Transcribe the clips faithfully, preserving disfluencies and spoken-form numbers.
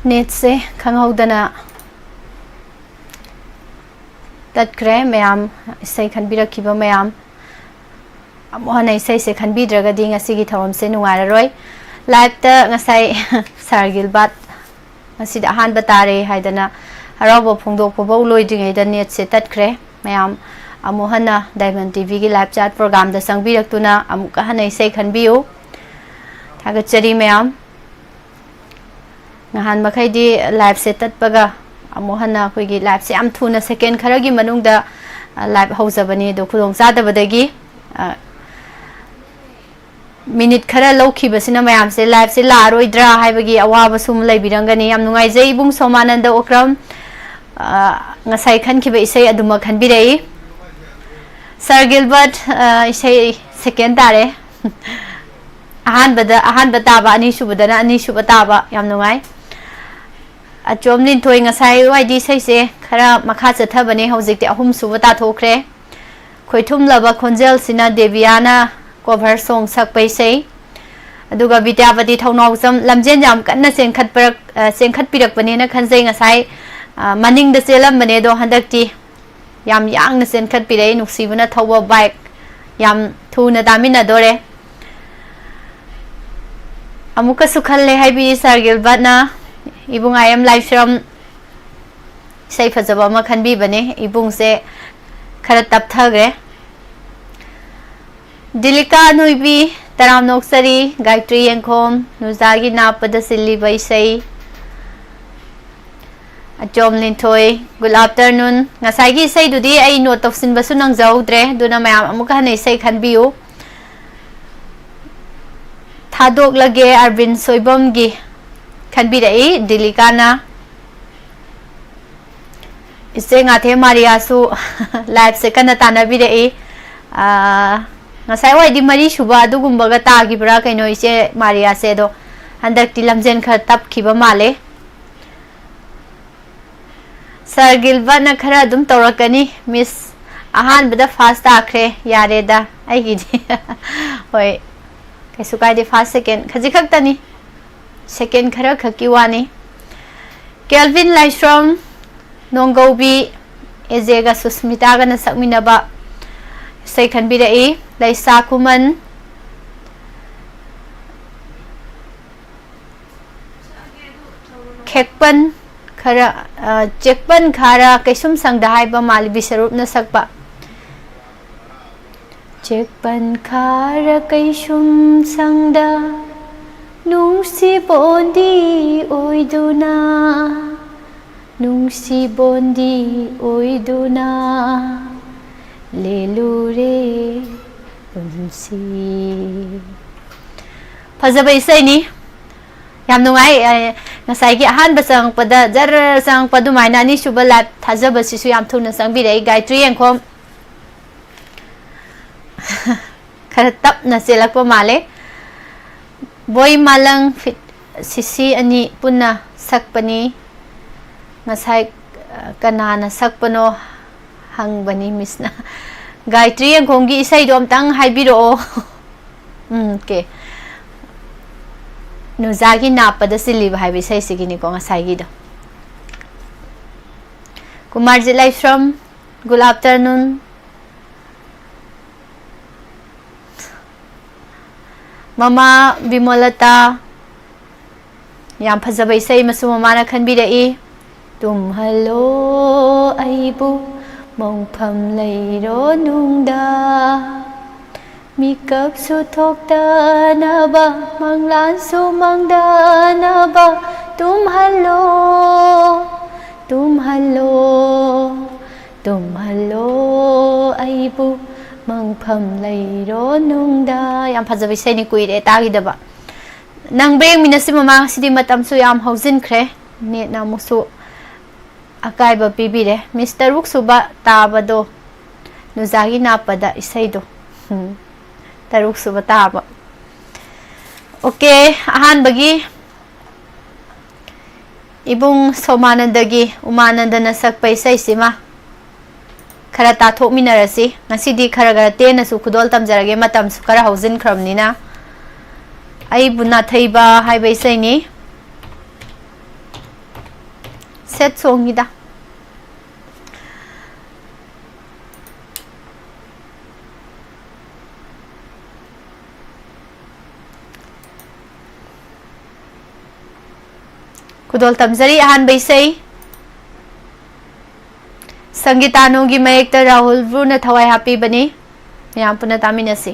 ꯅꯦꯠꯁꯦ ꯈꯪꯍꯧꯗꯅ ꯇꯠꯈ꯭ꯔꯦ꯫ ꯃꯌꯥꯝ, ꯏꯁꯩ ꯈꯟꯕꯤꯔꯛꯈꯤꯕ ꯃꯌꯥꯝ, ꯑꯃꯨꯛ ꯍꯟꯅ ꯏꯁꯩꯁꯦ ꯈꯟꯕꯤꯗ꯭ꯔꯒꯗꯤ ꯉꯁꯤꯒꯤ ꯊꯧꯔꯝꯁꯦ ꯅꯨꯡꯉꯥꯏꯔꯔꯣꯏ꯫ ꯂꯥꯏꯞꯇ ꯉꯁꯥꯏ ꯁꯥꯔ ꯒꯤꯜꯕꯥꯔꯠ ꯉꯁꯤꯗꯤ ꯑꯍꯥꯟꯕ ꯇꯥꯔꯦ ꯍꯥꯏꯗꯅ ꯍꯔꯥꯎꯕ ꯐꯣꯡꯗꯣꯛꯄꯐꯧ ꯂꯣꯏꯗ꯭ꯔꯤꯉꯩꯗ ꯅꯦꯠꯁꯦ ꯇꯠꯈ꯭ꯔꯦ꯫ ꯃꯌꯥꯝ ꯑꯃꯨꯛ ꯍꯟꯅ ꯗꯥꯏꯃꯟ ꯇꯤꯚꯤꯒꯤ ꯂꯥꯏꯞ ꯆꯥꯠ ꯄ꯭ꯔꯣꯒꯥꯝꯗ ꯆꯪꯕꯤꯔꯛꯇꯨꯅ ꯑꯃꯨꯛꯀ ꯍꯟꯅ ꯏꯁꯩ ꯈꯟꯕꯤꯌꯨ꯫ ꯊꯥꯒꯠꯆꯔꯤ ꯃꯌꯥꯝ꯫ ꯅꯍꯥꯟ ꯃꯈꯩꯗꯤ ꯂꯥꯏꯞꯁꯦ ꯇꯠꯄꯒ ꯑꯃꯨꯛ ꯍꯟꯅ ꯑꯩꯈꯣꯏꯒꯤ ꯂꯥꯏꯞꯁꯦ ꯌꯥꯝ ꯊꯨꯅ ꯁꯦꯀꯦꯟ ꯈꯔꯒꯤ ꯃꯅꯨꯡꯗ, ꯑ, ꯂꯥꯏꯞ ꯍꯧꯖꯕꯅꯤ꯫ ꯑꯗꯣ ꯈꯨꯗꯣꯡ ꯆꯥꯗꯕꯗꯒꯤ, ꯑ, ꯃꯤꯅꯤꯠ ꯈꯔ ꯂꯧꯈꯤꯕꯁꯤꯅ ꯃꯌꯥꯝꯁꯦ ꯂꯥꯏꯞꯁꯦ ꯂꯥꯛꯑꯔꯣꯏꯗ꯭ꯔꯥ ꯍꯥꯏꯕꯒꯤ ꯑꯋꯥꯕꯁꯨ ꯑꯃ ꯂꯩꯕꯤꯔꯝꯒꯅꯤ꯫ ꯌꯥꯝ ꯅꯨꯡꯉꯥꯏꯖꯩ ꯏꯕꯨꯡ ꯁꯣꯃꯥꯅꯟꯗ ꯑꯣꯀ꯭ꯔꯝ, ꯑ, ꯉꯁꯥꯏ ꯈꯟꯈꯤꯕ ꯏꯁꯩ ꯑꯗꯨꯃꯛ ꯈꯟꯕꯤꯔꯛꯏ꯫ ꯁꯥꯔ ꯒꯤꯜꯕꯔꯠ, ꯑ, ꯏꯁꯩ ꯁꯦꯀꯦꯟ ꯇꯥꯔꯦ꯫ ꯑꯍꯥꯟꯕꯗ ꯑꯍꯥꯟꯕ ꯇꯥꯕ, ꯑꯅꯤꯁꯨꯕꯗꯅ ꯑꯅꯤꯁꯨꯕ ꯇꯥꯕ꯫ ꯌꯥꯝ ꯅꯨꯡꯉꯥꯏ꯫ ꯑꯆꯣꯝ ꯂꯤꯟꯊꯣꯏ, ꯉꯁꯥꯏ ꯋꯥꯏꯗꯤ ꯏꯁꯩꯁꯦ ꯈꯔ ꯃꯈꯥ ꯆꯠꯊꯕꯅꯦ, ꯍꯧꯖꯤꯛꯇꯤ ꯑꯍꯨꯝꯁꯨꯕ ꯇꯥꯊꯣꯛꯈ꯭ꯔꯦ꯫ ꯈꯣꯏꯊꯨꯝꯂꯕ ꯈꯣꯟꯖꯦꯜꯁꯤꯅ ꯗꯦꯕꯤꯌꯥꯅ ꯀꯣꯚꯔ ꯁꯣꯡ ꯁꯛꯄ ꯏꯁꯩ꯫ ꯑꯗꯨꯒ ꯕꯤꯗ꯭ꯌꯥꯄꯇꯤ ꯊꯧꯅꯥꯎꯖꯝ ꯂꯝꯖꯦꯟ ꯌꯥꯝ ꯀꯟꯅ ꯆꯦꯟꯈꯠꯄꯔꯛ-, ꯑ, ꯆꯦꯟꯈꯠꯄꯤꯔꯛꯄꯅꯦꯅ ꯈꯟꯖꯩ꯫ ꯉꯁꯥꯏ, ꯑ, ꯃꯅꯤꯡꯗ ꯆꯦꯜꯂꯝꯕꯅꯦ, ꯑꯗꯣ ꯍꯟꯗꯛꯇꯤ ꯌꯥꯝ ꯌꯥꯡꯅ ꯆꯦꯟꯈꯠꯄꯤꯔꯛꯏ꯫ ꯅꯨꯡꯁꯤꯕꯅ ꯊꯧꯕ ꯕꯥꯏꯛ ꯌꯥꯝ ꯊꯨꯅ ꯇꯥꯃꯤꯟꯅꯗꯣꯔꯦ꯫ ꯑꯃꯨꯛꯀꯁꯨ ꯈꯜꯂꯦ ꯍꯥꯏꯕꯤ ꯁꯥꯔ ꯒꯤꯜꯕꯔꯠꯅ, ꯏꯕꯨꯡ ꯑꯥꯏ ꯑꯦꯝ ꯂꯥꯏꯁ꯭ꯔꯝ ꯏꯁꯩ ꯐꯖꯕ ꯑꯃ ꯈꯟꯕꯤꯕꯅꯦ꯫ ꯏꯕꯨꯡꯁꯦ ꯈꯔ ꯇꯞꯊꯈ꯭ꯔꯦ꯫ ꯗꯤꯂꯤꯀꯥ ꯅꯣꯏꯕꯤ, ꯇꯔꯥꯝꯅ ꯑꯣꯛꯆꯔꯤ꯫ ꯒꯥꯌꯇ꯭ꯔꯤ ꯌꯦꯡꯈꯣꯝ, ꯅꯨꯖꯥꯒꯤ ꯅꯥꯞꯄꯗ ꯁꯤꯜꯂꯤꯕ ꯏꯁꯩ꯫ ꯑꯆꯣꯝ ꯂꯤꯟꯊꯣꯏ, good afternoon꯫ ꯉꯁꯥꯏꯒꯤ ꯏꯁꯩꯗꯨꯗꯤ ꯑꯩ ꯅꯣꯠ ꯇꯧꯁꯤꯟꯕꯁꯨ ꯅꯪꯖꯍꯧꯗ꯭ꯔꯦ, ꯑꯗꯨꯅ ꯃꯌꯥꯝ ꯑꯃꯨꯛꯀ ꯍꯟꯅ ꯏꯁꯩ ꯈꯟꯕꯤꯌꯨ꯫ ꯊꯥꯗꯣꯛꯂꯒꯦ ꯑꯔꯕꯤꯟ ꯁꯣꯏꯕꯝꯒꯤ ꯈꯟꯕꯤꯔꯛꯏ ꯗꯤꯂꯤꯀꯥꯅ꯫ ꯏꯆꯦ ꯉꯥꯊꯦꯝ ꯃꯥꯔꯤꯌꯥꯁꯨ ꯂꯥꯏꯞꯁꯦ ꯀꯟꯅ ꯇꯥꯟꯅꯕꯤꯔꯛꯏ꯫ ꯑꯥ, ꯉꯁꯥꯏ ꯋꯥꯏꯗꯤ ꯃꯔꯤ ꯁꯨꯕ ꯑꯗꯨꯒꯨꯝꯕꯒ ꯇꯥꯈꯤꯕ꯭ꯔꯥ ꯀꯩꯅꯣ ꯏꯆꯦ ꯃꯥꯔꯤꯌꯥꯁꯦ, ꯑꯗꯣ ꯍꯟꯗꯛꯇꯤ ꯂꯝꯖꯦꯟ ꯈꯔ ꯇꯞꯈꯤꯕ ꯃꯥꯜꯂꯦ꯫ ꯁꯥꯔ ꯒꯤꯜꯕꯔꯠꯅ ꯈꯔ ꯑꯗꯨꯝ ꯇꯧꯔꯛꯀꯅꯤ, ꯃꯤꯁ꯫ ꯑꯍꯥꯟꯕꯗ ꯐꯥꯔꯁ ꯇꯥꯈ꯭ꯔꯦ, ꯌꯥꯔꯦꯗ ꯑꯩꯒꯤꯗꯤ꯫ ꯍꯣꯏ, ꯀꯩꯁꯨ ꯀꯥꯏꯗꯦ, ꯐꯥꯔꯁ ꯁꯦꯀꯦꯟ ꯈꯖꯤꯛ ꯈꯛꯇꯅꯤ, ꯁꯦꯀꯦꯟ ꯈꯔ ꯈꯛꯀꯤ ꯋꯥꯅꯤ꯫ ꯀꯦꯜꯚꯤꯟ ꯂꯥꯏꯁ꯭ꯔꯝ, ꯅꯣꯡꯒꯧꯕꯤ, ꯑꯦꯖꯦꯒ ꯁꯨꯁꯃꯤꯇꯥꯒꯅ ꯁꯛꯃꯤꯟꯅꯕ ꯏꯁꯩ ꯈꯟꯕꯤꯔꯛꯏ꯫ ꯂꯩꯁꯥ ꯈꯨꯃꯟ, ꯈꯦꯛꯄꯟ ꯈꯔ, ꯑ, ꯆꯦꯛꯄꯟ ꯈꯥꯔ ꯀꯩꯁꯨꯝ ꯁꯪꯗ ꯍꯥꯏꯕ ꯃꯥꯜꯂꯤ, ꯕꯤꯁꯔꯨꯞꯅ ꯁꯛꯄ꯫ ꯆꯦꯛꯄꯟ ꯈꯥꯔ ꯀꯩꯁꯨꯝ ꯁꯪꯗ ꯅꯨꯡꯁꯤꯕꯣꯟꯗꯤ ꯑꯣꯏꯗꯨꯅ, ꯅꯨꯡꯁꯤꯕꯣꯟꯗꯤ ꯑꯣꯏꯗꯨꯅ ꯂꯦꯂꯨꯔꯦ ꯄꯨꯟꯁꯤ꯫ ꯐꯖꯕ ꯏꯁꯩꯅꯤ꯫ ꯌꯥꯝ ꯅꯨꯡꯉꯥꯏ꯫ ꯑꯦ, ꯉꯁꯥꯏꯒꯤ ꯑꯍꯥꯟꯕ ꯆꯪꯉꯛꯄꯗ ꯖꯔ ꯆꯪꯉꯛꯄ ꯑꯗꯨꯃꯥꯏꯅ ꯑꯅꯤꯁꯨꯕ ꯂꯥꯏꯚ ꯊꯥꯖꯕꯁꯤꯁꯨ ꯌꯥꯝ ꯊꯨꯅ ꯆꯪꯕꯤꯔꯛꯏ꯫ ꯒꯥꯌꯇ꯭ꯔꯤ ꯌꯦꯡꯈꯣꯝ ꯈꯔ ꯇꯞꯅ ꯆꯦꯜꯂꯛꯄ ꯃꯥꯜꯂꯦ꯫ ꯕꯣꯏ ꯃꯥꯂꯪ ꯐꯤꯠ ꯁꯤꯁꯤ ꯑꯅꯤ ꯄꯨꯟꯅ ꯁꯛꯄꯅꯤ꯫ ꯉꯁꯥꯏ, ꯑ, ꯀꯅꯥꯅ ꯁꯛꯄꯅꯣ ꯍꯪꯕꯅꯤ ꯃꯤꯁꯅ꯫ ꯒꯥꯌꯇ꯭ꯔꯤ ꯌꯦꯡꯈꯣꯝꯒꯤ ꯏꯁꯩꯗꯣ ꯑꯝꯇꯪ ꯍꯥꯏꯕꯤꯔꯛꯑꯣ꯫ ꯎꯝ, ꯑꯣꯀꯦ꯫ ꯅꯨꯖꯥꯒꯤ ꯅꯥꯞꯄꯗ ꯆꯤꯜꯂꯤꯕ ꯍꯥꯏꯕ ꯏꯁꯩꯁꯤꯒꯤꯅꯤꯀꯣ ꯉꯁꯥꯏꯒꯤꯗꯣ꯫ ꯀꯨꯃꯥꯔꯖꯤꯠ ꯂꯥꯏꯁ꯭ꯔꯝ, good afternoon꯫ ꯃꯃꯥ ꯕꯤꯃꯣꯂꯇꯥ, ꯌꯥꯝ ꯐꯖꯕ ꯏꯁꯩ ꯑꯃꯁꯨ ꯃꯃꯥꯅ ꯈꯟꯕꯤꯔꯛꯏ꯫ ꯇꯨꯝꯍꯜꯂꯣ ꯑꯩꯕꯨ ꯃꯣꯡꯐꯝ ꯂꯩꯔꯣ ꯅꯨꯡꯗ, ꯃꯤꯀꯞꯁꯨ ꯊꯣꯛꯇꯅꯕ, ꯃꯪꯂꯥꯟꯁꯨ ꯃꯪꯗꯅꯕ, ꯇꯨꯝꯍꯜꯂꯣ, ꯇꯨꯝꯍꯜꯂꯣ, ꯇꯨꯝꯍꯜꯂꯣ ꯑꯩꯕꯨ ꯃꯪꯐꯝ ꯂꯩꯔꯣ ꯅꯨꯡꯗ꯫ ꯌꯥꯝ ꯐꯖꯕ ꯏꯁꯩꯅꯤ, ꯀꯨꯏꯔꯦ ꯇꯥꯈꯤꯗꯕ꯫ ꯅꯪꯕ ꯌꯦꯡꯃꯤꯟꯅꯁꯤ ꯃꯃꯥ, ꯉꯁꯤꯗꯤ ꯃꯇꯝꯁꯨ ꯌꯥꯝ ꯍꯧꯖꯤꯟꯈ꯭ꯔꯦ, ꯅꯦꯠꯅ ꯑꯃꯨꯛꯁꯨ ꯑꯀꯥꯏꯕ ꯄꯤꯕꯤꯔꯦ꯫ ꯃꯤꯁ ꯇꯔꯨꯛ ꯁꯨꯕ ꯇꯥꯕꯗꯣ, ꯅꯨꯖꯥꯒꯤ ꯅꯥꯞꯄꯗ ꯏꯁꯩꯗꯣ꯫ ꯎꯝ, ꯇꯔꯨꯛ ꯁꯨꯕ ꯇꯥꯕ꯫ ꯑꯣꯀꯦ, ꯑꯍꯥꯟꯕꯒꯤ ꯏꯕꯨꯡ ꯁꯣꯃꯥꯅꯟꯗꯒꯤ ꯎꯃꯥꯅꯟꯗꯅ ꯁꯛꯄ ꯏꯁꯩꯁꯤꯃ ꯈꯔ ꯇꯥꯊꯣꯛꯃꯤꯟꯅꯔꯁꯤ꯫ ꯉꯁꯤꯗꯤ ꯈꯔ ꯈꯔ ꯇꯦꯟꯅꯁꯨ ꯈꯨꯗꯣꯜ ꯇꯝꯖꯔꯒꯦ, ꯃꯇꯝꯁꯨ ꯈꯔ ꯍꯧꯖꯤꯟꯈ꯭ꯔꯕꯅꯤꯅ꯫ ꯑꯩꯕꯨ ꯅꯥꯊꯩꯕ ꯍꯥꯏꯕ ꯏꯁꯩꯅꯤ꯫ ꯇꯦꯠ ꯁꯣꯡꯉꯤꯗ꯫ ꯈꯨꯗꯣꯜ ꯇꯝꯖꯔꯤ ꯑꯍꯥꯟꯕ ꯏꯁꯩ꯫ ꯁꯪꯒꯤꯇꯥꯅꯨꯒꯤ ꯃꯌꯦꯛꯇ ꯔꯥꯍꯨꯜ ꯕ꯭ꯔꯨꯅ ꯊꯋꯥꯏ ꯍꯥꯞꯄꯤꯕꯅꯤ꯫ ꯃꯌꯥꯝ ꯄꯨꯟꯅ ꯇꯥꯃꯤꯟꯅꯁꯤ꯫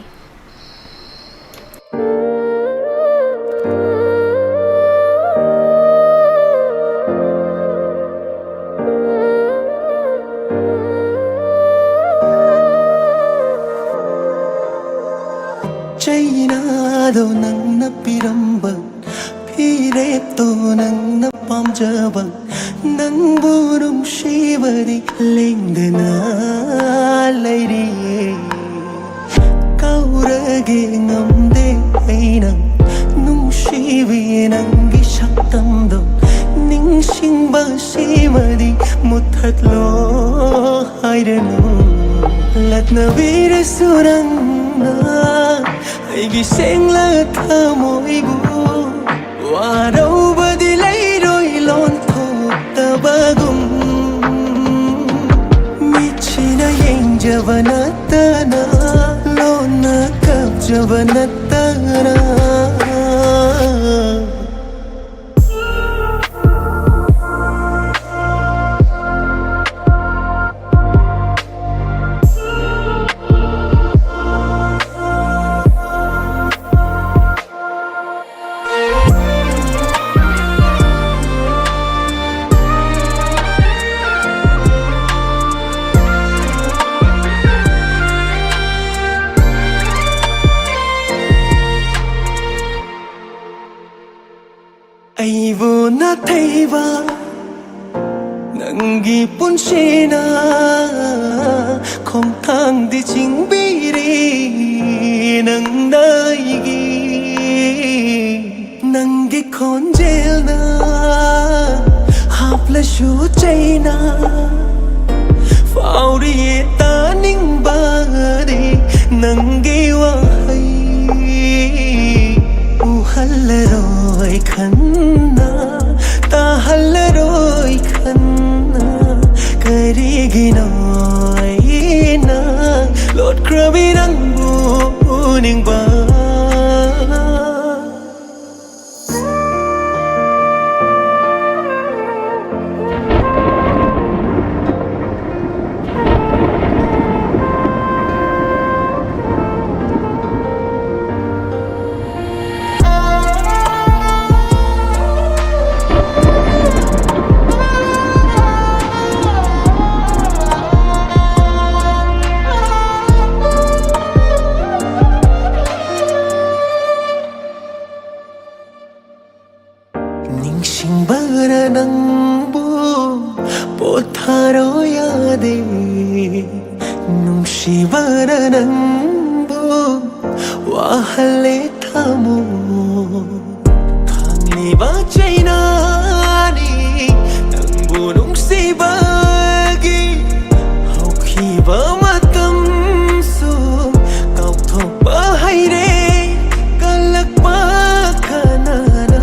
ꯆꯩꯅꯥꯗꯣ ꯅꯪꯅ ꯄꯤꯔꯝꯕ, ꯐꯤꯔꯦꯞꯇꯣ ꯅꯪꯅ ꯄꯥꯝꯖꯕ, ꯅꯪꯕꯨ ꯅꯨꯡꯁꯤꯕꯗꯤ ꯂꯦꯡꯗꯅ ꯂꯩꯔꯤꯌꯦ꯫ ꯀꯥꯎꯔꯒꯦ ꯉꯝꯗꯦ ꯑꯩꯅ ꯅꯨꯡꯁꯤꯕꯤ ꯅꯪꯒꯤ ꯁꯛꯇꯝꯗꯣ, ꯅꯤꯡꯁꯤꯡꯕ ꯁꯤꯃꯗꯤ ꯃꯨꯊꯠꯂꯣ ꯍꯥꯏꯔꯅꯨ꯫ ꯂꯛꯅꯕꯤꯔꯁꯨ ꯅꯪꯅ ꯑꯩꯒꯤ ꯁꯦꯡꯂ ꯊꯃꯣꯏꯕꯨ, ꯋꯥꯔꯧꯕꯗꯤ ꯂꯩꯔꯣꯏ ꯂꯣꯟꯊꯣꯛꯇꯕꯒꯨꯝ꯫ ꯃꯤꯠꯁꯤꯅ ꯌꯦꯡꯖꯕ ꯅꯠꯇꯅ, ꯂꯣꯟꯅ ꯀꯞꯆꯕ ꯅꯠꯇꯅ꯫ ꯑꯩꯕꯨ ꯅꯥꯊꯩꯕ ꯅꯪꯒꯤ ꯄꯨꯟꯁꯤꯅ ꯈꯣꯡꯊꯥꯡꯗꯤ ꯆꯤꯡꯕꯤꯔꯤ ꯅꯪꯅ ꯑꯩꯒꯤ꯫ ꯅꯪꯒꯤ ꯈꯣꯟꯖꯦꯜꯅ ꯍꯥꯞꯂꯁꯨ ꯆꯩꯅ ꯐꯥꯎꯔꯤꯌꯦ ꯇꯥꯅꯤꯡꯕꯗꯤ ꯅꯪꯒꯤ ꯋꯥꯍꯩ꯫ ꯎꯍꯜꯂꯔꯣꯏ ꯈꯟꯅ, ꯇꯥꯍꯜꯂꯔꯣꯏ ꯈꯟꯅ꯫ ꯅꯤꯡꯁꯤꯡꯕꯅ ꯅꯪꯕꯨ ꯄꯣꯊꯥꯔꯣ ꯌꯥꯗꯦ, ꯅꯨꯡꯁꯤꯕꯅ ꯅꯪꯕꯨ ꯋꯥꯍꯜꯂꯦ ꯊꯃꯣꯏ꯫ ꯈꯥꯡꯂꯤꯕ ꯆꯩꯅꯥꯅꯤ ꯅꯪꯕꯨ ꯅꯨꯡꯁꯤꯕꯒꯤ꯫ ꯍꯧꯈꯤꯕ ꯃꯇꯝꯁꯨ ꯀꯥꯎꯊꯣꯛꯄ ꯍꯩꯔꯦ꯫ ꯀꯜꯂꯛꯄ ꯀꯅꯥꯅ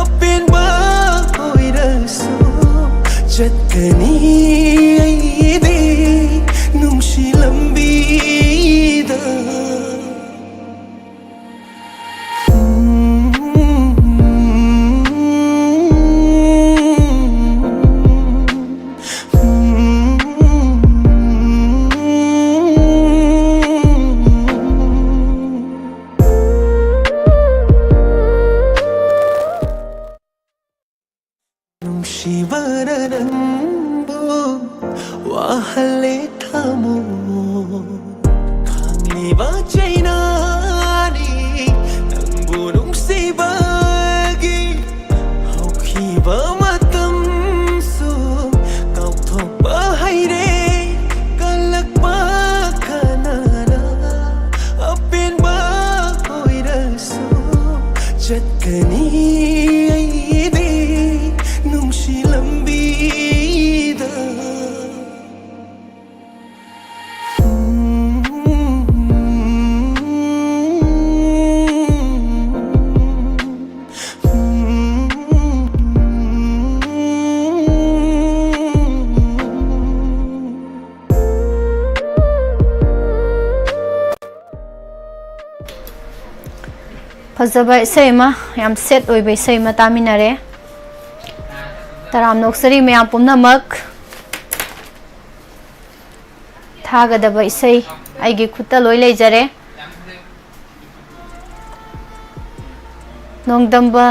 ꯑꯄꯦꯟꯕ ꯑꯣꯏꯔꯁꯨ ꯆꯠꯀꯅꯤ ꯑꯩꯗꯤ ꯅꯨꯡꯁꯤ ꯂꯝꯕꯤꯗ꯫ ꯅꯨꯡꯁꯤꯕꯅ ꯅꯪꯕꯨ ꯋꯥꯍꯜꯂꯦ ꯊꯃꯣꯏ꯫ ꯈꯥꯡꯂꯤꯕ ꯆꯩꯅꯥꯅꯤ ꯅꯪꯕꯨ ꯅꯨꯡꯁꯤꯕꯒꯤ꯫ ꯍꯧꯈꯤꯕ ꯃꯇꯝꯁꯨ ꯀꯥꯎꯊꯣꯛꯄ ꯍꯩꯔꯦ꯫ ꯀꯜꯂꯛꯄ ꯀꯅꯥꯅ ꯑꯄꯦꯟꯕ ꯑꯣꯏꯔꯁꯨ ꯆꯠꯀꯅꯤ ꯑꯩꯗꯤ ꯅꯨꯡꯁꯤ ꯂꯝꯕꯤꯗ꯫ ꯐꯖꯕ ꯏꯁꯩ ꯑꯃ, ꯌꯥꯝ ꯁꯦꯠ ꯑꯣꯏꯕ ꯏꯁꯩ ꯑꯃ ꯇꯥꯃꯤꯟꯅꯔꯦ꯫ ꯇꯔꯥꯝꯅ ꯑꯣꯛꯆꯔꯤ ꯃꯌꯥꯝ ꯄꯨꯝꯅꯃꯛ꯫ ꯊꯥꯒꯗꯕ ꯏꯁꯩ ꯑꯩꯒꯤ ꯈꯨꯠꯇ ꯂꯣꯏ ꯂꯩꯖꯔꯦ꯫ ꯅꯣꯡꯗꯝꯕ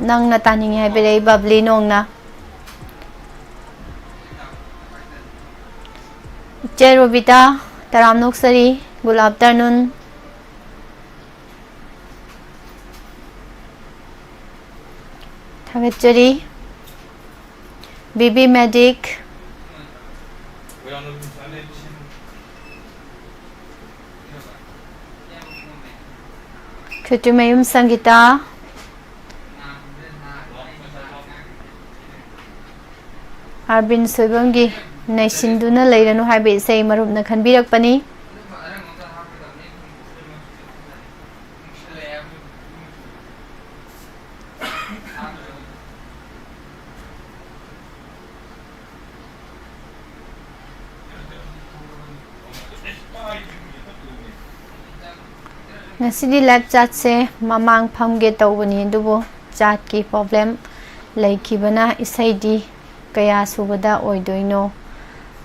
ꯅꯪꯅ ꯇꯥꯅꯤꯡꯉꯤ ꯍꯥꯏꯕꯤꯔꯛꯏ ꯕꯕ꯭ꯂꯤ ꯅꯣꯡꯅ꯫ ꯏꯆꯦ ꯔꯣꯕꯤꯇꯥ, ꯇꯔꯥꯝꯅ ꯑꯣꯛꯆꯔꯤ꯫ Good afternoon꯫ ꯊꯥꯒꯠꯆꯔꯤ꯫ ꯕꯤꯕꯤ ꯃꯦꯗꯤꯛ, ꯈꯦꯇ꯭ꯔꯤꯃꯌꯨꯝ ꯁꯪꯒꯤꯇꯥ, ꯑꯥꯔꯕꯤꯟ ꯁꯣꯏꯕꯝꯒꯤ ꯅꯩꯁꯤꯟꯗꯨꯅ ꯂꯩꯔꯅꯨ ꯍꯥꯏꯕ ꯏꯁꯩ ꯃꯔꯨꯞꯅ ꯈꯟꯕꯤꯔꯛꯄꯅꯤ꯫ ꯉꯁꯤꯗꯤ ꯂꯥꯏꯞ ꯆꯥꯠꯁꯦ ꯃꯃꯥꯡ ꯐꯝꯒꯦ ꯇꯧꯕꯅꯤ, ꯑꯗꯨꯕꯨ ꯆꯥꯠꯀꯤ ꯄ꯭ꯔꯣꯕ꯭ꯂꯦꯝ ꯂꯩꯈꯤꯕꯅ ꯏꯁꯩꯗꯤ ꯀꯌꯥ ꯁꯨꯕꯗ ꯑꯣꯏꯗꯣꯏꯅꯣ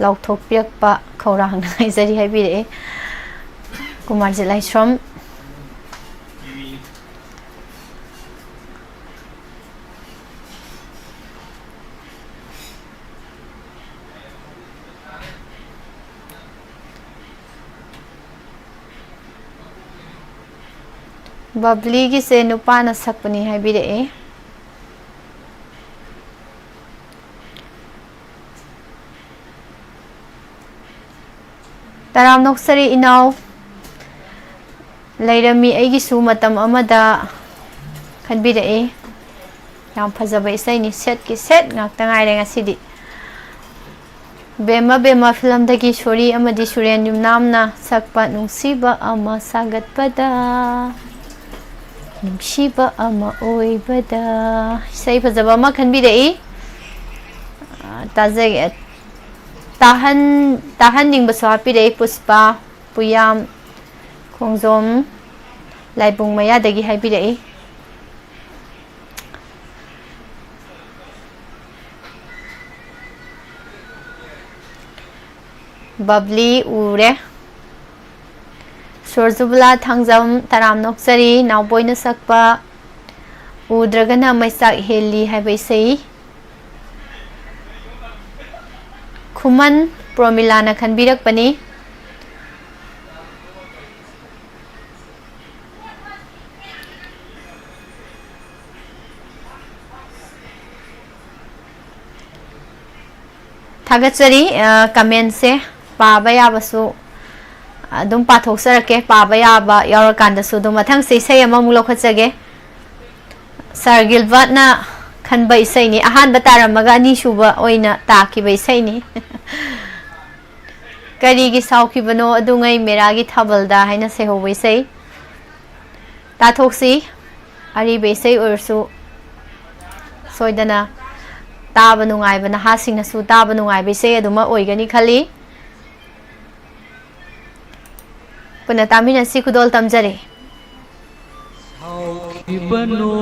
ꯂꯥꯎꯊꯣꯛꯄꯤꯔꯛꯄ ꯈꯧꯔꯥꯡꯅ ꯉꯥꯏꯖꯔꯤ ꯍꯥꯏꯕꯤꯔꯛꯑꯦ ꯀꯨꯃꯥꯔꯖꯤꯠ ꯂꯥꯏꯁ꯭ꯔꯝ꯫ ꯕꯕ꯭ꯂꯤꯒꯤꯁꯦ ꯅꯨꯄꯥꯅ ꯁꯛꯄꯅꯤ ꯍꯥꯏꯕꯤꯔꯛꯑꯦ꯫ ꯇꯔꯥꯝꯅ ꯑꯣꯛꯆꯔꯤ ꯏꯅꯥꯎ꯫ ꯂꯩꯔꯝꯃꯤ ꯑꯩꯒꯤꯁꯨ ꯃꯇꯝ ꯑꯃꯗ ꯈꯟꯕꯤꯔꯛꯑꯦ꯫ ꯌꯥꯝ ꯐꯖꯕ ꯏꯁꯩꯅꯤ, ꯁꯦꯠꯀꯤ ꯁꯦꯠ ꯉꯥꯛꯇ ꯉꯥꯏꯔꯦ ꯉꯁꯤꯗꯤ꯫ ꯕꯦꯝꯃ ꯕꯦꯝꯃ ꯐꯤꯂꯝꯗꯒꯤ ꯁꯣꯔꯤ ꯑꯃꯗꯤ ꯁꯨꯔꯦꯟ ꯌꯨꯝꯅꯥꯝꯅ ꯁꯛꯄ ꯅꯨꯡꯁꯤꯕ ꯑꯃ ꯁꯥꯒꯠꯄꯗ, ꯅꯨꯡꯁꯤꯕ ꯑꯃ ꯑꯣꯏꯕꯗ꯫ ꯏꯁꯩ ꯐꯖꯕ ꯑꯃ ꯈꯟꯕꯤꯔꯛꯏ꯫ ꯑ, ꯇꯥꯖꯒꯦ꯫ ꯇꯥꯍꯟ-, ꯇꯥꯍꯟꯅꯤꯡꯕꯁꯨ ꯍꯥꯞꯄꯤꯔꯛꯏ ꯄꯨꯁꯄꯥ ꯄꯨꯌꯥꯝ ꯈꯣꯡꯖꯣꯝ ꯂꯥꯏꯕꯨꯡ ꯃꯌꯥꯗꯒꯤ ꯍꯥꯏꯕꯤꯔꯛꯏ꯫ ꯕꯕ꯭ꯂꯤ ꯎꯔꯦ꯫ ꯁꯣꯔꯖꯨꯕꯂꯥ ꯊꯥꯡꯖꯝ ꯇꯔꯥꯝꯅ ꯑꯣꯛꯆꯔꯤ, ꯅꯥꯎꯕꯣꯏꯅ ꯁꯛꯄ ꯎꯗ꯭ꯔꯒꯅ ꯃꯩꯆꯥꯛ ꯍꯦꯜꯂꯤ ꯍꯥꯏꯕ ꯏꯁꯩ꯫ ꯈꯨꯃꯟ ꯄ꯭ꯔꯣꯃꯤꯂꯥꯅ ꯈꯟꯕꯤꯔꯛꯄꯅꯤ꯫ ꯊꯥꯒꯠꯆꯔꯤ꯫ ꯑ, comment-ꯁꯦ ꯄꯥꯕ ꯌꯥꯕꯁꯨ ꯑꯗꯨꯝ ꯄꯥꯊꯣꯛꯆꯔꯛꯀꯦ, ꯄꯥꯕ ꯌꯥꯕ ꯌꯥꯎꯔꯀꯥꯟꯗꯁꯨ꯫ ꯑꯗꯨꯝ ꯃꯊꯪꯁꯦ ꯏꯁꯩ ꯑꯃꯃꯨꯛ ꯂꯧꯈꯠꯆꯒꯦ꯫ ꯁꯥꯔ ꯒꯤꯜꯕꯔꯠꯅ ꯈꯟꯕ ꯏꯁꯩꯅꯤ꯫ ꯑꯍꯥꯟꯕ ꯇꯥꯔꯝꯃꯒ ꯑꯅꯤꯁꯨꯕ ꯑꯣꯏꯅ ꯇꯥꯈꯤꯕ ꯏꯁꯩꯅꯤ꯫ ꯀꯔꯤꯒꯤ ꯁꯥꯎꯈꯤꯕꯅꯣ ꯑꯗꯨꯉꯩ ꯃꯦꯔꯥꯒꯤ ꯊꯥꯕꯜꯗ ꯍꯥꯏꯅ ꯁꯩꯍꯧꯕ ꯏꯁꯩ꯫ ꯇꯥꯊꯣꯛꯁꯤ꯫ ꯑꯔꯤꯕ ꯏꯁꯩ ꯑꯣꯏꯔꯁꯨ ꯁꯣꯏꯗꯅ ꯇꯥꯕ ꯅꯨꯡꯉꯥꯏꯕ, ꯅꯍꯥꯁꯤꯡꯅꯁꯨ ꯇꯥꯕ ꯅꯨꯡꯉꯥꯏꯕ ꯏꯁꯩ ꯑꯗꯨꯃꯛ ꯑꯣꯏꯒꯅꯤ ꯈꯜꯂꯤ꯫ ꯄꯨꯟꯅ ꯇꯥꯃꯤꯟꯅꯁꯤ꯫ ꯈꯨꯗꯣꯜ ꯇꯝꯖꯔꯤ꯫ ꯁꯥꯎꯈꯤꯕꯅꯣ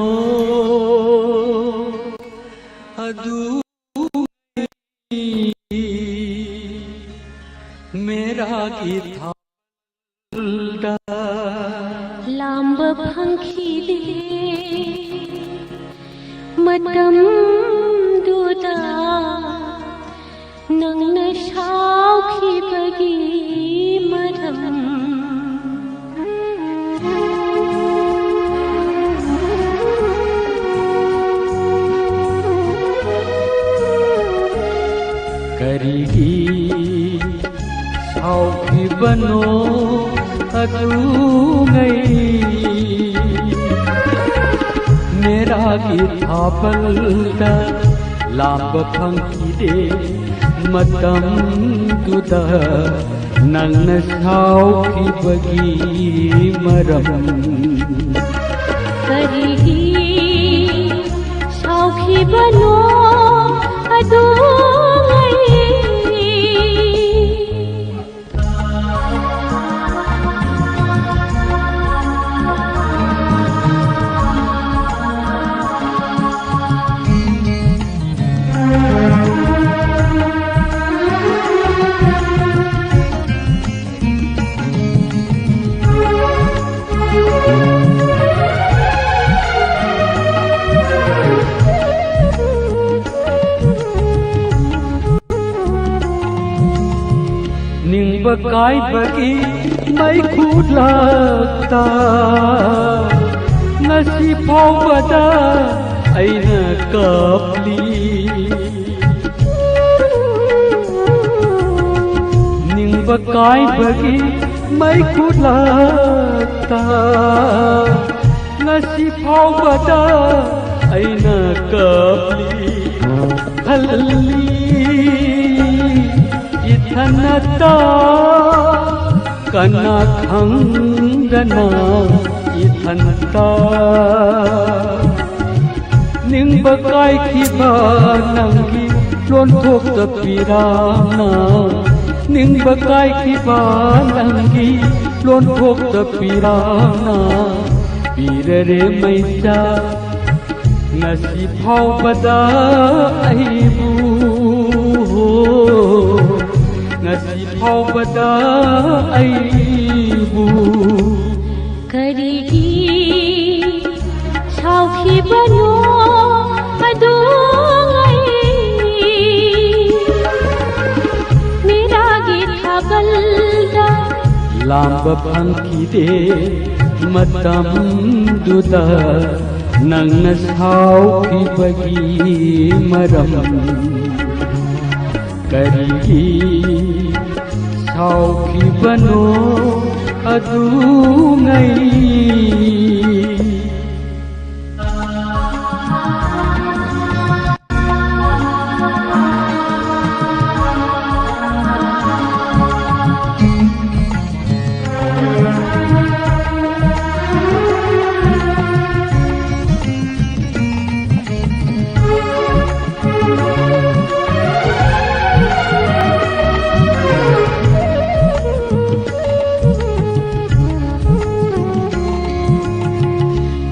ꯑꯗꯨ ꯃꯦꯔꯥꯒꯤ ꯊꯥꯕꯜꯗ ꯂꯥꯝꯕ ꯐꯪꯈꯤꯗꯦ ꯃꯇꯝꯗꯨꯗ ꯅꯪꯅ ꯁꯥꯎꯈꯤꯕꯒꯤ ꯃꯔꯝ꯫ ꯀꯔꯤꯒꯤ ꯁꯥꯎꯈꯤꯕꯅꯣ ꯑꯗꯨꯉꯩ ꯃꯦꯔꯥꯒꯤ ꯊꯥꯕꯜꯗ ꯂꯥꯝꯕ ꯐꯪꯈꯤꯗꯦ ꯃꯇꯝꯗꯨꯗ ꯅꯪꯅ ꯁꯥꯎꯈꯤꯕꯒꯤ ꯃꯔꯝ꯫ ꯀꯔꯤꯒꯤ ꯁꯥꯎꯈꯤꯕꯅꯣ ꯑꯗꯨꯉꯩ꯫ ꯅꯤꯡꯕ ꯀꯥꯏꯕꯒꯤ ꯃꯩꯈꯨ ꯂꯥꯛꯇ ꯉꯁꯤ ꯐꯥꯎꯕꯗ ꯑꯩꯅ ꯀꯞꯂꯤ꯫ ꯄꯀꯥꯏꯕꯒꯤ ꯃꯩꯈꯨ ꯂꯥꯛꯇ ꯉꯁꯤ ꯐꯥꯎꯕꯗ ꯑꯩꯅ ꯀꯞꯂꯤ ꯈꯜꯂꯤ ꯏꯊꯟꯅꯇ ꯀꯅꯥ ꯈꯪꯗꯅ ꯏꯊꯟꯇ ꯅꯤꯡꯕ ꯀꯥꯏꯈꯤꯕ ꯅꯪꯒꯤ ꯂꯣꯟꯊꯣꯛꯇ ꯄꯤꯔꯥꯡꯅ ꯅꯤꯡꯕ ꯀꯥꯏꯈꯤꯕ ꯅꯪꯒꯤ ꯂꯣꯟꯊꯣꯛꯇ ꯄꯤꯔꯥꯡꯅ ꯄꯤꯔꯔꯦ ꯃꯩꯆꯥ ꯉꯁꯤ ꯐꯥꯎꯕꯗ ꯑꯩꯕꯨ ꯉꯁꯤ ꯐꯥꯎꯕꯗ ꯑꯩꯕꯨ ꯀꯔꯤꯒꯤ ꯁꯥꯎꯈꯤꯕꯅꯣ ꯑꯗꯨ ꯑꯩ ꯃꯤꯔꯥꯒꯤ ꯊꯥꯕꯜꯗ ꯂꯥꯝꯕ ꯐꯪꯈꯤꯗꯦ ꯃꯇꯝꯗꯨꯗ ꯅꯪꯅ ꯁꯥꯎꯈꯤꯕꯒꯤ ꯃꯔꯝ ꯀꯔꯤꯒꯤ ꯁꯥꯎꯈꯤꯕꯅꯣ ꯑꯗꯨꯉꯩ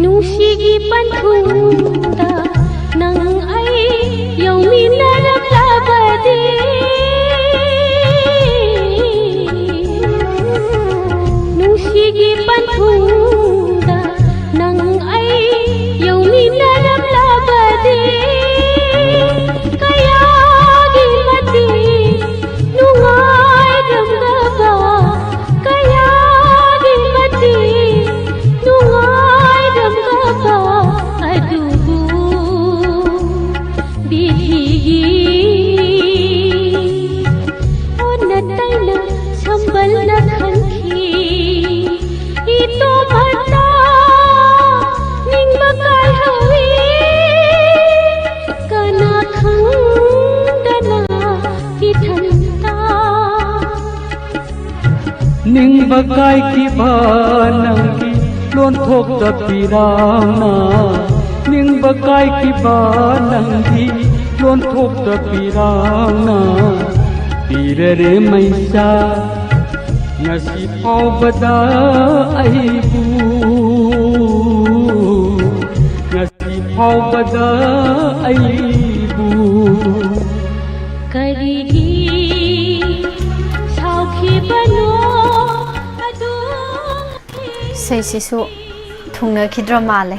ꯅꯨꯡꯁꯤꯒꯤ ꯄꯟꯊꯨꯡꯗ ꯅꯪ ꯑꯩ ꯌꯧꯃꯤꯟꯅꯔꯛꯂꯕꯗꯤ ꯅꯨꯡꯁꯤꯒꯤ ꯄꯟꯊꯨꯡꯗ ꯅꯪ ꯑꯩ ꯌꯧꯃꯤꯟꯅꯔꯛꯂꯕꯗꯤ ꯀꯌꯥꯒꯤ ꯃꯇꯤꯛ ꯅꯨꯡꯉꯥꯏꯔꯝꯒꯕ ꯀꯌꯥꯒꯤ ꯃꯇꯤꯛ ꯅꯨꯡꯉꯥꯏꯔꯝꯒꯕ ꯑꯗꯨꯕꯨ ꯕꯤꯙꯤꯒꯤ ꯑꯣꯟꯅ ꯇꯩꯅ ꯀꯥꯏꯈꯤꯕ ꯅꯪꯒꯤ ꯂꯣꯟꯊꯣꯛꯇ ꯄꯤꯔꯥꯡꯅ, ꯅꯤꯡꯕ ꯀꯥꯏꯈꯤꯕ ꯅꯪꯒꯤ ꯂꯣꯟꯊꯣꯛꯇ ꯄꯤꯔꯥꯡꯅ ꯄꯤꯔꯔꯦ ꯃꯩꯁꯥ꯫ ꯉꯁꯤ ꯐꯥꯎꯕꯗ ꯑꯩꯕꯨ, ꯉꯁꯤ ꯐꯥꯎꯕꯗ ꯑꯩꯕꯨ ꯀꯔꯤꯒꯤ ꯁꯥꯎꯈꯤꯕꯅꯣ ꯑꯗꯨ? ꯏꯁꯩꯁꯤꯁꯨ ꯊꯨꯡꯅꯈꯤꯗ꯭ꯔ ꯃꯥꯜꯂꯦ꯫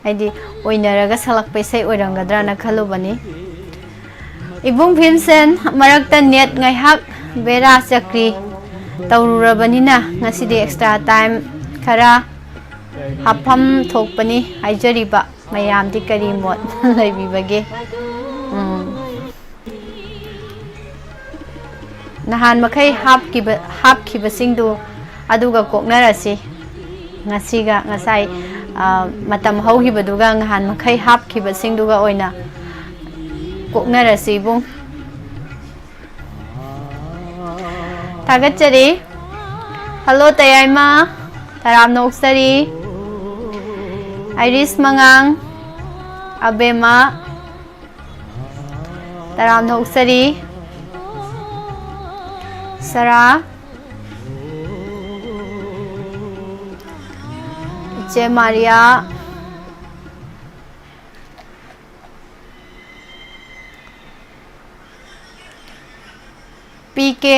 ꯍꯥꯏꯗꯤ ꯑꯣꯏꯅꯔꯒ ꯁꯛꯂꯛꯄ ꯏꯁꯩ ꯑꯣꯏꯔꯝꯒꯗ꯭ꯔꯅ ꯈꯜꯂꯨꯕꯅꯤ꯫ ꯏꯕꯨꯡ ꯚꯤꯝꯁꯦꯟ, ꯃꯔꯛꯇ ꯅꯦꯠ ꯉꯥꯏꯍꯥꯛ ꯕꯦꯔꯥ ꯆꯀ꯭ꯔꯤ ꯇꯧꯔꯨꯔꯕꯅꯤꯅ ꯉꯁꯤꯗꯤ ꯑꯦꯛꯁꯇ꯭ꯔꯥ ꯇꯥꯏꯝ ꯈꯔ ꯍꯥꯞꯐꯝ ꯊꯣꯛꯄꯅꯤ꯫ ꯍꯥꯏꯖꯔꯤꯕ ꯃꯌꯥꯝꯗꯤ ꯀꯔꯤ ꯃꯣꯠ ꯂꯩꯕꯤꯕꯒꯦ? ꯎꯝ꯫ ꯅꯍꯥꯟ ꯃꯈꯩ ꯍꯥꯞꯈꯤꯕ, ꯍꯥꯞꯈꯤꯕꯁꯤꯡꯗꯨ ꯑꯗꯨꯒ ꯀꯣꯛꯅꯔꯁꯤ꯫ ꯉꯁꯤꯒ ꯉꯁꯥꯏ, ꯑ, ꯃꯇꯝ ꯍꯧꯈꯤꯕꯗꯨꯒ ꯅꯍꯥꯟ ꯃꯈꯩ ꯍꯥꯞꯈꯤꯕꯁꯤꯡꯗꯨꯒ ꯑꯣꯏꯅ ꯀꯣꯛꯅꯔꯁꯤ ꯏꯕꯨꯡ꯫ ꯊꯥꯒꯠꯆꯔꯤ꯫ ꯍꯜꯂꯣ ꯇꯌꯥꯏꯃ, ꯇꯔꯥꯝꯅ ꯑꯣꯛꯆꯔꯤ꯫ ꯑꯥꯏꯔꯤꯁ ꯃꯉꯥꯡ, ꯑꯕꯦꯝꯃ, ꯇꯔꯥꯝꯅ ꯑꯣꯛꯆꯔꯤ꯫ ꯁꯔꯥ, ꯏꯆꯦ ꯃꯥꯔꯤꯌꯥ, ꯄꯤ ꯀꯦ꯫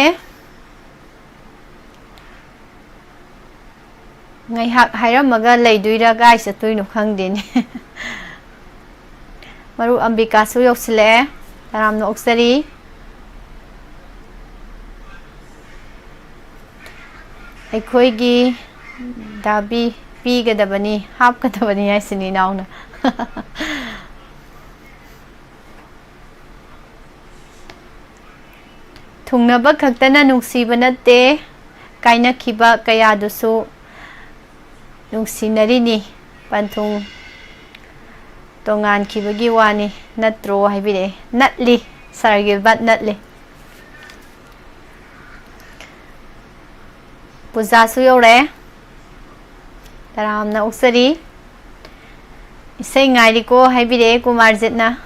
ꯉꯥꯏꯍꯥꯛ ꯍꯥꯏꯔꯝꯃꯒ ꯂꯩꯗꯣꯏꯔꯥ, ꯀꯥꯏ ꯆꯠꯇꯣꯏꯅꯣ ꯈꯪꯗꯦꯅꯦ꯫ ꯃꯔꯨꯞ ꯑꯝꯕꯤꯀꯥꯁꯨ ꯌꯧꯁꯤꯜꯂꯛꯑꯦ꯫ ꯇꯔꯥꯝꯅ ꯑꯣꯛꯆꯔꯤ꯫ ꯑꯩꯈꯣꯏꯒꯤ ꯗꯥꯕꯤ ꯄꯤꯒꯗꯕꯅꯤ, ꯍꯥꯞꯀꯗꯕꯅꯤ ꯍꯥꯏꯁꯤꯅꯤ ꯏꯅꯥꯎꯅ꯫ ꯊꯨꯡꯅꯕ ꯈꯛꯇꯅ ꯅꯨꯡꯁꯤꯕ ꯅꯠꯇꯦ, ꯀꯥꯏꯅꯈꯤꯕ ꯀꯌꯥꯗꯨꯁꯨ ꯅꯨꯡꯁꯤꯅꯔꯤꯅꯤ꯫ ꯄꯟꯊꯨꯡ ꯇꯣꯉꯥꯟꯈꯤꯕꯒꯤ ꯋꯥꯅꯤ, ꯅꯠꯇ꯭ꯔꯣ ꯍꯥꯏꯕꯤꯔꯛꯑꯦ꯫ ꯅꯠꯂꯤ, ꯁꯥꯔ ꯒꯤꯜꯕꯔꯠ, ꯅꯠꯂꯤ꯫ ꯄꯨꯖꯥꯁꯨ ꯌꯧꯔꯛꯑꯦ꯫ ꯇꯔꯥꯝꯅ ꯑꯣꯛꯆꯔꯤ꯫ ꯏꯁꯩ ꯉꯥꯏꯔꯤꯀꯣ ꯍꯥꯏꯕꯤꯔꯛꯑꯦ ꯀꯨꯃꯥꯔꯖꯤꯠꯅ꯫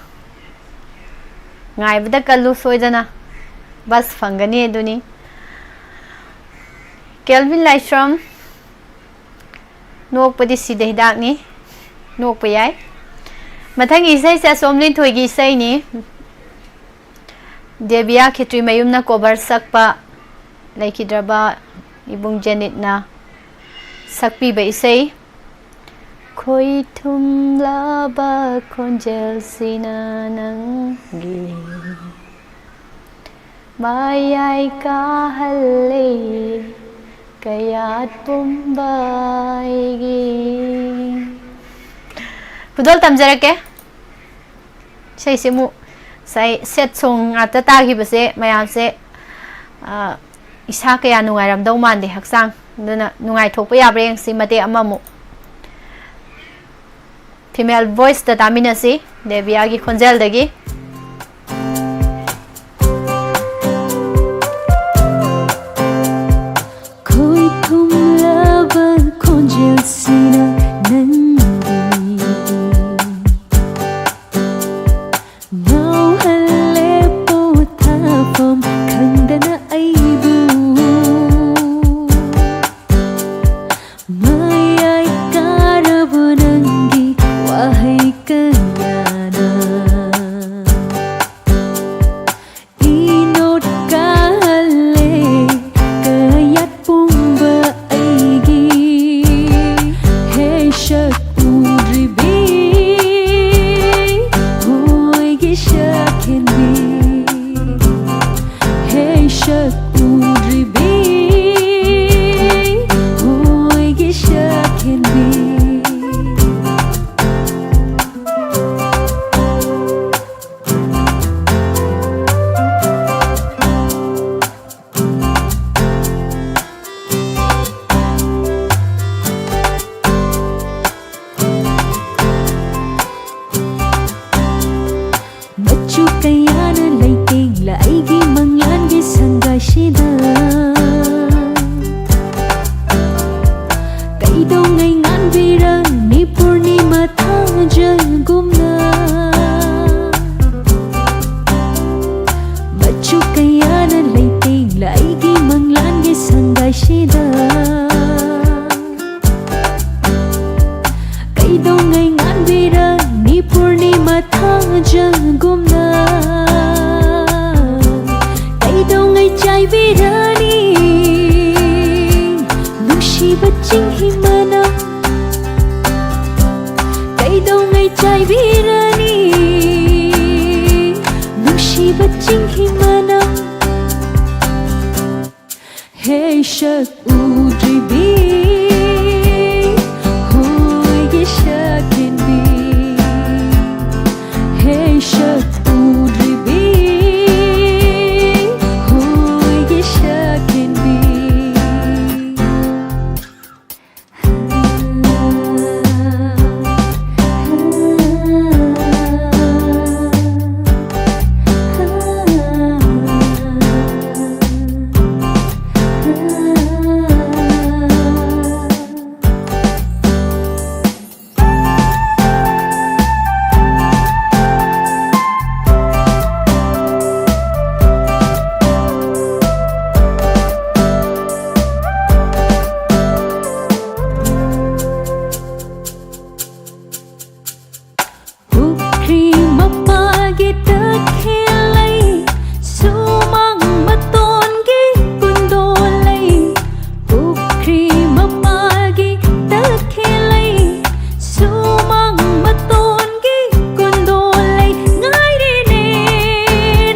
ꯉꯥꯏꯕꯗ ꯀꯜꯂꯨ, ꯁꯣꯏꯗꯅ ꯕꯁ ꯐꯪꯒꯅꯤ ꯑꯗꯨꯅꯤ꯫ ꯀꯦꯜꯚꯤꯟ ꯂꯥꯏꯁ꯭ꯔꯝ, ꯅꯣꯛꯄꯗꯤ ꯁꯤꯗ ꯍꯤꯗꯥꯛꯅꯤ꯫ ꯅꯣꯛꯄ ꯌꯥꯏ꯫ ꯃꯊꯪꯒꯤ ꯏꯁꯩꯁꯦ ꯑꯁꯣꯝ ꯂꯤꯟꯊꯣꯏꯒꯤ ꯏꯁꯩꯅꯤ꯫ ꯗꯦꯕꯤꯌꯥ ꯈꯦꯇ꯭ꯔꯤꯃꯌꯨꯝꯅ cover ꯁꯛꯄ, ꯂꯩꯈꯤꯗ꯭ꯔꯕ ꯏꯕꯨꯡ ꯖꯦꯅꯤꯠꯅ ꯁꯛꯄꯤꯕ ꯏꯁꯩ꯫ ꯈꯣꯏꯊꯨꯝꯂꯕ ꯈꯣꯟꯖꯦꯜꯁꯤꯅ ꯅꯪꯒꯤ ꯃꯌꯥꯏ ꯀꯥꯍꯜꯂꯦ, ꯀꯌꯥꯠ ꯄꯨꯝꯕ ꯑꯩꯒꯤ꯫ ꯈꯨꯗꯣꯜ ꯇꯝꯖꯔꯛꯀꯦ꯫ ꯏꯁꯩꯁꯦ ꯑꯃꯨꯛ ꯉꯁꯥꯏ sad song ꯉꯥꯛꯇ ꯇꯥꯈꯤꯕꯁꯦ ꯃꯌꯥꯝꯁꯦ, ꯑ, ꯏꯁꯥ ꯀꯌꯥ ꯅꯨꯡꯉꯥꯏꯔꯝꯗꯧ ꯃꯥꯟꯗꯦ ꯍꯛꯆꯥꯡ꯫ ꯑꯗꯨꯅ ꯅꯨꯡꯉꯥꯏꯊꯣꯛꯄ ꯌꯥꯕ꯭ꯔꯥ ꯌꯦꯡꯁꯤ ꯃꯇꯦꯛ ꯑꯃꯃꯨꯛ꯫ Female voiceꯇ ꯇꯥꯃꯤꯟꯅꯁꯤ ꯗꯦꯕꯤꯌꯥꯒꯤ ꯈꯣꯟꯖꯦꯜꯗꯒꯤ꯫ ꯈꯣꯏ ꯊꯨꯝꯂꯕ ꯈꯣꯟꯖꯦꯜꯁꯤꯅ ꯅꯪꯒꯤ ꯉꯥꯎꯍꯜꯂꯦ ꯄꯣꯊꯥꯐꯝ ꯈꯪꯗꯅ ꯑꯩꯕꯨ꯫ ꯃꯌꯥꯏ ꯀꯥꯔꯕ ꯅꯪꯒꯤ ꯋꯥꯍꯩ ꯀꯌꯥꯅ ꯊꯥꯖꯒꯨꯝꯅ ꯀꯩꯗꯧꯉꯩ ꯆꯥꯏꯕꯤꯔꯅꯤ? ꯅꯨꯡꯁꯤꯕ ꯆꯤꯡꯍꯤ ꯃꯅꯝ ꯀꯩꯗꯧꯉꯩ ꯆꯥꯏꯕꯤꯔꯅꯤ? ꯅꯨꯡꯁꯤꯕ ꯆꯤꯡꯍꯤ ꯃꯅꯝ ꯍꯦ ꯁꯛ ꯎꯗ꯭ꯔꯤꯕꯤ, ꯍꯨꯏꯒꯤ ꯁꯛ ꯍꯦꯟꯕꯤ꯫ ꯍꯦ ꯁꯛ ꯎꯗ꯭ꯔꯤꯕꯤ, ꯍꯨꯏꯒꯤ ꯁꯛ ꯍꯦꯟꯕꯤ꯫ ꯄꯨꯈ꯭ꯔꯤ ꯃꯄꯥꯒꯤ ꯇꯈꯦꯜꯂꯩ, ꯁꯨꯃꯥꯡ ꯃꯇꯣꯟꯒꯤ ꯀꯨꯟꯗꯣꯜꯂꯩ, ꯄꯨꯈ꯭ꯔꯤ ꯃꯄꯥꯒꯤ ꯇꯈꯦꯜꯂꯩ, ꯁꯨꯃꯥꯡ ꯃꯇꯣꯟꯒꯤ ꯀꯨꯟꯗꯣꯜꯂꯩ, ꯉꯥꯏꯔꯤꯅꯦ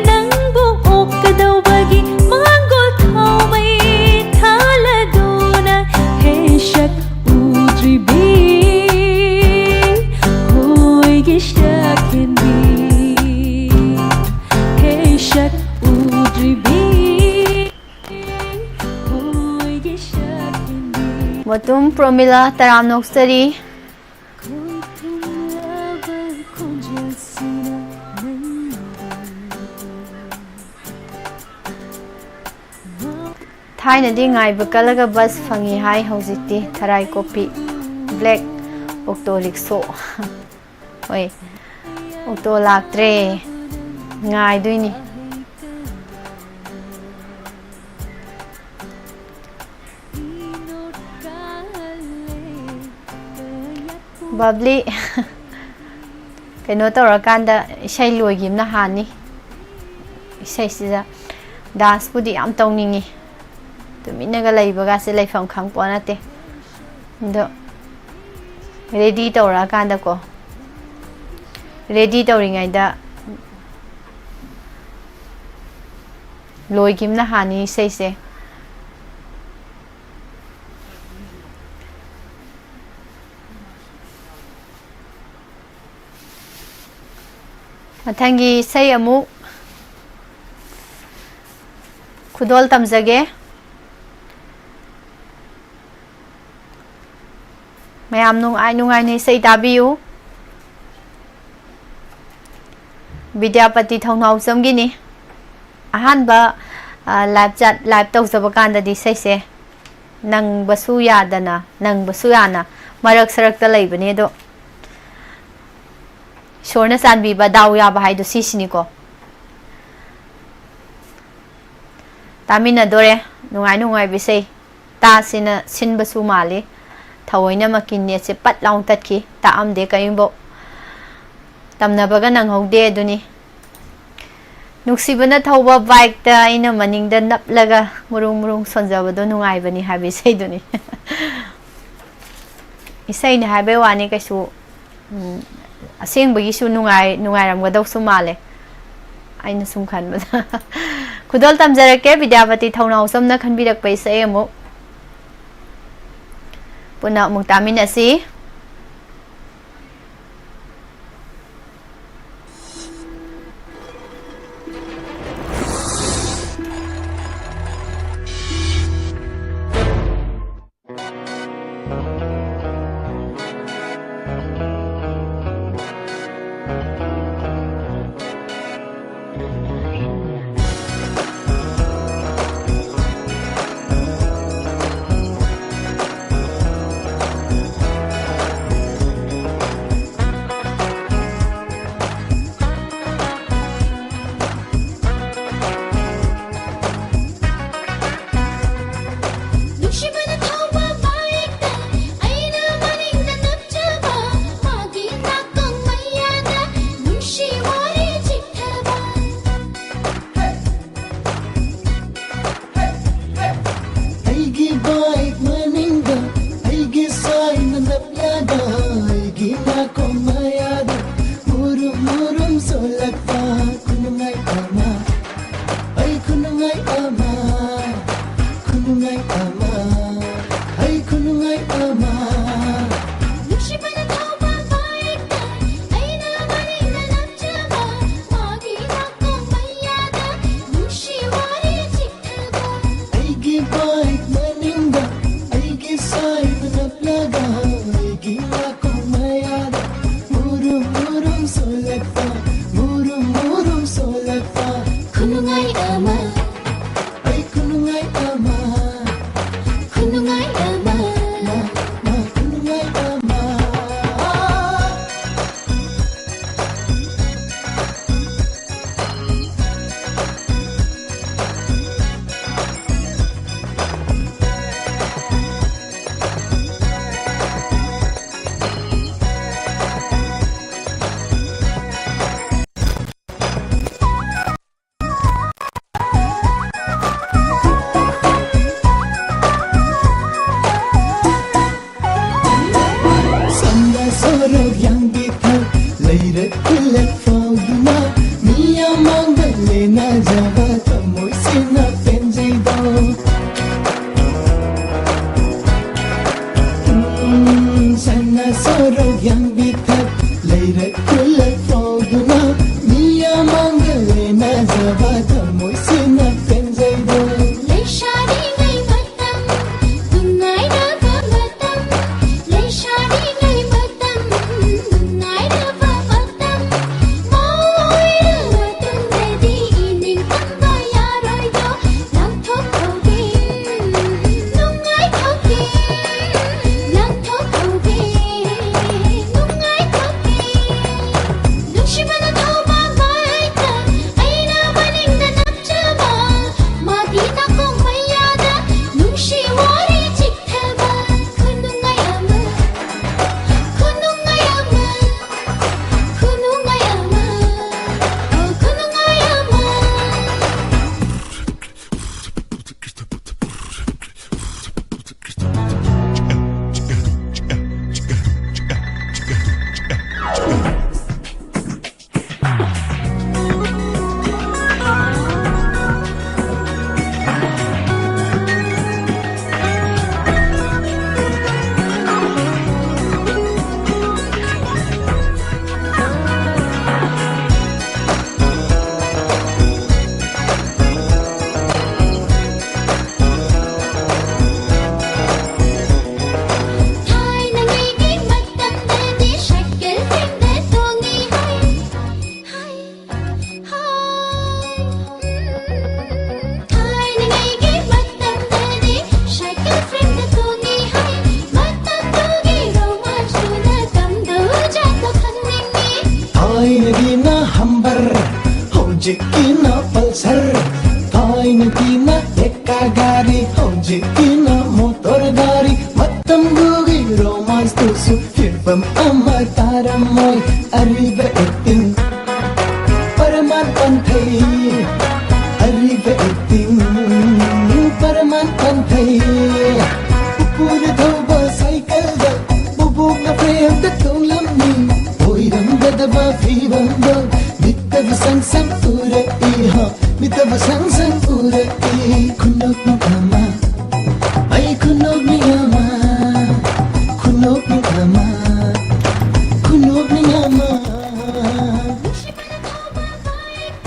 ꯅꯪꯕꯨ ꯑꯣꯛꯀꯗꯧꯕꯒꯤ ꯃꯥꯡꯒꯣꯜ ꯊꯥꯎꯃꯩ ꯊꯥꯜꯂꯗꯨꯅ꯫ ꯍꯦ ꯁꯛ ꯎꯗ꯭ꯔꯤꯕꯤ, ꯍꯨꯏꯒꯤ ꯁꯛ ꯍꯦꯟꯕꯤ꯫ ꯍꯦ ꯁꯛ ꯎꯗ꯭ꯔꯤꯕꯤ, ꯍꯨꯏꯒꯤ ꯁꯛ ꯍꯦꯟꯕꯤ꯫ ꯃꯇꯨꯝ ꯄ꯭ꯔꯣꯃꯤꯂꯥ ꯇꯔꯥꯝꯅ ꯑꯣꯛꯆꯔꯤ꯫ ꯈꯣꯏ ꯊꯨꯡꯂꯕ ꯈꯣꯟꯖꯦꯜꯁꯤꯅ ꯅꯪꯕꯨ ꯊꯥꯏꯅꯗꯤ ꯉꯥꯏꯕ ꯀꯜꯂꯒ ꯕꯁ ꯐꯪꯉꯤ ꯍꯥꯏ, ꯍꯧꯖꯤꯛꯇꯤ ꯊꯔꯥꯏ ꯀꯣꯄꯤ, ꯕ꯭ꯂꯦꯛ ꯑꯣꯛꯇꯣ ꯔꯤꯛꯁꯣ꯫ ꯍꯣꯏ, ꯑꯣꯛꯇꯣ ꯂꯥꯛꯇ꯭ꯔꯦ, ꯉꯥꯏꯗꯣꯏꯅꯤ꯫ ꯕꯕ꯭ꯂꯤ꯫ ꯀꯩꯅꯣ ꯇꯧꯔꯀꯥꯟꯗ ꯏꯁꯩ ꯂꯣꯏꯈꯤꯕꯅ ꯍꯥꯟꯅꯤ꯫ ꯏꯁꯩꯁꯤꯗ ꯗꯥꯟꯁꯄꯨꯗꯤ ꯌꯥꯝ ꯇꯧꯅꯤꯡꯉꯤ, ꯇꯨꯃꯤꯟꯅꯒ ꯂꯩꯕꯒꯁꯦ ꯂꯩꯐꯝ ꯈꯪꯄꯣꯠ ꯅꯠꯇꯦ꯫ ꯑꯗꯣ ꯔꯦꯗꯤ ꯇꯧꯔꯛꯑꯀꯥꯟꯗꯀꯣ, ꯔꯦꯗꯤ ꯇꯧꯔꯤꯉꯩꯗ ꯂꯣꯏꯈꯤꯕꯅ ꯍꯥꯟꯅꯤ ꯏꯁꯩꯁꯦ꯫ ꯃꯊꯪꯒꯤ ꯏꯁꯩ ꯑꯃꯨꯛ ꯈꯨꯗꯣꯜ ꯇꯝꯖꯒꯦ꯫ ꯃꯌꯥꯝ ꯅꯨꯡꯉꯥꯏ ꯅꯨꯡꯉꯥꯏꯅ ꯏꯁꯩ ꯇꯥꯕꯤꯌꯨ꯫ ꯕꯤꯗ꯭ꯌꯥꯄꯇꯤ ꯊꯧꯅꯥꯎꯖꯝꯒꯤꯅꯤ꯫ ꯑꯍꯥꯟꯕ, ꯑ, ꯂꯥꯏꯚ ꯆꯠ-, ꯂꯥꯏꯚ ꯇꯧꯖꯕ ꯀꯥꯟꯗꯗꯤ ꯏꯁꯩꯁꯦ ꯅꯪꯕꯁꯨ ꯌꯥꯗꯅ, ꯅꯪꯕꯁꯨ ꯌꯥꯅ ꯃꯔꯛ ꯁꯔꯛꯇ ꯂꯩꯕꯅꯦ꯫ ꯑꯗꯣ ꯏꯁꯣꯔꯅ ꯆꯥꯟꯕꯤꯕ, ꯗꯥꯎ ꯌꯥꯕ ꯍꯥꯏꯗꯣ ꯁꯤꯁꯤꯅꯤꯀꯣ꯫ ꯇꯥꯃꯤꯟꯅꯗꯣꯔꯦ ꯅꯨꯡꯉꯥꯏ ꯅꯨꯡꯉꯥꯏꯕ ꯏꯁꯩ꯫ ꯇꯥꯁꯤꯅ ꯁꯤꯟꯕꯁꯨ ꯃꯥꯜꯂꯤ꯫ ꯊꯑꯣꯏꯅꯃꯛꯀꯤ ꯅꯦꯠꯁꯦ ꯄꯠ ꯂꯥꯎ ꯇꯠꯈꯤ, ꯇꯥꯛꯑꯝꯗꯦ ꯀꯔꯤꯝꯐꯧ꯫ ꯇꯝꯅꯕꯒ ꯅꯪꯍꯧꯗꯦ ꯑꯗꯨꯅꯤ꯫ ꯅꯨꯡꯁꯤꯕꯅ ꯊꯧꯕ ꯕꯥꯏꯛꯇ ꯑꯩꯅ ꯃꯅꯤꯡꯗ ꯅꯞꯂꯒ ꯃꯨꯔꯨꯡ ꯃꯨꯔꯨꯡ ꯁꯣꯟꯖꯕꯗꯣ ꯅꯨꯡꯉꯥꯏꯕꯅꯤ ꯍꯥꯏꯕ ꯏꯁꯩꯗꯨꯅꯤ꯫ ꯏꯁꯩꯅꯤ ꯍꯥꯏꯕꯩ ꯋꯥꯅꯤ, ꯀꯩꯁꯨ, ꯎꯝ, ꯑꯁꯦꯡꯕꯒꯤꯁꯨ ꯅꯨꯡꯉꯥꯏ-, ꯅꯨꯡꯉꯥꯏꯔꯝꯒꯗꯧꯁꯨ ꯃꯥꯜꯂꯦ, ꯑꯩꯅ ꯁꯨꯝ ꯈꯟꯕꯗ꯫ ꯈꯨꯗꯣꯜ ꯇꯝꯖꯔꯛꯀꯦ, ꯕꯤꯗ꯭ꯌꯥꯄꯇꯤ ꯊꯧꯅꯥꯎꯖꯝꯅ ꯈꯟꯕꯤꯔꯛꯄ ꯏꯁꯩ ꯑꯃꯨꯛ ꯄꯨꯟꯅ ꯑꯃꯨꯛ ꯇꯥꯃꯤꯟꯅꯁꯤ꯫ ꯌꯥꯡꯕꯤ ꯊꯛ ꯂꯩꯔꯛ ꯈꯨꯜꯂꯛ ꯐꯥꯎꯗꯨꯅ ꯃꯤ ꯑꯃꯥꯡꯗ ꯂꯦꯟꯅꯖꯕ ꯊꯃꯣꯏꯁꯤꯅ ꯄꯦꯟꯖꯩꯗꯣ꯫ ꯎꯝ, ꯁꯅꯥ ꯁꯣꯔꯣꯛ ꯌꯥꯡꯕꯤ ꯊꯛ ꯂꯩꯔꯛ ꯈꯨꯜꯂꯛ ꯐꯥꯎꯗꯨꯅ ꯃꯤ ꯑꯃꯥꯡꯗ ꯂꯦꯟꯅꯖꯕ ꯊꯃꯣꯏꯁꯤꯅ ꯄꯦꯟꯖꯩꯗꯣ꯫ ꯂꯩꯁꯥꯔꯤꯉꯩ ꯃꯇꯝ ꯅꯨꯡꯉꯥꯏꯔꯕ ꯃꯇꯝ, ꯂꯩꯁꯥꯔꯤꯉꯩ ꯃꯇꯝ ꯅꯨꯡꯉꯥꯏꯔꯕ ꯃꯇꯝ, ꯃꯧ ꯑꯣꯏꯔꯕ ꯇꯨꯡꯗꯗꯤ ꯅꯤꯡꯇꯝꯕ ꯌꯥꯔꯣꯏꯗꯣ꯫ ꯂꯥꯡꯊꯣꯛꯍꯧꯒꯦ, ꯅꯨꯡꯉꯥꯏꯊꯣꯛꯀꯦ, ꯂꯥꯡꯊꯣꯛꯍꯧꯒꯦ, ꯅꯨꯡꯉꯥꯏꯊꯣꯛꯀꯦ꯫ ꯅꯨꯡꯁꯤꯕꯅ ꯊꯧꯕ ꯃꯩꯇ ꯑꯩꯅ ꯃꯅꯤꯡꯗ ꯅꯞꯆꯕ, ꯃꯥꯗꯤ ꯅꯥꯀꯣꯡ ꯃꯌꯥꯗ ꯅꯨꯡꯁꯤ ꯋꯥꯔꯤ ꯆꯤꯛꯊꯕ꯫ ꯈꯨꯅꯨꯡꯉꯥꯏ ꯑꯃ, ꯈꯨꯅꯨꯡꯉꯥꯏ ꯑꯃ, ꯈꯨꯅꯨꯡꯉꯥꯏ ꯑꯃ, ꯑꯣ, ꯈꯨꯅꯨꯡꯉꯥꯏ ꯑꯃ꯫ ꯊꯥꯏꯅꯉꯩꯒꯤ ꯃꯇꯝꯗꯗꯤ ꯁꯥꯏꯀꯜ ꯐ꯭ꯔꯦꯝꯗ ꯇꯣꯡꯉꯤ ꯍꯥꯏ꯫ ꯍꯥꯏ, ꯍꯥꯏ, ꯎꯝ, ꯊꯥꯏꯅꯉꯩꯒꯤ ꯃꯇꯝꯗꯗꯤ ꯁꯥꯏꯀꯜ ꯐ꯭ꯔꯦꯝꯗ ꯇꯣꯡꯉꯤ ꯍꯥꯏ꯫ ꯃꯇꯝꯗꯨꯒꯤ ꯔꯣꯃꯥꯟꯁꯇꯨꯅ ꯇꯝꯗꯧ ꯖꯥꯠꯇꯣ ꯈꯪꯅꯤꯡꯉꯤ꯫ ꯊꯥꯏꯅꯒꯤꯅ ꯍꯝꯕꯔ, ꯍꯧꯖꯤꯛꯀꯤꯅ ꯄꯜꯁꯔ꯫ ꯊꯥꯏꯅꯒꯤꯅ ꯊꯦꯛꯀꯥ ꯒꯥꯔꯤ, ꯍꯧꯖꯤꯛꯀꯤꯅ ꯃꯣꯇꯣꯔ ꯒꯥꯔꯤ꯫ ꯃꯇꯝꯗꯨꯒꯤ ꯔꯣꯃꯥꯟꯁꯇꯨꯁꯨ ꯐꯤꯕꯝ ꯑꯃ ꯇꯥꯔꯝꯃꯣꯏ꯫ ꯑꯔꯤꯕ ꯑꯦꯛꯇꯤꯡ ꯄꯔꯃꯥꯟ ꯄꯟꯊꯩ, ꯑꯔꯤꯕ ꯑꯦꯛꯇꯤꯡ ꯄꯔꯃꯥꯟ ꯄꯟꯊꯩ꯫ ꯎꯄꯨꯗ ꯊꯧꯕ ꯁꯥꯏꯀꯜꯗ ꯎꯕꯣꯛꯅ ꯐ꯭ꯔꯦꯝꯗ ꯇꯣꯡꯂꯝ ꯁꯛ ꯎꯔꯛꯏ ꯍꯣ, ꯃꯤꯠꯇꯕꯨ ꯁꯪ ꯁꯪ ꯎꯔꯛꯏ꯫ ꯈꯨꯅꯣꯛ ꯅꯤꯡꯊꯝꯃ, ꯑꯩ ꯈꯨꯅꯣꯛ ꯅꯤꯡꯊꯝꯃ, ꯈꯨꯅꯣꯛ ꯅꯤꯡꯊꯝꯃ, ꯈꯨꯅꯣꯛ ꯅꯤꯡꯊꯝꯃ꯫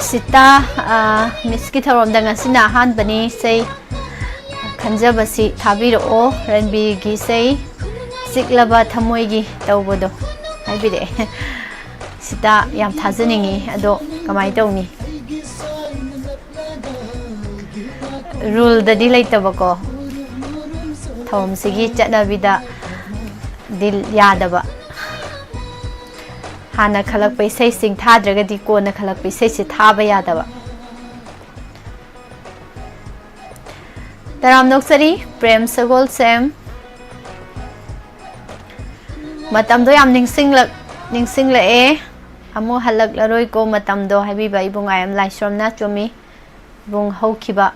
ꯁꯤꯇꯥ, ꯑ, ꯃꯤꯁꯀꯤ ꯊꯧꯔꯝꯗ ꯉꯁꯤꯅ ꯑꯍꯥꯟꯕꯅꯤ꯫ ꯏꯁꯩ ꯈꯟꯖꯕꯁꯤ ꯊꯥꯕꯤꯔꯛꯑꯣ꯫ ꯔꯟꯕꯤꯔꯒꯤ ꯏꯁꯩ ꯆꯤꯛꯂꯕ ꯊꯃꯣꯏꯒꯤ ꯇꯧꯕꯗꯣ ꯍꯥꯏꯕꯤꯔꯛꯑꯦ꯫ ꯁꯤꯇꯥ, ꯌꯥꯝ ꯊꯥꯖꯅꯤꯡꯉꯤ, ꯑꯗꯣ ꯀꯃꯥꯏꯅ ꯇꯧꯅꯤ? ꯔꯨꯜꯗꯗꯤ ꯂꯩꯇꯕꯀꯣ, ꯊꯧꯔꯝꯁꯤꯒꯤ ꯆꯠꯅꯕꯤꯗꯗꯤ ꯌꯥꯗꯕ꯫ ꯍꯥꯟꯅ ꯈꯜꯂꯛꯄ ꯏꯁꯩꯁꯤꯡ ꯊꯥꯗ꯭ꯔꯒꯗꯤ ꯀꯣꯟꯅ ꯈꯜꯂꯛꯄ ꯏꯁꯩꯁꯦ ꯊꯥꯕ ꯌꯥꯗꯕ꯫ ꯇꯔꯥꯝꯅ ꯑꯣꯛꯆꯔꯤ, ꯄ꯭ꯔꯦꯝ ꯁꯒꯣꯜꯁꯦꯝ꯫ ꯃꯇꯝꯗꯣ ꯌꯥꯝ ꯅꯤꯡꯁꯤꯡꯂꯛ-, ꯅꯤꯡꯁꯤꯡꯂꯛꯑꯦ꯫ ꯑꯃꯨꯛ ꯍꯜꯂꯛꯂꯔꯣꯏꯀꯣ ꯃꯇꯝꯗꯣ ꯍꯥꯏꯕꯤꯕ ꯏꯕꯨꯡ ꯑꯥꯏ ꯑꯦꯝ ꯂꯥꯏꯁ꯭ꯔꯝꯅ ꯆꯨꯝꯃꯤ꯫ ꯏꯕꯨꯡ ꯍꯧꯈꯤꯕ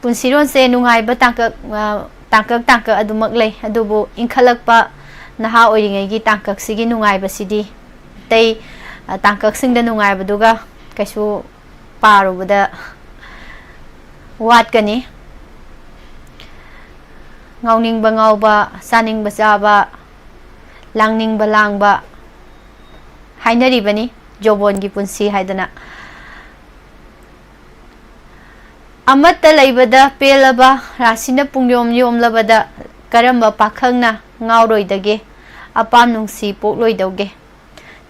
ꯄꯨꯟꯁꯤꯔꯣꯟꯁꯦ ꯅꯨꯡꯉꯥꯏꯕ ꯇꯥꯡꯀꯛ, ꯑ, ꯇꯥꯡꯀꯛ ꯇꯥꯡꯀꯛ ꯑꯗꯨꯃꯛ ꯂꯩ, ꯑꯗꯨꯕꯨ ꯏꯟꯈꯠꯂꯛꯄ ꯅꯍꯥ ꯑꯣꯏꯔꯤꯉꯩꯒꯤ ꯇꯥꯡꯀꯛꯁꯤꯒꯤ ꯅꯨꯡꯉꯥꯏꯕꯁꯤꯗꯤ ꯑꯇꯩ, ꯑ, ꯇꯥꯡꯀꯛꯁꯤꯡꯗ ꯅꯨꯡꯉꯥꯏꯕꯗꯨꯒ ꯀꯩꯁꯨ ꯄꯥꯔꯨꯕꯗ ꯋꯥꯠꯀꯅꯤ꯫ ꯉꯥꯎꯅꯤꯡꯕ ꯉꯥꯎꯕ, ꯆꯥꯅꯤꯡꯕ ꯆꯥꯕ, ꯂꯥꯡꯅꯤꯡꯕ ꯂꯥꯡꯕ ꯍꯥꯏꯅꯔꯤꯕꯅꯤ, ꯖꯣꯕꯣꯟꯒꯤ ꯄꯨꯟꯁꯤ ꯍꯥꯏꯗꯅ꯫ ꯑꯃꯠꯇ ꯂꯩꯕꯗ ꯄꯦꯜꯂꯕ ꯔꯥꯁꯤꯅ ꯄꯨꯡꯌꯣꯝ ꯌꯣꯝꯂꯕꯗ ꯀꯔꯝꯕ ꯄꯥꯈꯪꯅ ꯉꯥꯎꯔꯣꯏꯗꯒꯦ? ꯑꯄꯥꯝ ꯅꯨꯡꯁꯤ ꯄꯣꯛꯂꯣꯏꯗꯧꯒꯦ?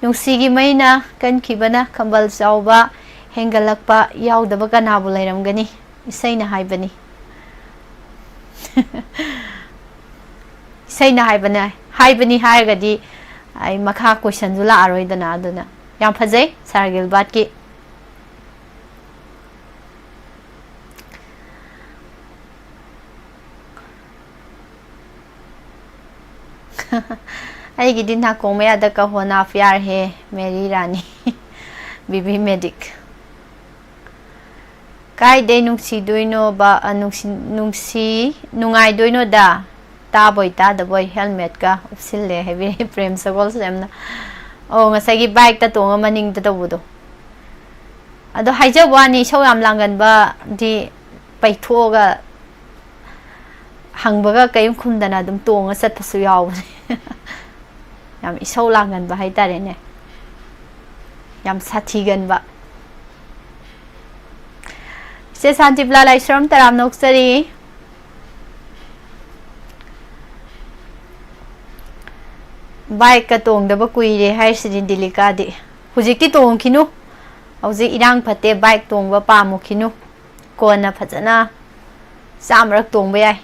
ꯅꯨꯡꯁꯤꯒꯤ ꯃꯩꯅ ꯀꯟꯈꯤꯕꯅ ꯈꯝꯕꯜ ꯆꯥꯎꯕ ꯍꯦꯟꯒꯠꯂꯛꯄ ꯌꯥꯎꯗꯕ ꯀꯅꯥꯕꯨ ꯂꯩꯔꯝꯒꯅꯤ? ꯏꯁꯩꯅ ꯍꯥꯏꯕꯅꯤ꯫ ꯏꯁꯩꯅ ꯍꯥꯏꯕꯅꯦ, ꯍꯥꯏꯕꯅꯤ ꯍꯥꯏꯔꯒꯗꯤ ꯑꯩ ꯃꯈꯥ ꯀꯣꯏꯁꯟꯁꯨ ꯂꯥꯛꯑꯔꯣꯏꯗꯅ꯫ ꯑꯗꯨꯅ ꯌꯥꯝ ꯐꯖꯩ ꯁꯥꯔ ꯒꯤꯜꯕꯥꯔꯠꯀꯤ꯫ ꯑꯩꯒꯤꯗꯤ ꯅꯥꯀꯣꯡ ꯃꯌꯥꯗ ꯀꯍꯣ ꯅꯥ ꯄ꯭ꯌꯥꯔ ꯍꯦ ꯃꯦꯔꯤ ꯔꯥꯅꯤ꯫ ꯕꯤꯕꯤ ꯃꯦꯗꯤꯛ꯫ ꯀꯥꯏꯗꯩ ꯅꯨꯡꯁꯤꯗꯣꯏꯅꯣꯕ, ꯑ, ꯅꯨꯡꯁꯤ-, ꯅꯨꯡꯁꯤ-, ꯅꯨꯡꯉꯥꯏꯗꯣꯏꯅꯣꯗ? ꯇꯥꯕꯣꯏ ꯇꯥꯗꯕꯣꯏ ꯍꯦꯜꯃꯦꯠꯀ ꯎꯞꯁꯤꯜꯂꯦ ꯍꯥꯏꯕꯤꯔꯛꯑꯦ ꯄ꯭ꯔꯦꯝ ꯁꯒꯣꯜꯁꯦꯝꯅ꯫ ꯑꯣ, ꯉꯁꯥꯏꯒꯤ ꯕꯥꯏꯛꯇ ꯇꯣꯡꯉ ꯃꯅꯤꯡꯗ ꯇꯧꯕꯗꯣ꯫ ꯑꯗꯣ ꯍꯥꯏꯖꯕ ꯋꯥꯅꯤ, ꯏꯁꯧ ꯌꯥꯝ ꯂꯥꯡꯒꯟꯕꯗꯤ ꯄꯩꯊꯣꯛꯑꯒ ꯍꯪꯕꯒ ꯀꯔꯤꯝ ꯈꯨꯝꯗꯅ ꯑꯗꯨꯝ ꯇꯣꯡꯉ ꯆꯠꯄꯁꯨ ꯌꯥꯎꯕꯅꯦ꯫ ꯌꯥꯝ ꯏꯁꯧ ꯂꯥꯡꯒꯟꯕ ꯍꯥꯏꯇꯥꯔꯦꯅꯦ, ꯌꯥꯝ ꯁꯥꯊꯤꯒꯟꯕ꯫ ꯏꯆꯦ ꯁꯥꯟꯇꯤꯕꯂꯥ ꯂꯥꯏꯁ꯭ꯔꯝ, ꯇꯔꯥꯝꯅ ꯑꯣꯛꯆꯔꯤ꯫ ꯕꯥꯏꯛꯀ ꯇꯣꯡꯗꯕ ꯀꯨꯏꯔꯦ ꯍꯥꯏꯔꯤꯁꯤꯗꯤ ꯗꯤꯂꯤꯀꯥꯗꯤ꯫ ꯍꯧꯖꯤꯛꯇꯤ ꯇꯣꯡꯈꯤꯅꯨ, ꯍꯧꯖꯤꯛ ꯏꯔꯥꯡ ꯐꯠꯇꯦ, ꯕꯥꯏꯛ ꯇꯣꯡꯕ ꯄꯥꯝꯃꯨꯈꯤꯅꯨ꯫ ꯀꯣꯟꯅ ꯐꯖꯅ ꯆꯥꯝꯃꯔꯛ ꯇꯣꯡꯕ ꯌꯥꯏ꯫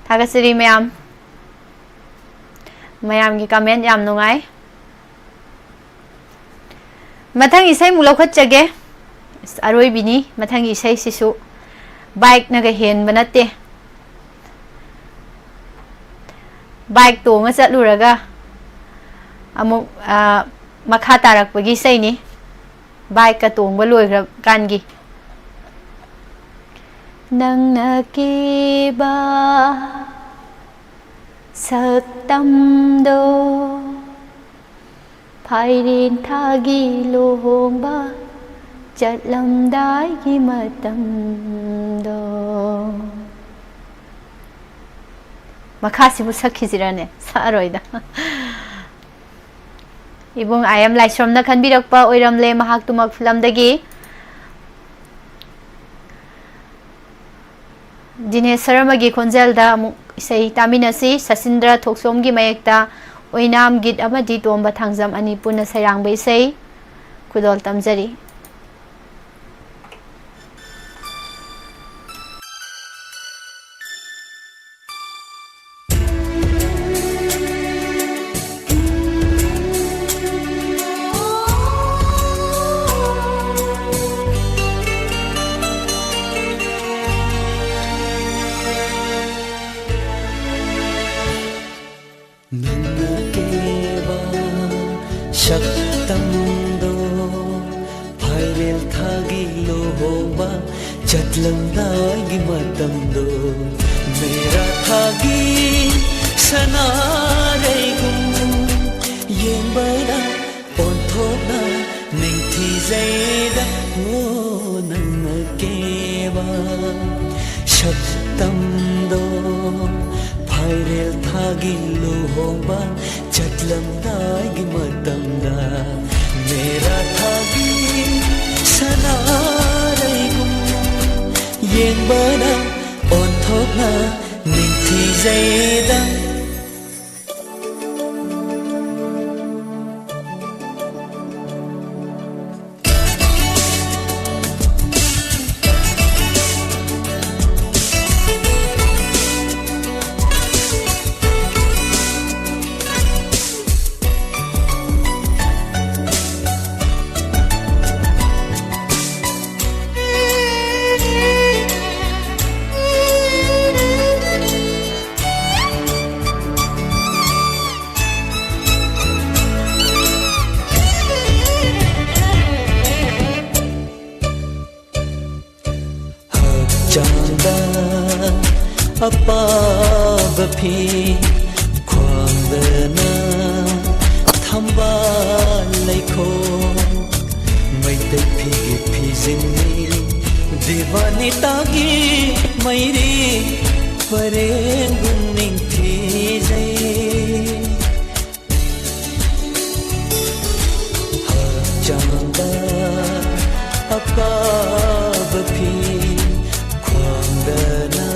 ꯊꯥꯒꯠꯆꯔꯤ ꯃꯌꯥꯝ꯫ ꯃꯌꯥꯝꯒꯤ comment ꯌꯥꯝ ꯅꯨꯡꯉꯥꯏ꯫ ꯃꯊꯪ ꯏꯁꯩꯃꯨꯛ ꯂꯧꯈꯠꯆꯒꯦ꯫ ꯑꯁ, ꯑꯔꯣꯏꯕꯤꯅꯤ ꯃꯊꯪꯒꯤ ꯏꯁꯩꯁꯤꯁꯨ꯫ ꯕꯥꯏꯛꯅꯒ ꯍꯦꯟꯕ ꯅꯠꯇꯦ꯫ ꯕꯥꯏꯛ ꯇꯣꯡꯉ ꯆꯠꯂꯨꯔꯒ ꯑꯃꯨꯛ, ꯑ, ꯃꯈꯥ ꯇꯥꯔꯛꯄꯒꯤ ꯏꯁꯩꯅꯤ꯫ ꯕꯥꯏꯛꯀ ꯇꯣꯡꯕ ꯂꯣꯏꯈ꯭ꯔꯀꯥꯟꯒꯤ꯫ ꯅꯪꯅ ꯀꯦꯕ ꯁꯛꯇꯝꯗꯣ, ꯐꯥꯏꯔꯦꯟ ꯊꯥꯒꯤ ꯂꯨꯍꯣꯡꯕ ꯆꯠꯂꯝꯗꯥꯏꯒꯤ ꯃꯇꯝꯗꯣ꯫ ꯃꯈꯥꯁꯤꯕꯨ ꯁꯛꯈꯤꯁꯤꯔꯅꯦ? ꯁꯛꯑꯔꯣꯏꯗ꯫ ꯏꯕꯨꯡ ꯑꯥꯏ ꯑꯦꯝ ꯂꯥꯏꯁ꯭ꯔꯝꯅ ꯈꯟꯕꯤꯔꯛꯄ ꯑꯣꯏꯔꯝꯂꯦ ꯃꯍꯥꯛꯇꯨꯃꯛ ꯐꯤꯂꯝꯗꯒꯤ꯫ ꯗꯤꯅꯦꯁ ꯁꯔꯃꯒꯤ ꯈꯣꯟꯖꯦꯜꯗ ꯑꯃꯨꯛ ꯏꯁꯩ ꯇꯥꯃꯤꯟꯅꯁꯤ꯫ ꯁꯆꯤꯟꯗ꯭ꯔ ꯊꯣꯛꯆꯣꯝꯒꯤ ꯃꯌꯦꯛꯇ ꯑꯣꯏꯅꯥꯝ ꯒꯤꯠ ꯑꯃꯗꯤ ꯇꯣꯝꯕ ꯊꯥꯡꯖꯝ ꯑꯅꯤ ꯄꯨꯟꯅ ꯁꯩꯔꯥꯡꯕ ꯏꯁꯩ ꯈꯨꯗꯣꯜ ꯇꯝꯖꯔꯤ꯫ ꯅꯪꯅ ꯀꯦꯕ ꯁꯛꯇꯝꯗꯣ, ꯐꯥꯏꯔꯦꯜ ꯊꯥꯒꯤ ꯂꯨꯍꯣꯡꯕ ꯆꯠꯂꯝꯗꯥꯏꯒꯤ ꯃꯇꯝꯗꯣ, ꯃꯦꯔꯥ ꯊꯥꯒꯤ ꯁꯅꯥꯔꯩꯒꯨꯝ ꯌꯦꯡꯕꯗ ꯑꯣꯟꯊꯣꯛꯅ ꯅꯤꯡꯊꯤꯖꯩꯗ꯫ ꯑꯣ, ꯅꯪꯅ ꯀꯦꯕ ꯁꯛꯇꯝꯗꯣ, ꯐꯥꯏꯔꯦꯜ ꯊꯥꯒꯤ ꯂꯨꯍꯣꯡꯕ ꯆꯠꯂꯝꯗꯥꯏꯒꯤ ꯃꯇꯝꯗ ꯃꯦꯔꯥ ꯊꯥꯒꯤ ꯁꯅꯥꯔꯩꯒꯨꯝ ꯌꯦꯡꯕꯅ ꯑꯣꯟꯊꯣꯛꯅ ꯅꯤꯡꯊꯤꯖꯩꯗ꯫ ꯍꯛꯆꯥꯡꯗ ꯑꯄꯥꯕ ꯐꯤ, ꯈ꯭ꯋꯥꯡꯗꯅ ꯊꯝꯕꯥꯜ ꯂꯩꯈꯣꯛ, ꯃꯩꯇꯩ ꯐꯤꯒꯤ ꯐꯤꯖꯤꯟꯅꯤ, ꯗꯤꯋꯥꯅꯤꯇꯥꯒꯤ ꯃꯩꯔꯤ ꯄꯔꯦꯡꯒꯨꯝ ꯅꯤꯡꯊꯤꯖꯩ꯫ ꯍꯛꯆꯥꯡꯗ ꯑꯄꯥꯕ ꯐꯤ, ꯈ꯭ꯋꯥꯡꯗꯅ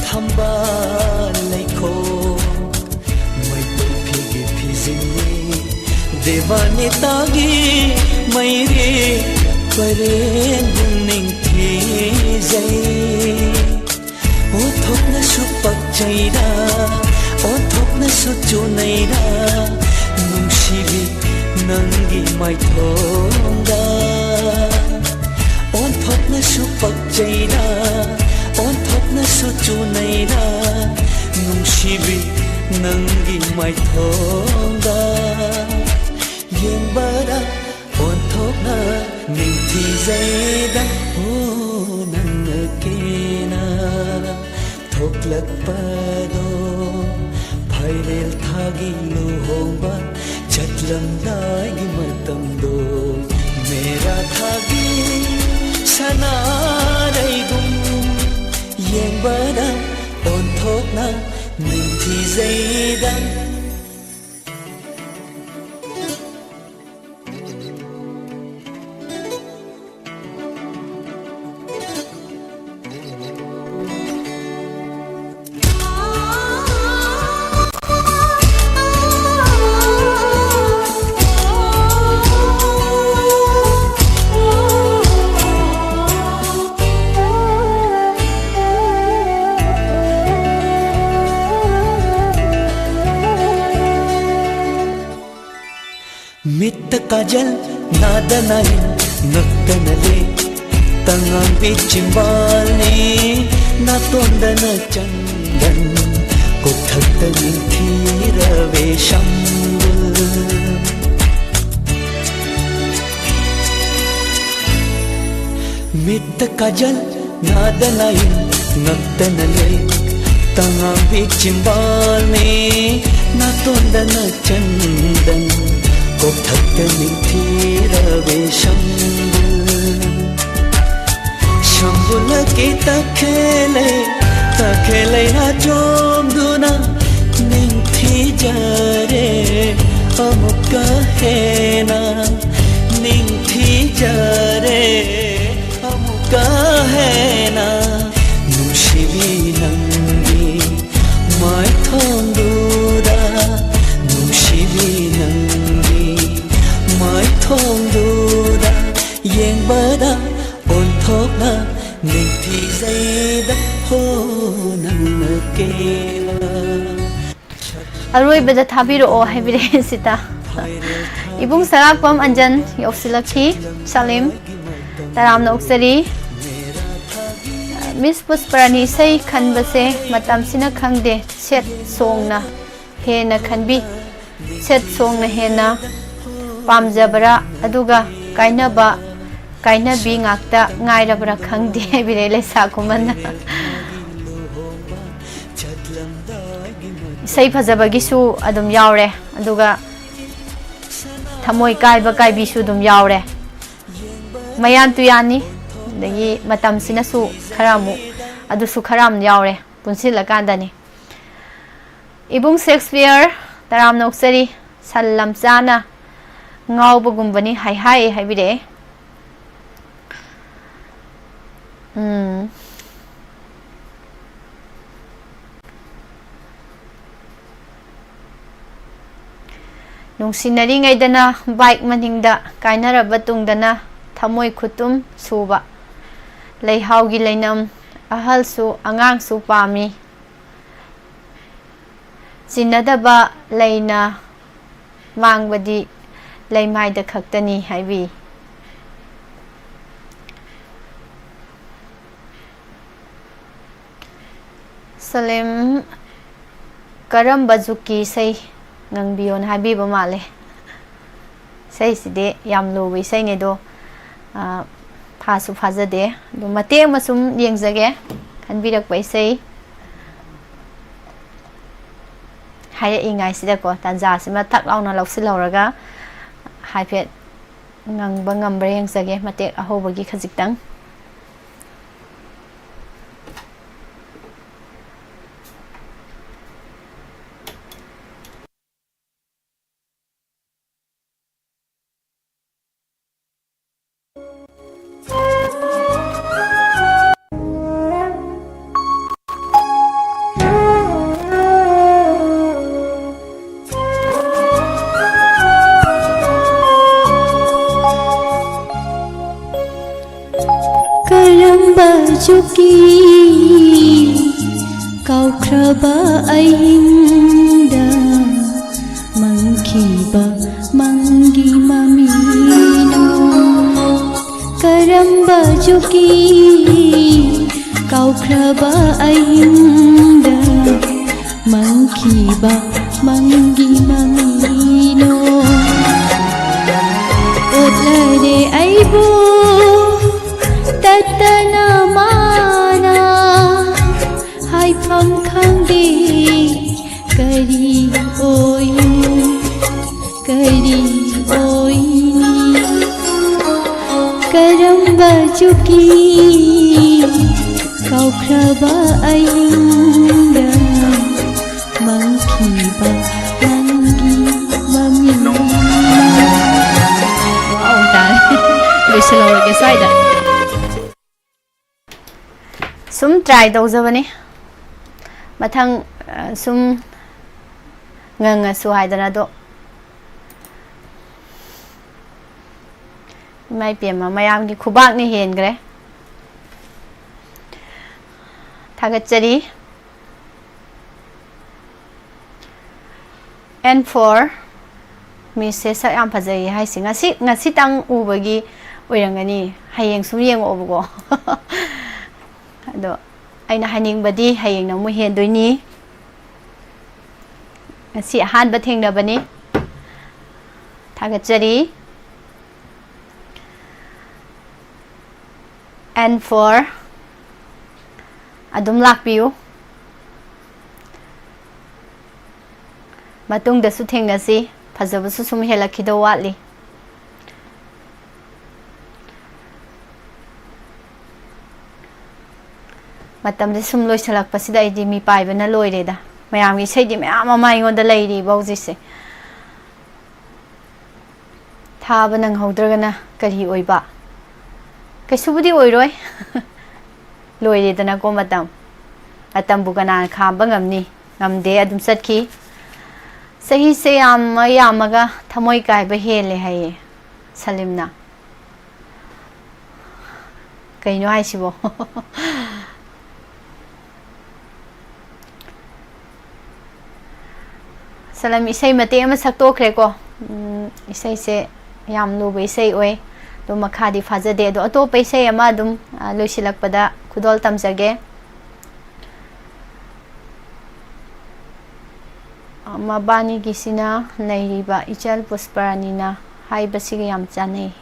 ꯊꯝꯕꯥꯜ ꯂꯩꯈꯣꯛ, ꯃꯩꯇꯩ ꯐꯤꯒꯤ ꯐꯤꯖꯤꯟꯅꯤ, ꯗꯤꯋꯥꯅꯤꯇꯥꯒꯤ ꯃꯩꯔꯤ ꯄꯔꯦꯡꯒꯨꯝ ꯅꯤꯡꯊꯤꯖꯩ꯫ ꯑꯣꯟꯊꯣꯛꯅꯁꯨ ꯄꯛꯆꯩꯗ, ꯑꯣꯟꯊꯣꯛꯅꯁꯨ ꯆꯨꯅꯩꯗ, ꯅꯨꯡꯁꯤꯕꯤ ꯅꯪꯒꯤ ꯃꯥꯏꯊꯣꯡꯗ꯫ ꯑꯣꯟꯊꯣꯛꯅꯁꯨ ꯄꯛꯆꯩꯗ, ꯑꯣꯟꯊꯣꯛꯅꯁꯨ ꯆꯨꯅꯩꯗ, ꯅꯨꯡꯁꯤꯕꯤ ꯅꯪꯒꯤ ꯃꯥꯏꯊꯣꯡꯗ꯫ ꯌꯦꯡꯕꯗ ꯑꯣꯟꯊꯣꯛꯅ ꯅꯤꯡꯊꯤꯖꯩꯗ꯫ ꯑꯣ, ꯅꯪꯅ ꯀꯦꯅ ꯊꯣꯛꯂꯛꯄꯗꯣ, ꯂꯨꯍꯣꯡꯕ ꯆꯠꯂꯝꯗꯥꯏꯒꯤ ꯃꯇꯝꯗꯣ, ꯃꯦꯔꯥ ꯊꯥꯒꯤ ꯁꯅꯥꯔꯩꯒꯨꯝ ꯌꯦꯡꯕꯗ ꯑꯣꯟꯊꯣꯛꯅ ꯅꯤꯡꯊꯤꯖꯩꯗ꯫ ꯃꯤꯠꯇ ꯀꯥꯖꯜ ꯅꯥꯗꯅ ꯏꯟ ꯉꯛꯇꯅ ꯂꯦꯛ ꯇꯉꯥꯡꯕꯤ ꯆꯤꯝꯕꯥꯜꯅꯤ ꯅꯥꯇꯣꯟꯗꯅ ꯆꯟꯗꯟ ꯀꯣꯛꯊꯛꯇ ꯅꯤꯡꯊꯤꯔꯕꯦ ꯁꯝꯕꯨꯜ ꯃꯤꯠꯇ ꯀꯥꯖꯜ ꯅꯥꯗꯅ ꯏꯟ ꯉꯛꯇꯅ ꯂꯩ ꯇꯉꯥꯡꯕꯤ ꯆꯤꯝꯕꯥꯜꯅꯤ ꯅꯥꯇꯣꯟꯗꯅ ꯆꯟꯗꯟ ꯀꯣꯛꯊꯛꯇ ꯅꯤꯡꯊꯤꯔꯕꯦ ꯁꯝꯕꯨꯜ ꯁꯝꯕꯨꯜꯂꯛꯀꯤ ꯇꯈꯦꯜꯂꯩ ꯇꯈꯦꯜꯂꯩ ꯆꯣꯝꯗꯨꯅ ꯅꯤꯡꯊꯤꯖꯔꯦ ꯑꯃꯨꯛꯀ ꯍꯦꯟꯅ ꯅꯤꯡꯊꯤꯖꯔꯦ ꯑꯃꯨꯛꯀ ꯍꯦꯟꯅ ꯅꯨꯡꯁꯤꯕꯤ ꯅꯪꯒꯤ ꯃꯥꯏꯊꯣꯡꯗꯨꯗ ꯅꯨꯡꯁꯤꯕꯤ ꯅꯪꯒꯤ ꯃꯥꯏꯊꯣꯡꯗꯨꯗ ꯌꯦꯡꯕꯗ ꯑꯣꯟꯊꯣꯛꯅ ꯅꯤꯡꯊꯤꯖꯩꯗ ꯍꯣ ꯅꯪꯅ ꯀꯦꯕ ꯑꯔꯣꯏꯕꯗ ꯊꯥꯕꯤꯔꯛꯑꯣ ꯍꯥꯏꯕꯤꯔꯛꯑꯦ ꯁꯤꯗ꯫ ꯏꯕꯨꯡ ꯁꯔꯥꯛꯄꯝ ꯑꯟꯖꯟ ꯌꯧꯁꯤꯜꯂꯛꯈꯤ꯫ ꯁꯂꯤꯝ, ꯇꯔꯥꯝꯅ ꯑꯣꯛꯆꯔꯤ꯫ ꯃꯤꯁ ꯄꯨꯁꯄꯔꯥꯅꯤ ꯏꯁꯩ ꯈꯟꯕꯁꯦ ꯃꯇꯝꯁꯤꯅ ꯈꯪꯗꯦ, ꯁꯦꯠ ꯁꯣꯡꯅ ꯍꯦꯟꯅ ꯈꯟꯕꯤ, ꯁꯦꯠ ꯁꯣꯡꯅ ꯍꯦꯟꯅ ꯄꯥꯝꯖꯕ꯭ꯔꯥ, ꯑꯗꯨꯒ ꯀꯥꯏꯅꯕ, ꯀꯥꯏꯅꯕꯤ ꯉꯥꯛꯇ ꯉꯥꯏꯔꯕ꯭ꯔꯥ ꯈꯪꯗꯦ ꯍꯥꯏꯕꯤꯔꯛꯑꯦ ꯂꯩꯁꯥ ꯈꯨꯃꯟꯅ꯫ ꯏꯁꯩ ꯐꯖꯕꯒꯤꯁꯨ ꯑꯗꯨꯝ ꯌꯥꯎꯔꯦ, ꯑꯗꯨꯒ ꯊꯃꯣꯏ ꯀꯥꯏꯕ ꯀꯥꯏꯕꯤꯁꯨ ꯑꯗꯨꯝ ꯌꯥꯎꯔꯦ꯫ ꯃꯌꯥꯟ ꯇꯨꯌꯥꯟꯅꯤ, ꯑꯗꯒꯤ ꯃꯇꯝꯁꯤꯅꯁꯨ ꯈꯔ ꯑꯃꯨꯛ, ꯑꯗꯨꯁꯨ ꯈꯔ ꯑꯃ ꯌꯥꯎꯔꯦ, ꯄꯨꯟꯁꯤꯜꯂꯀꯥꯟꯗꯅꯤ꯫ ꯏꯕꯨꯡ ꯁꯦꯛꯁꯄꯤꯌꯔ, ꯇꯔꯥꯝꯅ ꯑꯣꯛꯆꯔꯤ, ꯁꯟ ꯂꯝꯆꯥꯅ ꯉꯥꯎꯕꯒꯨꯝꯕꯅꯤ ꯍꯥꯏ ꯍꯥꯏ ꯍꯥꯏꯕꯤꯔꯛꯑꯦ꯫ ꯎꯝ꯫ ꯅꯨꯡꯁꯤꯅꯔꯤꯉꯩꯗꯅ ꯕꯥꯏꯛ ꯃꯅꯤꯡꯗ, ꯀꯥꯏꯅꯔꯕ ꯇꯨꯡꯗꯅ ꯊꯃꯣꯏ ꯈꯨꯇꯨꯝ ꯁꯨꯕ꯫ ꯂꯩꯍꯥꯎꯒꯤ ꯂꯩꯅꯝ, ꯑꯍꯜꯁꯨ ꯑꯉꯥꯡꯁꯨ ꯄꯥꯝꯃꯤ꯫ ꯆꯤꯟꯅꯗꯕ ꯂꯩꯅ ꯃꯥꯡꯕꯗꯤ ꯂꯩꯃꯥꯏꯗ ꯈꯛꯇꯅꯤ ꯍꯥꯏꯕꯤ꯫ ꯁꯂꯤꯝ, ꯀꯔꯝꯕ ꯖꯨꯛꯀꯤ ꯏꯁꯩ ꯉꯪꯕꯤꯌꯣꯅ ꯍꯥꯏꯕꯤꯕ ꯃꯥꯜꯂꯦ꯫ ꯏꯁꯩꯁꯤꯗꯤ ꯌꯥꯝ ꯂꯨꯕ ꯏꯁꯩꯅꯦ, ꯑꯗꯣ, ꯑ, ꯐꯥꯁꯨ ꯐꯥꯖꯗꯦ꯫ ꯑꯗꯣ ꯃꯇꯦꯛ ꯑꯃ ꯁꯨꯝ ꯌꯦꯡꯖꯒꯦ, ꯈꯟꯕꯤꯔꯛꯄ ꯏꯁꯩ꯫ ꯍꯥꯏꯔꯛꯏꯉꯥꯏꯁꯤꯗꯀꯣ, ꯇꯥꯟꯖꯥꯁꯤꯃ ꯊꯛ ꯂꯥꯎꯅ ꯂꯧꯁꯤꯜꯍꯧꯔꯒ ꯍꯥꯏꯐꯦꯠ ꯉꯪꯕ ꯉꯝꯕ꯭ꯔꯥ ꯌꯦꯡꯖꯒꯦ, ꯃꯇꯦꯛ ꯑꯍꯧꯕꯒꯤ ꯈꯖꯤꯛꯇꯪ꯫ ꯀꯔꯝꯕ ꯖꯨꯛꯀꯤ ꯀꯥꯎꯈ꯭ꯔꯕ ꯑꯍꯤꯡꯗ ꯃꯪꯈꯤꯕ ꯃꯪꯒꯤ ꯃꯃꯤꯅꯣ? ꯀꯔꯝꯕ ꯖꯨꯛꯀꯤ ꯀꯥꯎꯈ꯭ꯔꯕ ꯑꯍꯤꯡꯗ ꯃꯪꯈꯤꯕ ꯃꯪꯒꯤ ꯃꯃꯤꯅꯣ? ꯑꯣꯠꯂꯔꯦ ꯑꯩꯕꯨ ꯇꯠꯇꯅ ꯃꯥꯅ, ꯍꯥꯏꯐꯝ ꯈꯪꯗꯦ꯫ ꯀꯔꯤ ꯑꯣꯏꯅꯤ, ꯀꯔꯤ ꯑꯣꯏꯅꯤ, ꯀꯔꯝꯕ ꯆꯨꯛꯀꯤ ꯀꯥꯎꯈ꯭ꯔꯕ ꯑꯩꯅ ꯃꯪꯈꯤꯕ ꯅꯪꯒꯤ ꯃꯃꯤꯡ꯫ ꯋꯥꯎ, ꯇꯥꯔꯦ꯫ ꯂꯣꯏꯁꯤꯜꯍꯧꯔꯒꯦ ꯁ꯭ꯋꯥꯏꯗ꯫ ꯁꯨꯝ try ꯇꯧꯖꯕꯅꯤ꯫ ꯃꯊꯪ, ꯑ, ꯁꯨꯝ ꯉꯪꯉꯁꯨ ꯍꯥꯏꯗꯅ꯫ ꯑꯗꯣ ꯏꯃꯥ ꯏꯄꯦꯝꯃ, ꯃꯌꯥꯝꯒꯤ ꯈꯨꯕꯥꯛꯅ ꯍꯦꯟꯈ꯭ꯔꯦ꯫ ꯊꯥꯒꯠꯆꯔꯤ꯫ And for Missꯁꯦ ꯁꯛ ꯌꯥꯝ ꯐꯖꯩ ꯍꯥꯏꯁꯦ ꯉꯁꯤ, ꯉꯁꯤꯇꯪ ꯎꯕꯒꯤ ꯑꯣꯏꯔꯝꯒꯅꯤ꯫ ꯍꯌꯦꯡ ꯁꯨꯝ ꯌꯦꯡꯉꯛꯑꯣꯕꯀꯣ꯫ ꯑꯗꯣ ꯑꯩꯅ ꯍꯥꯏꯅꯤꯡꯕꯗꯤ ꯍꯌꯦꯡꯅ ꯑꯃꯨꯛ ꯍꯦꯟꯗꯣꯏꯅꯤ꯫ ꯉꯁꯤ ꯑꯍꯥꯟꯕ ꯊꯦꯡꯅꯕꯅꯤ꯫ ꯊꯥꯒꯠꯆꯔꯤ꯫ And for ꯑꯗꯨꯝ ꯂꯥꯛꯄꯤꯌꯨ꯫ ꯃꯇꯨꯡꯗꯁꯨ ꯊꯦꯡꯅꯁꯤ꯫ ꯐꯖꯕꯁꯨ ꯁꯨꯝ ꯍꯦꯜꯂꯛꯈꯤꯗꯧ ꯋꯥꯠꯂꯤ꯫ ꯃꯇꯝꯁꯦ ꯁꯨꯝ ꯂꯣꯏꯁꯤꯜꯂꯛꯄꯁꯤꯗ ꯑꯩꯗꯤ ꯃꯤꯄꯥꯏꯕꯅ ꯂꯣꯏꯔꯦꯗ꯫ ꯃꯌꯥꯝꯒꯤ ꯏꯁꯩꯗꯤ ꯃꯌꯥꯝ ꯑꯃ ꯑꯩꯉꯣꯟꯗ ꯂꯩꯔꯤꯕ ꯍꯧꯖꯤꯛꯁꯦ꯫ ꯊꯥꯕ ꯅꯪꯍꯧꯗ꯭ꯔꯒꯅ ꯀꯔꯤ ꯑꯣꯏꯕ? ꯀꯩꯁꯨꯕꯨꯗꯤ ꯑꯣꯏꯔꯣꯏ꯫ ꯂꯣꯏꯔꯦꯗꯅꯀꯣ ꯃꯇꯝ꯫ ꯃꯇꯝꯕꯨ ꯀꯅꯥꯅ ꯈꯥꯝꯕ ꯉꯝꯅꯤ? ꯉꯝꯗꯦ, ꯑꯗꯨꯝ ꯆꯠꯈꯤ꯫ ꯆꯍꯤꯁꯦ ꯌꯥꯝꯃ ꯌꯥꯝꯃꯒ ꯊꯃꯣꯏ ꯀꯥꯏꯕ ꯍꯦꯜꯂꯦ ꯍꯥꯏꯌꯦ ꯁꯂꯤꯝꯅ꯫ ꯀꯩꯅꯣ ꯍꯥꯏꯁꯤꯕꯣ? ꯁꯂꯝ ꯏꯁꯩ ꯃꯇꯦꯛ ꯑꯃ ꯁꯛꯇꯣꯛꯈ꯭ꯔꯦꯀꯣ꯫ ꯎꯝ, ꯏꯁꯩꯁꯦ ꯌꯥꯝ ꯂꯨꯕ ꯏꯁꯩ ꯑꯣꯏ꯫ ꯑꯗꯣ ꯃꯈꯥꯗꯤ ꯐꯥꯖꯗꯦ꯫ ꯑꯗꯣ ꯑꯇꯣꯞꯄ ꯏꯁꯩ ꯑꯃ ꯑꯗꯨꯝ, ꯑ, ꯂꯣꯏꯁꯤꯜꯂꯛꯄꯗ ꯈꯨꯗꯣꯜ ꯇꯝꯖꯒꯦ꯫ ꯃꯕꯥꯅꯤꯒꯤꯁꯤꯅ ꯅꯩꯔꯤꯕ ꯏꯆꯜ ꯄꯨꯁꯄꯔꯥꯅꯤꯅ ꯍꯥꯏꯕꯁꯤꯒ ꯌꯥꯝ ꯆꯥꯟꯅꯩ꯫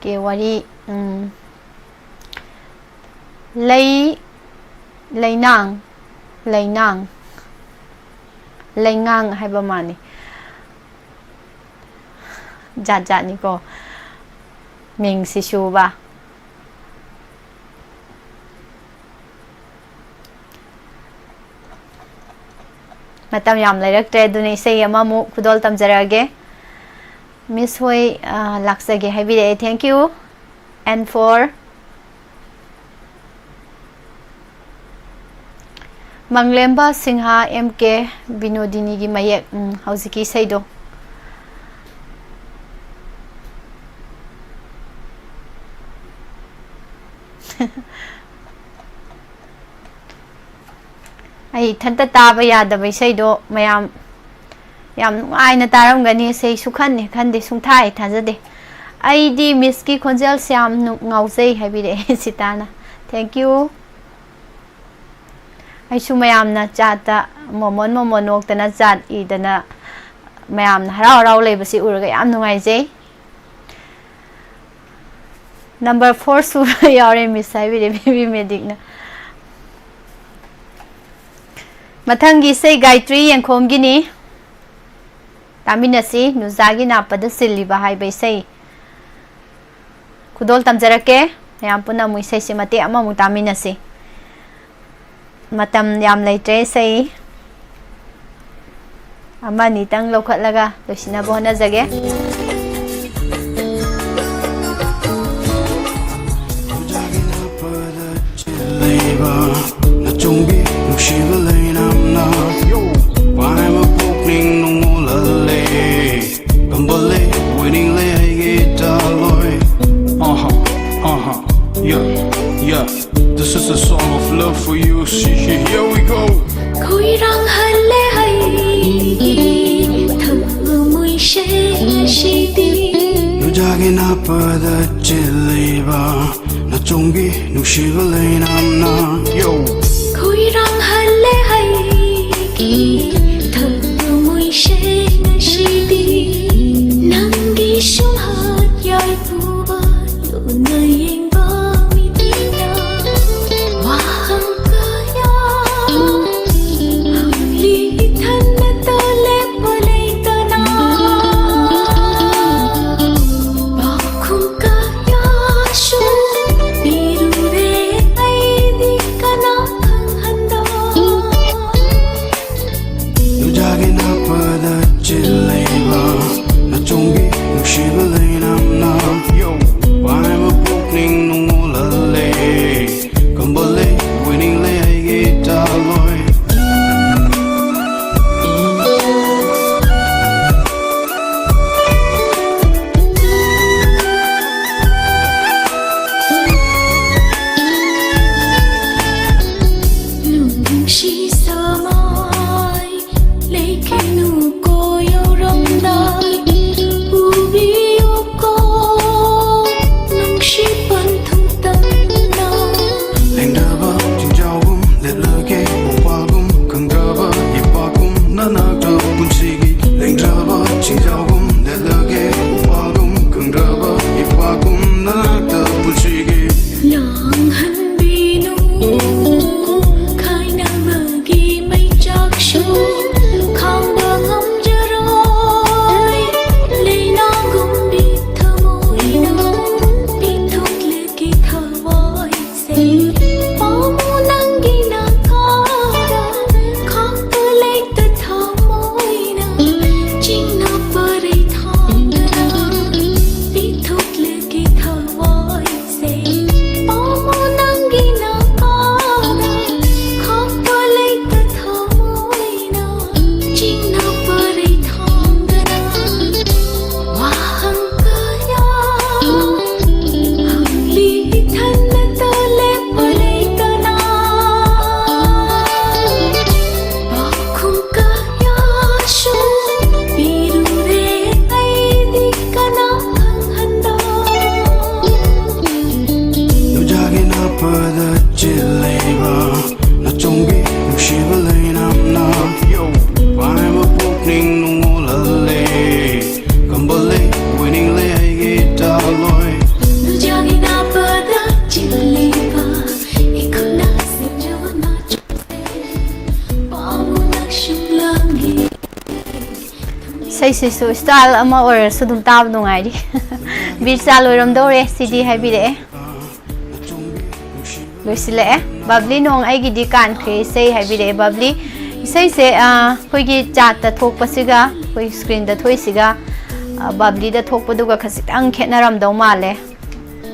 ꯀꯦ ꯋꯥꯔꯤ, ꯎꯝ, ꯂꯩ, ꯂꯩꯅꯥꯡ, ꯂꯩꯅꯥꯡ꯫ ꯂꯩꯉꯥꯡ ꯍꯥꯏꯕ ꯃꯥꯅꯤ꯫ ꯖꯥꯠ ꯖꯥꯠꯅꯤꯀꯣ ꯃꯤꯡꯁꯤꯁꯨꯕ꯫ ꯃꯇꯝ ꯌꯥꯝ ꯂꯩꯔꯛꯇ꯭ꯔꯦ, ꯑꯗꯨꯅ ꯏꯁꯩ ꯑꯃꯃꯨꯛ ꯈꯨꯗꯣꯜ ꯇꯝꯖꯔꯛꯑꯒꯦ꯫ Miss ꯍꯣꯏ, ꯑ, ꯂꯥꯛꯆꯒꯦ ꯍꯥꯏꯕꯤꯔꯛꯑꯦ꯫ Thank you. And for ꯃꯪꯂꯦꯝꯕ Singh, M K ꯕꯤꯅꯣꯗꯤꯅꯤꯒꯤ ꯃꯌꯦꯛ, ꯎꯝ, ꯍꯧꯖꯤꯛꯀꯤ ꯏꯁꯩꯗꯣ꯫ ꯑꯩ ꯏꯊꯟꯇ ꯇꯥꯕ ꯌꯥꯗꯕ ꯏꯁꯩꯗꯣ ꯃꯌꯥꯝ ꯌꯥꯝ ꯅꯨꯡꯉꯥꯏꯅ ꯇꯥꯔꯝꯒꯅꯤ꯫ ꯏꯁꯩ ꯁꯨꯈꯟꯅꯤ ꯈꯟꯗꯦ, ꯁꯨꯡꯊꯥ ꯍꯦꯛ ꯊꯥꯖꯗꯦ꯫ "ꯑꯩꯗꯤ Miss ꯀꯤ ꯈꯣꯟꯖꯦꯜꯁꯦ ꯌꯥꯝ ꯅꯨ-, ꯉꯥꯎꯖꯩ" ꯍꯥꯏꯕꯤꯔꯛꯑꯦ ꯁꯤꯇꯥꯅ꯫ Thank you. ꯑꯩꯁꯨ ꯃꯌꯥꯝꯅ ꯆꯥꯠꯇ ꯃꯣꯃꯣꯟ ꯃꯣꯃꯣꯟ ꯅꯣꯛꯇꯅ ꯆꯥꯠ ꯏꯗꯅ ꯃꯌꯥꯝꯅ ꯍꯔꯥꯎ ꯍꯔꯥꯎ ꯂꯩꯕꯁꯤ ꯎꯔꯒ ꯌꯥꯝ ꯅꯨꯡꯉꯥꯏꯖꯩ꯫ Number four ꯁꯨ ꯌꯥꯎꯔꯦ Miss ꯍꯥꯏꯕꯤꯔꯦ ꯕꯦꯕꯤ ꯃꯦꯗꯤꯛꯅ꯫ ꯃꯊꯪꯒꯤ ꯏꯁꯩ ꯒꯥꯌꯇ꯭ꯔꯤ ꯌꯦꯡꯈꯣꯝꯒꯤꯅꯤ꯫ ꯇꯥꯃꯤꯟꯅꯁꯤ, ꯅꯨꯖꯥꯒꯤ ꯅꯥꯞꯄꯗ ꯁꯤꯜꯂꯤꯕ ꯍꯥꯏꯕ ꯏꯁꯩ ꯈꯨꯗꯣꯜ ꯇꯝꯖꯔꯛꯀꯦ꯫ ꯃꯌꯥꯝ ꯄꯨꯟꯅ ꯑꯃꯨꯛ ꯏꯁꯩꯁꯤ ꯃꯇꯦꯛ ꯑꯃꯃꯨꯛ ꯇꯥꯃꯤꯟꯅꯁꯤ꯫ ꯃꯇꯝ ꯌꯥꯝ ꯂꯩꯇ꯭ꯔꯦ, ꯏꯁꯩ ꯑꯃ ꯑꯅꯤꯇꯪ ꯂꯧꯈꯠꯂꯒ ꯂꯣꯏꯁꯤꯟꯅꯕ ꯍꯣꯠꯅꯖꯒꯦ꯫ ꯅꯆꯣꯡꯕꯤ ꯅꯨꯡꯁꯤꯕ ꯂꯩꯅꯥꯝꯅ ꯄꯥꯏꯕ ꯄꯨꯛꯅꯤꯡ ꯅꯨꯡꯉꯣꯜꯍꯜꯂꯦ꯫ ꯀꯝꯕꯜꯂꯦ ꯋꯦꯅꯤꯡꯂꯦ ꯑꯩꯒꯤ ꯇꯥꯂꯣꯏ꯫ Uh-huh, uh-huh, yeah, yeah. This is a song of love for you, Shishi. Here we go. ꯈꯣꯏꯔꯥꯡꯍꯜꯂꯦ ꯑꯩꯒꯤ ꯊꯃꯣꯏꯁꯦ ꯉꯁꯤꯗꯤ꯫ ꯅꯨꯖꯥꯒꯤ ꯅꯥꯞꯄꯗ ꯆꯦꯜꯂꯤꯕ ꯅꯆꯣꯡꯕꯤ ꯅꯨꯡꯁꯤꯕ ꯂꯩꯅꯥꯝꯅ꯫ Yo. ꯈꯣꯏꯔꯥꯡꯍꯜꯂꯦ ꯑꯩꯒꯤ ꯊꯃꯣꯏꯁꯦ ꯉꯁꯤꯗꯤ꯫ ꯅꯪꯒꯤ ꯁꯨꯝꯍꯠ ꯌꯥꯏꯐꯨꯕ ꯂꯨꯅ ꯌꯦꯡꯕ ꯃꯤꯠꯇꯨꯅ ꯋꯥꯍꯪ ꯀꯌꯥ ꯍꯪꯂꯤ ꯏꯊꯟꯗ꯫ ꯇꯥꯂꯣꯏ꯫ ꯅꯨꯡꯁꯤ ꯁꯃꯥꯏ ꯂꯩꯈꯤꯅꯨ ꯀꯣ ꯌꯧꯔꯝꯗꯥꯏ ꯄꯨꯕꯤꯌꯨꯀꯣ ꯅꯨꯡꯁꯤ ꯄꯟꯊꯨꯡ ꯇꯝꯅ꯫ ꯂꯦꯡꯗ꯭ꯔꯕ ꯆꯤꯡꯖꯥꯎꯒꯨꯝ ꯂꯦꯞꯂꯒꯦ ꯎꯄꯥꯜꯒꯨꯝ ꯈꯪꯗ꯭ꯔꯕ ꯏꯄꯥꯛꯒꯨꯝ ꯅꯅꯥꯛꯇ ꯄꯨꯟꯁꯤꯒꯤ ꯂꯦꯡꯗ꯭ꯔꯕ ꯆꯤꯡꯖꯥꯎꯒꯨꯝ ꯂꯦꯞꯂꯒꯦ ꯎꯄꯥꯜꯒꯨꯝ ꯈꯪꯗ꯭ꯔꯕ ꯏꯄꯥꯛꯒꯨꯝ ꯅꯅꯥꯛꯇ ꯄꯨꯟꯁꯤꯒꯤ ꯂꯥꯡꯍꯟꯕꯤꯅꯨ ꯈꯥꯏꯅꯕꯒꯤ ꯃꯩꯆꯥꯛꯁꯨ ꯈꯥꯡꯕ ꯉꯝꯖꯔꯣꯏ ꯂꯩꯅꯥꯒꯨꯝꯕꯤ ꯊꯃꯣꯏꯅ ꯄꯤꯊꯣꯛꯂꯒꯦ ꯊꯋꯥꯏꯁꯦ ꯄꯥꯝꯃꯨ ꯅꯪꯒꯤ ꯅꯥꯀꯥꯗ ꯈꯥꯡꯕ ꯂꯩꯇ ꯊꯃꯣꯏꯅ ꯆꯤꯡꯅ ꯄꯔꯩ ꯊꯥꯡꯗꯅ ꯄꯤꯊꯣꯛꯂꯒꯦ ꯊꯋꯥꯏꯁꯦ ꯄꯥꯝꯃꯨ ꯅꯪꯒꯤ ꯅꯥꯀꯥꯗ ꯈꯥꯡꯕ ꯂꯩꯇ ꯊꯃꯣꯏꯅ ꯆꯤꯡꯅ ꯄꯔꯩ ꯊꯥꯡꯗꯅ ꯋꯥꯍꯪ ꯀꯌꯥ ꯍꯪꯂꯤ ꯏꯊꯟꯇ ꯂꯦꯞꯄ ꯂꯩꯇꯅ ꯄꯥꯎꯈꯨꯝ ꯀꯌꯥꯁꯨ ꯄꯤꯔꯨꯔꯦ ꯑꯩꯗꯤ ꯀꯅꯥ ꯈꯪꯍꯟꯕ ꯅꯨꯡꯖꯥꯒꯤ ꯅꯥꯄꯗ ꯆꯤꯜꯂꯤꯕ ꯅꯆꯣꯡꯒꯤ ꯅꯨꯡꯁꯤꯕ ꯂꯩꯅꯝꯅ ꯌꯧ ꯄꯥꯏꯕ ꯄꯨꯛꯅꯤꯡ ꯅꯨꯡꯉꯣꯜꯍꯜꯂꯦ ꯀꯝꯕꯜꯂꯦ ꯑꯣꯏꯅꯤꯡꯂꯦ ꯑꯩꯒꯤ ꯇꯥꯂꯣꯏ ꯅꯨꯡꯖꯥꯒꯤ ꯅꯥꯄꯗ ꯆꯤꯜꯂꯤꯕ ꯏꯈꯨꯠꯅ ꯁꯤꯡꯖꯕ ꯅꯥꯆꯣꯡꯁꯦ ꯄꯥꯝꯃꯨ ꯅꯛꯁꯨꯡꯂꯝꯒꯤ ꯏꯁꯩꯁꯤꯁꯨ style ꯑꯃ ꯑꯣꯏꯔꯁꯨ ꯑꯗꯨꯝ ꯇꯥꯕ ꯅꯨꯡꯉꯥꯏꯔꯤ꯫ ꯕꯤꯔꯆꯥ ꯂꯣꯏꯔꯝꯗꯧꯔꯦ ꯁꯤꯗꯤ ꯍꯥꯏꯕꯤꯔꯛꯑꯦ꯫ ꯂꯣꯏꯁꯤꯜꯂꯛꯑꯦ꯫ ꯕꯕ꯭ꯂꯤ ꯅꯣꯡ ꯑꯩꯒꯤꯗꯤ ꯀꯥꯟꯈ꯭ꯔꯦ ꯏꯁꯩ ꯍꯥꯏꯕꯤꯔꯛꯑꯦ ꯕꯕ꯭ꯂꯤ꯫ ꯏꯁꯩꯁꯦ ꯑ, ꯑꯩꯈꯣꯏꯒꯤ ꯆꯥꯠꯇ ꯊꯣꯛꯄꯁꯤꯒ ꯑꯩꯈꯣꯏ screenꯗ ꯊꯣꯛꯏꯁꯤꯒ ꯑ, ꯕꯕ꯭ꯂꯤꯗ ꯊꯣꯛꯄꯗꯨꯒ ꯈꯖꯤꯛꯇꯪ ꯈꯦꯠꯅꯔꯝꯗꯧ ꯃꯥꯜꯂꯦ꯫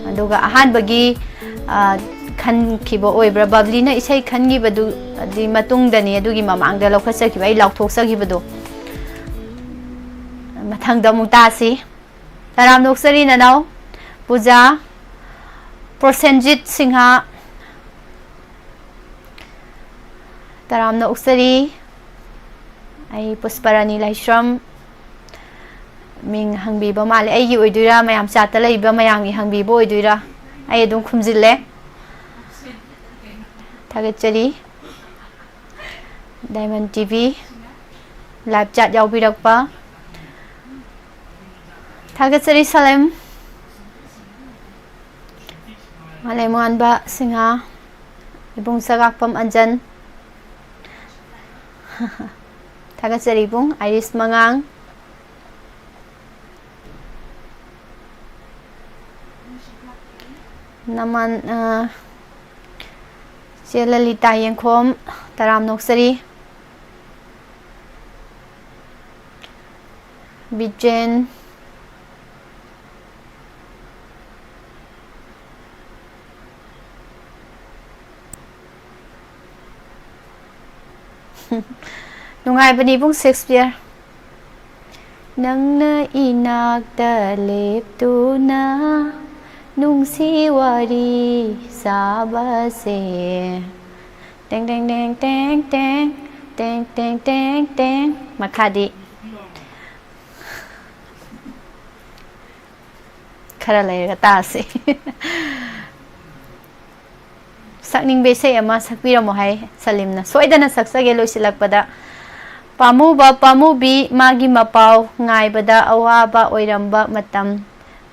ꯑꯗꯨꯒ ꯑꯍꯥꯟꯕꯒꯤ ꯑ, ꯈꯟꯈꯤꯕ ꯑꯣꯏꯕ꯭ꯔꯥ? ꯕꯕ꯭ꯂꯤꯅ ꯏꯁꯩ ꯈꯟꯈꯤꯕꯗꯨ, ꯑꯗꯨꯒꯤ ꯃꯇꯨꯡꯗꯅꯤ, ꯑꯗꯨꯒꯤ ꯃꯃꯥꯡꯗ ꯂꯧꯈꯠꯆꯈꯤꯕ, ꯑꯩ ꯂꯥꯎꯊꯣꯛꯆꯈꯤꯕꯗꯣ꯫ ꯃꯊꯪꯗ ꯑꯃꯨꯛ ꯇꯥꯁꯤ꯫ ꯇꯔꯥꯝꯅ ꯑꯣꯛꯆꯔꯤ ꯅꯅꯥꯎ ꯄꯨꯖꯥ ꯄ꯭ꯔꯣꯁꯦꯟꯖꯤꯠ ꯁꯤꯡꯍ꯫ ꯇꯔꯥꯝꯅ ꯑꯣꯛꯆꯔꯤ꯫ ꯑꯩ ꯄꯨꯁꯄꯔꯥꯅꯤ ꯂꯥꯏꯁ꯭ꯔꯝ꯫ ꯃꯤꯡ ꯍꯪꯕꯤꯕ ꯃꯥꯜꯂꯦ꯫ ꯑꯩꯒꯤ ꯑꯣꯏꯗꯣꯏꯔꯥ, ꯃꯌꯥꯝ ꯆꯥꯠꯇ ꯂꯩꯕ ꯃꯌꯥꯝꯒꯤ ꯍꯪꯕꯤꯕ ꯑꯣꯏꯗꯣꯏꯔꯥ? ꯑꯩ ꯑꯗꯨꯝ ꯈꯨꯝꯖꯤꯜꯂꯦ꯫ ꯊꯥꯒꯠꯆꯔꯤ꯫ Diamond T V live chat ꯌꯥꯎꯕꯤꯔꯛꯄ ꯊꯥꯒꯠꯆꯔꯤ꯫ ꯁꯂꯦꯝ꯫ ꯃꯥꯂꯦꯝꯉꯥꯟꯕ ꯁꯤꯡꯍ, ꯏꯕꯨꯡ ꯁꯒꯥꯛꯄꯝ ꯑꯟꯖꯟ꯫ ꯊꯥꯒꯠꯆꯔꯤ ꯏꯕꯨꯡ ꯑꯥꯏꯔꯤꯁ ꯃꯉꯥꯡ꯫ ꯅꯃꯥꯟ-, ꯑ, ꯆꯦ ꯂꯂꯤꯇꯥ ꯌꯦꯡꯈꯣꯝ, ꯇꯔꯥꯝꯅ ꯑꯣꯛꯆꯔꯤ꯫ ꯕꯤꯖꯦꯟ꯫ ꯅꯨꯡꯉꯥꯏꯕꯅꯤ ꯏꯕꯨꯡ ꯁꯦꯛꯁꯄꯤꯌꯔ꯫ ꯅꯪꯅ ꯏꯅꯥꯛꯇ ꯂꯦꯞꯇꯨꯅ ꯅꯨꯡꯁꯤ ꯋꯥꯔꯤ ꯁꯥꯕꯁꯦ꯫ ꯇꯦꯡ ꯇꯦꯡ ꯇꯦꯡ ꯇꯦꯡ ꯇꯦꯡ꯫ ꯃꯈꯥꯗꯤ ꯈꯔ ꯂꯩꯔꯒ ꯇꯥꯁꯤ꯫ ꯁꯛꯅꯤꯡꯕ ꯏꯁꯩ ꯑꯃ ꯁꯛꯄꯤꯔꯝꯃꯣ ꯍꯥꯏ ꯁꯂꯤꯝꯅ꯫ ꯁꯣꯏꯗꯅ ꯁꯛꯆꯒꯦ꯫ ꯂꯣꯏꯁꯤꯜꯂꯛꯄꯗ, ꯄꯥꯝꯃꯨꯕ ꯄꯥꯝꯃꯨꯕꯤ ꯃꯥꯒꯤ ꯃꯄꯥꯎ ꯉꯥꯏꯕꯗ ꯑꯋꯥꯕ ꯑꯣꯏꯔꯝꯕ ꯃꯇꯝ,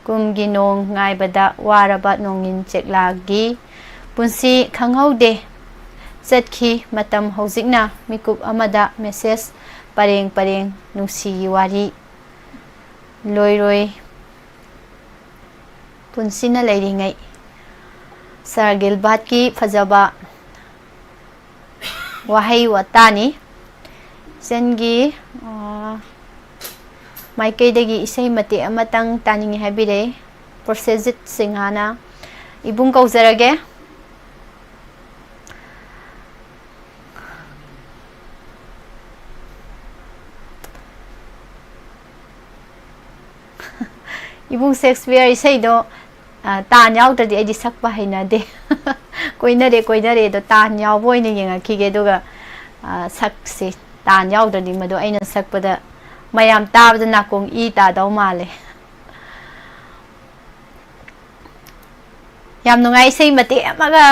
ꯀꯨꯝꯒꯤ ꯅꯣꯡ ꯉꯥꯏꯕꯗ ꯋꯥꯔꯕ ꯅꯣꯡꯏꯟ ꯆꯦꯛꯂꯥꯒꯤ ꯄꯨꯟꯁꯤ ꯈꯪꯍꯧꯗꯦ꯫ ꯆꯠꯈꯤ ꯃꯇꯝ ꯍꯧꯖꯤꯛꯅ ꯃꯤꯀꯨꯞ ꯑꯃꯗ ꯃꯦꯁꯦꯖ ꯄꯔꯦꯡ ꯄꯔꯦꯡ ꯅꯨꯡꯁꯤꯒꯤ ꯋꯥꯔꯤ ꯂꯣꯏꯔꯣꯏ꯫ ꯄꯨꯟꯁꯤꯅ ꯂꯩꯔꯤꯉꯩ꯫ ꯁꯥꯔ ꯒꯤꯜꯕꯥꯔꯠꯀꯤ ꯐꯖꯕ ꯋꯥꯍꯩ ꯋꯥꯇꯥꯅꯤ꯫ ꯏꯆꯟꯒꯤ, ꯑ, ꯃꯥꯏꯀꯩꯗꯒꯤ ꯏꯁꯩ ꯃꯇꯦꯛ ꯑꯃꯇꯪ ꯇꯥꯅꯤꯡꯉꯤ ꯍꯥꯏꯕꯤꯔꯦ ꯄ꯭ꯔꯣꯁꯦꯖꯤꯠ ꯁꯤꯡꯍꯥꯅ꯫ ꯏꯕꯨꯡ ꯀꯧꯖꯔꯒꯦ꯫ ꯏꯕꯨꯡ ꯁꯦꯛꯁꯄꯤꯌꯔ ꯏꯁꯩꯗꯣ, ꯑ, ꯇꯥꯟ ꯌꯥꯎꯗ꯭ꯔꯗꯤ ꯑꯩꯗꯤ ꯁꯛꯄ ꯍꯩꯅꯗꯦ꯫ ꯀꯣꯏꯅꯔꯦ, ꯀꯣꯏꯅꯔꯦꯗꯣ ꯇꯥꯟ ꯌꯥꯎꯕ ꯑꯣꯏꯅ ꯌꯦꯡꯉꯛꯈꯤꯒꯦ, ꯑꯗꯨꯒ, ꯑ, ꯁꯛꯁꯤ꯫ ꯇꯥꯟ ꯌꯥꯎꯗ꯭ꯔꯗꯤ ꯃꯗꯣ ꯑꯩꯅ ꯁꯛꯄꯗ ꯃꯌꯥꯝ ꯇꯥꯕꯗ ꯅꯥꯀꯣꯡ ꯏ ꯇꯥꯗꯧ ꯃꯥꯜꯂꯦ꯫ ꯌꯥꯝ ꯅꯨꯡꯉꯥꯏ, ꯏꯁꯩ ꯃꯇꯦꯛ ꯑꯃꯒ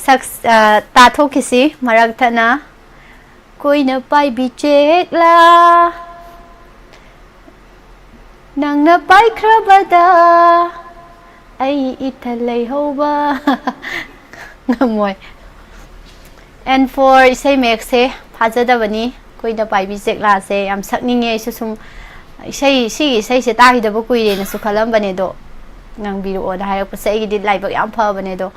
ꯁꯛ-, ꯑ, ꯇꯥꯊꯣꯛꯈꯤꯁꯤ ꯃꯔꯛ ꯊꯠꯅ꯫ ꯀꯣꯏꯅ ꯄꯥꯏꯕꯤ ꯆꯦꯛꯂꯥ, ꯅꯪꯅ ꯄꯥꯏꯈ꯭ꯔꯕꯗ ꯑꯩ ꯏꯊꯜ ꯂꯩꯍꯧꯕ ꯉꯝꯃꯣꯏ꯫ ꯑꯦꯟ ꯐꯣꯔ ꯏꯁꯩ ꯃꯌꯦꯛꯁꯦ ꯐꯥꯖꯗꯕꯅꯤ꯫ ꯑꯩꯈꯣꯏꯅ ꯄꯥꯏꯕꯤ ꯆꯦꯛꯂꯥꯁꯦ ꯌꯥꯝ ꯁꯛꯅꯤꯡꯉꯦ꯫ ꯑꯩꯁꯨ ꯁꯨꯝ ꯏꯁꯩ, ꯁꯤꯒꯤ ꯏꯁꯩꯁꯦ ꯇꯥꯈꯤꯗꯕ ꯀꯨꯏꯔꯦꯅꯁꯨ ꯈꯜꯂꯝꯕꯅꯦ, ꯑꯗꯣ ꯉꯪꯕꯤꯔꯛꯑꯣꯅ ꯍꯥꯏꯔꯛꯄꯁꯦ ꯑꯩꯒꯤꯗꯤ ꯂꯥꯏꯕꯛ ꯌꯥꯝ ꯐꯕꯅꯦ꯫ ꯑꯗꯣ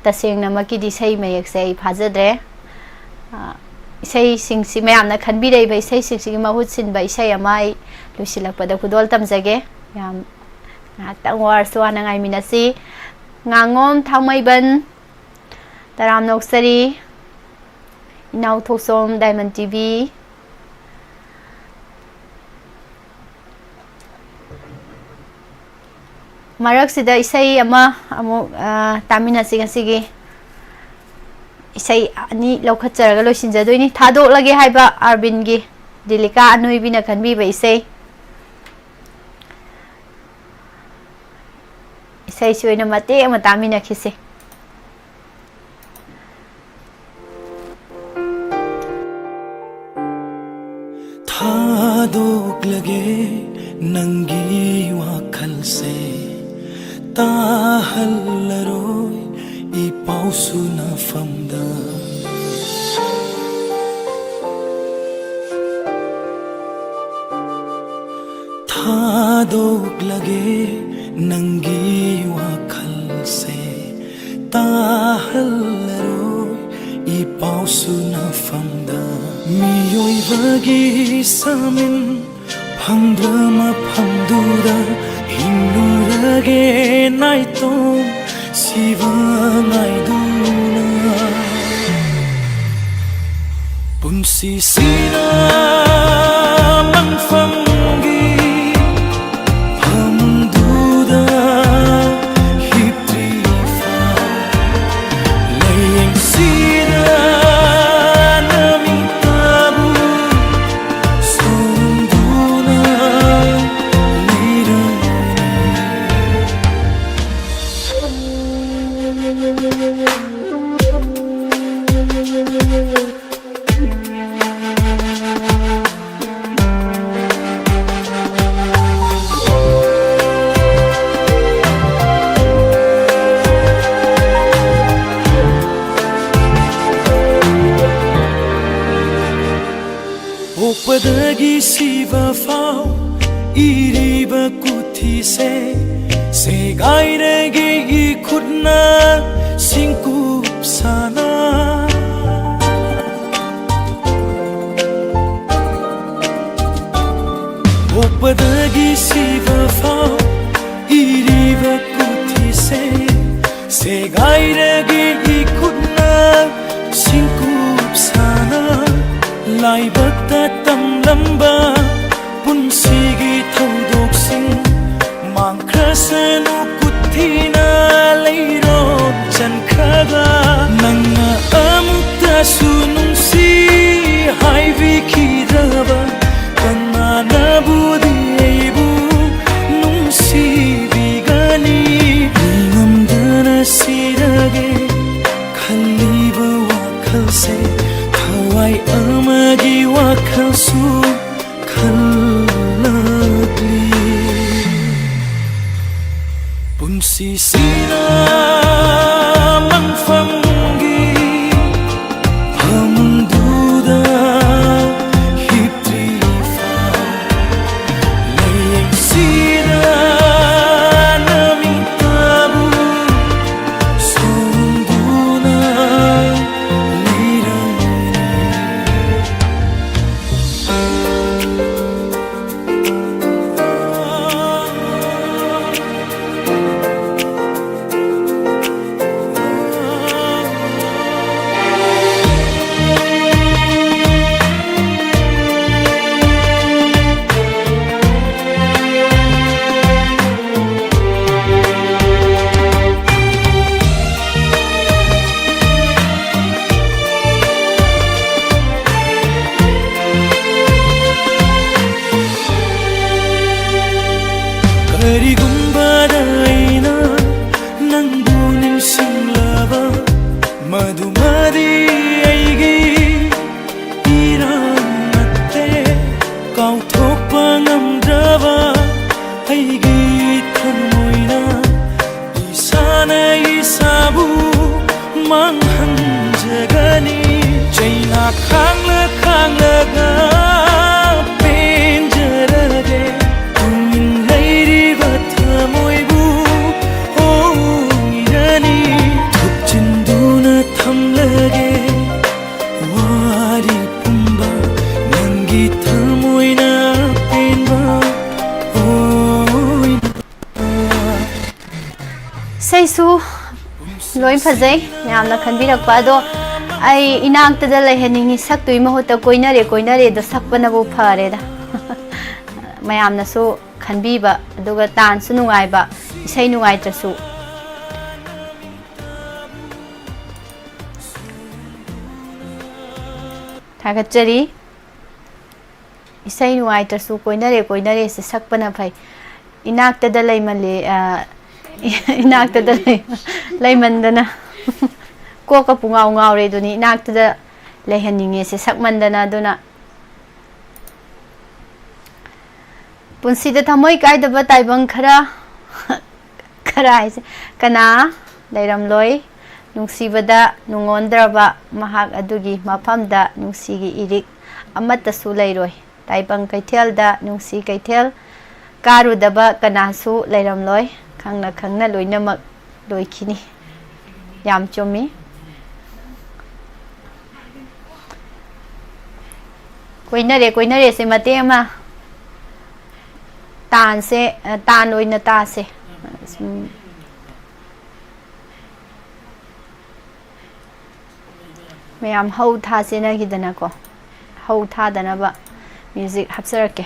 ꯇꯁꯦꯡꯅꯃꯛꯀꯤꯗꯤ ꯏꯁꯩ ꯃꯌꯦꯛꯁꯦ ꯑꯩ ꯐꯥꯖꯗ꯭ꯔꯦ꯫ ꯑ, ꯏꯁꯩꯁꯤꯡꯁꯤ, ꯃꯌꯥꯝꯅ ꯈꯟꯕꯤꯔꯛꯏꯕ ꯏꯁꯩꯁꯤꯡꯁꯤꯒꯤ ꯃꯍꯨꯠ ꯁꯤꯟꯕ ꯏꯁꯩ ꯑꯃ ꯑꯩ ꯂꯣꯏꯁꯤꯜꯂꯛꯄꯗ ꯈꯨꯗꯣꯜ ꯇꯝꯖꯒꯦ꯫ ꯌꯥꯝ ꯉꯥꯏꯍꯥꯛꯇꯪ ꯋꯥꯔꯁꯨ ꯋꯥꯅ ꯉꯥꯏꯃꯤꯟꯅꯁꯤ꯫ ꯉꯥꯉꯣꯝ ꯊꯥꯡꯃꯩꯕꯟ, ꯇꯔꯥꯝꯅ ꯑꯣꯛꯆꯔꯤ꯫ ꯏꯅꯥꯎ ꯊꯣꯛꯆꯣꯝ, ꯗꯥꯏꯃꯟ ꯇꯤ ꯚꯤ꯫ ꯃꯔꯛꯁꯤꯗ ꯏꯁꯩ ꯑꯃ ꯑꯃꯨꯛ, ꯑ, ꯇꯥꯃꯤꯟꯅꯁꯤ꯫ ꯉꯁꯤꯒꯤ ꯏꯁꯩ ꯑꯅꯤ ꯂꯧꯈꯠꯆꯔꯒ ꯂꯣꯏꯁꯤꯟꯖꯗꯣꯏꯅꯤ꯫ ꯊꯥꯗꯣꯛꯂꯒꯦ ꯍꯥꯏꯕ ꯑꯥꯔꯕꯤꯟꯒꯤ, ꯗꯤꯂꯤꯀꯥ ꯑꯅꯣꯏꯕꯤꯅ ꯈꯟꯕꯤꯕ ꯏꯁꯩ꯫ ꯏꯁꯩꯁꯤ ꯑꯣꯏꯅ ꯃꯇꯦꯛ ꯑꯃ ꯇꯥꯃꯤꯟꯅꯈꯤꯁꯦ꯫ ꯊꯥꯗꯣꯛꯂꯒꯦ ꯅꯪꯒꯤ ꯋꯥꯈꯜꯁꯦ, ꯇꯥꯍꯜꯂꯔꯣꯏ ꯏ ꯄꯥꯎꯁꯨ ꯅꯐꯝꯗ꯫ ꯊꯥꯗꯣꯛꯂꯒꯦ ꯅꯪꯒꯤ ꯋꯥꯈꯜꯁꯦ, ꯇꯥꯍꯜꯂꯔꯣꯏ ꯏ ꯄꯥꯎꯁꯨ ꯅꯐꯝꯗ꯫ ꯃꯤꯑꯣꯏꯕꯒꯤ ꯁꯥꯃꯤꯟ ꯐꯪꯗ꯭ꯔ ꯃꯐꯝꯗꯨꯗ ꯍꯤꯡꯂꯨꯔꯒꯦ ꯅꯥꯏꯇꯣꯝ ꯁꯤꯕ ꯉꯥꯏꯗꯨꯅ꯫ ꯄꯨꯟꯁꯤꯁꯤꯅ ꯃꯪꯐꯝꯒꯤ ꯄꯣꯛꯄꯗꯒꯤ ꯁꯤꯕ ꯐꯥꯎ ꯏꯔꯤꯕ ꯈꯨꯊꯤꯁꯦ ꯁꯦꯒꯥꯏꯔꯒꯦ ꯏꯈꯨꯠꯅ ꯁꯤꯡꯀꯨꯞ ꯁꯥꯅ꯫ ꯄꯣꯛꯄꯗꯒꯤ ꯁꯤꯕ ꯐꯥꯎ ꯏꯔꯤꯕ ꯈꯨꯊꯤꯁꯦ ꯁꯦꯒꯥꯏꯔꯒꯦ ꯏꯈꯨꯠꯅ ꯁꯤꯡꯀꯨꯞ ꯁꯥꯅ꯫ ꯂꯥꯏꯕꯛꯇ ꯇꯝꯂꯝꯕ ꯄꯨꯟꯁꯤꯒꯤ ꯊꯧꯗꯣꯛꯁꯤꯡ ꯃꯥꯡꯈ꯭ꯔꯁꯅꯨ ꯈꯨꯊꯤꯅ ꯂꯩꯔꯣꯛ ꯆꯟꯈ꯭ꯔꯒ꯫ ꯅꯪꯅ ꯑꯃꯨꯛꯇꯁꯨ ꯅꯨꯡꯁꯤ ꯍꯥꯏꯕꯤꯈꯤꯗ꯭ꯔꯕ ꯀꯅꯥꯅꯕꯨꯗꯤ ꯑꯩꯕꯨ ꯅꯨꯡꯁꯤꯕꯤꯒꯅꯤ? ꯅꯤꯡꯉꯝꯗꯅ ꯁꯤꯔꯒꯦ ꯈꯜꯂꯤꯕ ꯋꯥꯈꯜꯁꯦ ꯊꯋꯥꯏ ꯑꯃꯒꯤ ꯋꯥꯈꯜꯁꯨ ꯈꯜꯂꯛꯂꯤ꯫ ꯄꯨꯟꯁꯤꯁꯤꯅ ꯃꯪꯐꯝꯒꯤ ꯐꯃꯨꯡꯗꯨꯗ ꯍꯤꯞꯇ꯭ꯔꯤꯐꯥꯎ ꯂꯥꯏꯌꯦꯡꯁꯤꯗ ꯅꯃꯤꯠꯇꯕꯨ ꯁꯣꯝꯗꯨꯅ ꯂꯩꯔꯝꯃꯤ꯫ ꯀꯔꯤꯒꯨꯝꯕꯗ ꯑꯩꯅ ꯅꯪꯕꯨ ꯅꯤꯡꯁꯤꯡꯂꯕ, ꯃꯗꯨꯃꯗꯤ ꯒꯅꯤ꯫ ꯆꯩꯅꯥ ꯈꯥꯡꯂ ꯈꯥꯡꯂꯒ ꯄꯦꯟꯖꯔꯒꯦ꯫ ꯇꯨꯃꯤꯟ ꯂꯩꯔꯤꯕ ꯊꯃꯣꯏꯕꯨ ꯑꯣꯏꯔꯅꯤ꯫ ꯊꯨꯞꯆꯤꯟꯗꯨꯅ ꯊꯝꯂꯒꯦ꯫ ꯋꯥꯔꯤ ꯄꯨꯝꯕ ꯅꯪꯒꯤ ꯊꯃꯣꯏꯅ ꯄꯦꯟꯕ ꯑꯣꯏꯅ꯫ ꯏꯁꯩꯁꯨ ꯂꯣꯏ ꯐꯖꯩ, ꯃꯌꯥꯝꯅ ꯈꯟꯕꯤꯔꯛꯄ꯫ ꯑꯗꯣ ꯑꯩ "ꯏꯅꯥꯛꯇꯗ ꯂꯩꯍꯟꯅꯤꯡꯉꯤ" ꯁꯛꯇꯨꯒꯤ ꯃꯍꯨꯠꯇ "ꯀꯣꯏꯅꯔꯦ ꯀꯣꯏꯅꯔꯦꯗꯣ" ꯁꯛꯄꯅꯕꯨ ꯐꯔꯦꯗ꯫ ꯃꯌꯥꯝꯅꯁꯨ ꯈꯟꯕꯤꯕ, ꯑꯗꯨꯒ ꯇꯥꯟꯁꯨ ꯅꯨꯡꯉꯥꯏꯕ, ꯏꯁꯩ ꯅꯨꯡꯉꯥꯏꯇ꯭ꯔꯁꯨ꯫ ꯊꯥꯒꯠꯆꯔꯤ꯫ ꯏꯁꯩ ꯅꯨꯡꯉꯥꯏꯇ꯭ꯔꯁꯨ "ꯀꯣꯏꯅꯔꯦ ꯀꯣꯏꯅꯔꯦꯁꯦ" ꯁꯛꯄꯅ ꯐꯩ꯫ "ꯏꯅꯥꯛꯇꯗ ꯂꯩꯃꯜꯂꯦ", ꯑ, "ꯏꯅꯥꯛꯇꯗ ꯂꯩ-, ꯂꯩꯃꯟꯗꯅ ꯀꯣꯛꯀ ꯄꯨꯡꯉꯥꯎ ꯉꯥꯎꯔꯦ" ꯑꯗꯨꯅꯤ, "ꯏꯅꯥꯛꯇꯗ ꯂꯩꯍꯟꯅꯤꯡꯉꯦꯁꯦ" ꯁꯛꯃꯟꯗꯅ꯫ ꯑꯗꯨꯅ ꯄꯨꯟꯁꯤꯗ ꯊꯃꯣꯏ ꯀꯥꯏꯗꯕ ꯇꯥꯏꯕꯪ ꯈꯔ, ꯈꯔ ꯍꯥꯏꯁꯦ, ꯀꯅꯥ ꯂꯩꯔꯝꯂꯣꯏ? ꯅꯨꯡꯁꯤꯕꯗ ꯅꯨꯡꯉꯣꯟꯗ꯭ꯔꯕ ꯃꯍꯥꯛ ꯑꯗꯨꯒꯤ ꯃꯐꯝꯗ ꯅꯨꯡꯁꯤꯒꯤ ꯏꯔꯤꯛ ꯑꯃꯠꯇꯁꯨ ꯂꯩꯔꯣꯏ꯫ ꯇꯥꯏꯕꯪ ꯀꯩꯊꯦꯜꯗ ꯅꯨꯡꯁꯤ ꯀꯩꯊꯦꯜ ꯀꯥꯔꯨꯗꯕ ꯀꯅꯥꯁꯨ ꯂꯩꯔꯝꯂꯣꯏ꯫ ꯈꯪꯅ ꯈꯪꯅ ꯂꯣꯏꯅꯃꯛ ꯂꯣꯏꯈꯤꯅꯤ꯫ ꯌꯥꯝ ꯆꯨꯝꯃꯤ꯫ "ꯀꯣꯏꯅꯔꯦ ꯀꯣꯏꯅꯔꯦꯁꯦ" ꯃꯇꯦꯛ ꯑꯃ ꯇꯥꯟꯁꯦ, ꯑ, ꯇꯥꯟ ꯑꯣꯏꯅ ꯇꯥꯁꯦ꯫ ꯁꯨꯝ ꯃꯌꯥꯝ ꯍꯧ ꯊꯥ ꯆꯦꯟꯅꯈꯤꯗꯅꯀꯣ꯫ ꯍꯧ ꯊꯥꯗꯅꯕ ꯃ꯭ꯌꯨꯖꯤꯛ ꯍꯥꯞꯆꯔꯛꯀꯦ꯫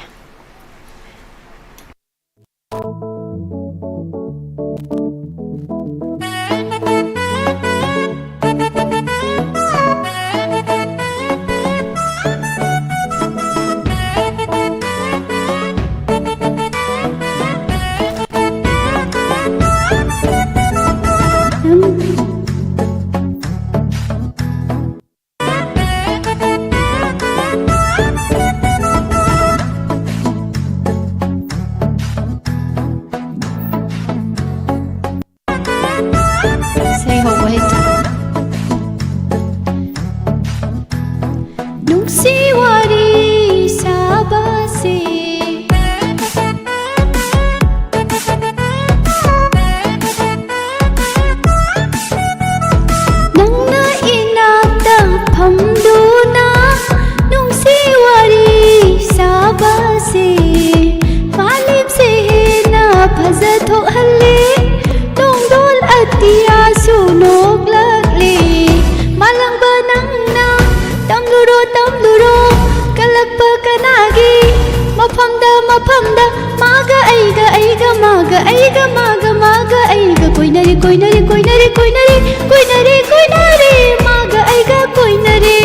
ꯃꯐꯝꯗ ꯃꯥꯒ ꯑꯩꯒ, ꯑꯩꯒ ꯃꯥꯒ, ꯑꯩꯒ ꯃꯥꯒ, ꯃꯥꯒ ꯑꯩꯒ ꯀꯣꯏꯅꯔꯤ, ꯀꯣꯏꯅꯔꯤ, ꯀꯣꯏꯅꯔꯤ, ꯀꯣꯏꯅꯔꯤ, ꯀꯣꯏꯅꯔꯤ, ꯀꯣꯏꯅꯔꯤ, ꯃꯥꯒ ꯑꯩꯒ ꯀꯣꯏꯅꯔꯤ,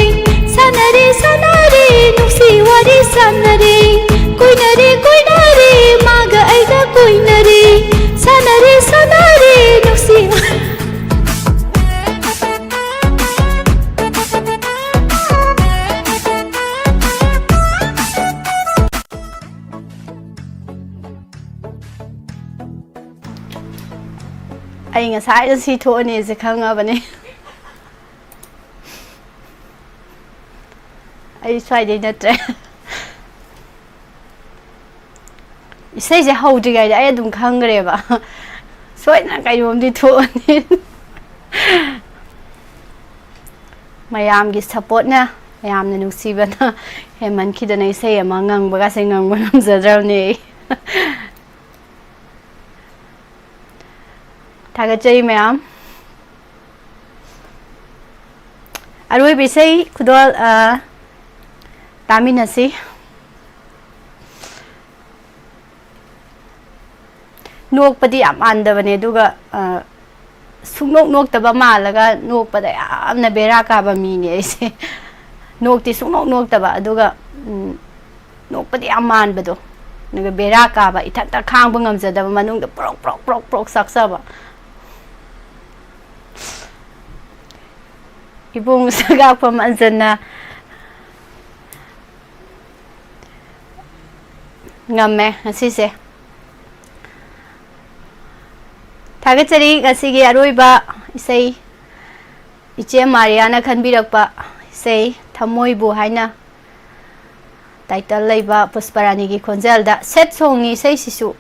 ꯁꯥꯟꯅꯔꯤ, ꯁꯥꯟꯅꯔꯤ, ꯅꯨꯡꯁꯤ ꯋꯥꯔꯤ ꯁꯥꯟꯅꯔꯤ, ꯀꯣꯏꯅꯔꯤ, ꯀꯣꯏꯅꯔꯤ, ꯃꯥꯒ ꯑꯩꯒ ꯀꯣꯏꯅꯔꯤ, ꯁꯥꯟꯅꯔꯤ, ꯁꯥꯟꯅꯔꯤ, ꯅꯨꯡꯁꯤ ꯋꯥꯔꯤ꯫ ꯑꯩ ꯉꯁꯥꯏꯗ ꯁꯤ ꯊꯣꯛꯑꯅꯤꯁꯦ ꯈꯪꯉꯕꯅꯦ꯫ ꯑꯩ ꯁ꯭ꯋꯥꯏꯗꯩ ꯅꯠꯇ꯭ꯔꯦ꯫ ꯏꯁꯩꯁꯦ ꯍꯧꯗ꯭ꯔꯤꯉꯩꯗ ꯑꯩ ꯑꯗꯨꯝ ꯈꯪꯈ꯭ꯔꯦꯕ, ꯁꯣꯏꯗꯅ ꯀꯩꯅꯣꯝꯗꯤ ꯊꯣꯛꯑꯅꯤ꯫ ꯃꯌꯥꯝꯒꯤ ꯁꯞꯄꯣꯔꯠꯅ, ꯃꯌꯥꯝꯅ ꯅꯨꯡꯁꯤꯕꯅ ꯍꯦꯟꯃꯟꯈꯤꯗꯅ ꯏꯁꯩ ꯑꯃ ꯉꯪꯕꯒꯁꯦ ꯉꯪꯕ ꯉꯝꯖꯗ꯭ꯔꯕꯅꯦ ꯑꯩ꯫ ꯊꯥꯒꯠꯆꯔꯤ ꯃꯌꯥꯝ꯫ ꯑꯔꯣꯏꯕ ꯏꯁꯩ ꯈꯨꯗꯣꯜ, ꯑ, ꯇꯥꯃꯤꯟꯅꯁꯤ꯫ ꯅꯣꯛꯄꯗꯤ ꯌꯥꯝ ꯃꯥꯟꯗꯕꯅꯦ, ꯑꯗꯨꯒ, ꯑ, ꯁꯨꯡꯅꯣꯛ ꯅꯣꯛꯇꯕ ꯃꯥꯜꯂꯒ ꯅꯣꯛꯄꯗ ꯌꯥꯝꯅ ꯕꯦꯔꯥ ꯀꯥꯕ ꯃꯤꯅꯦ ꯑꯩꯁꯦ꯫ ꯅꯣꯛꯇꯤ ꯁꯨꯡꯅꯣꯛ ꯅꯣꯛꯇꯕ, ꯑꯗꯨꯒ, ꯎꯝ, ꯅꯣꯛꯄꯗꯤ ꯌꯥꯝ ꯃꯥꯟꯕꯗꯣ, ꯑꯗꯨꯒ ꯕꯦꯔꯥ ꯀꯥꯕ, ꯏꯊꯟꯇ ꯈꯥꯡꯕ ꯉꯝꯖꯗꯕ, ꯃꯅꯨꯡꯗ ꯄ꯭ꯔꯣꯛ ꯄ꯭ꯔꯣꯛ ꯄ꯭ꯔꯣꯛ ꯄ꯭ꯔꯣꯛ ꯆꯥꯛꯆꯕ꯫ ꯏꯕꯨꯡ ꯁꯒꯥꯛꯐꯝ ꯑꯟꯖꯅꯥ꯫ ꯉꯝꯃꯦ ꯉꯁꯤꯁꯦ꯫ ꯊꯥꯒꯠꯆꯔꯤ ꯉꯁꯤꯒꯤ ꯑꯔꯣꯏꯕ ꯏꯁꯩ, ꯏꯆꯦ ꯃꯥꯔꯤꯌꯥꯅ ꯈꯟꯕꯤꯔꯛꯄ ꯏꯁꯩ ꯊꯃꯣꯏꯕꯨ ꯍꯥꯏꯅ ꯇꯥꯏꯇꯜ ꯂꯩꯕ ꯄꯨꯁꯄꯔꯥꯅꯤꯒꯤ ꯈꯣꯟꯖꯦꯜꯗ꯫ ꯁꯦꯠ ꯁꯣꯡꯅꯤ ꯏꯁꯩꯁꯤꯁꯨ꯫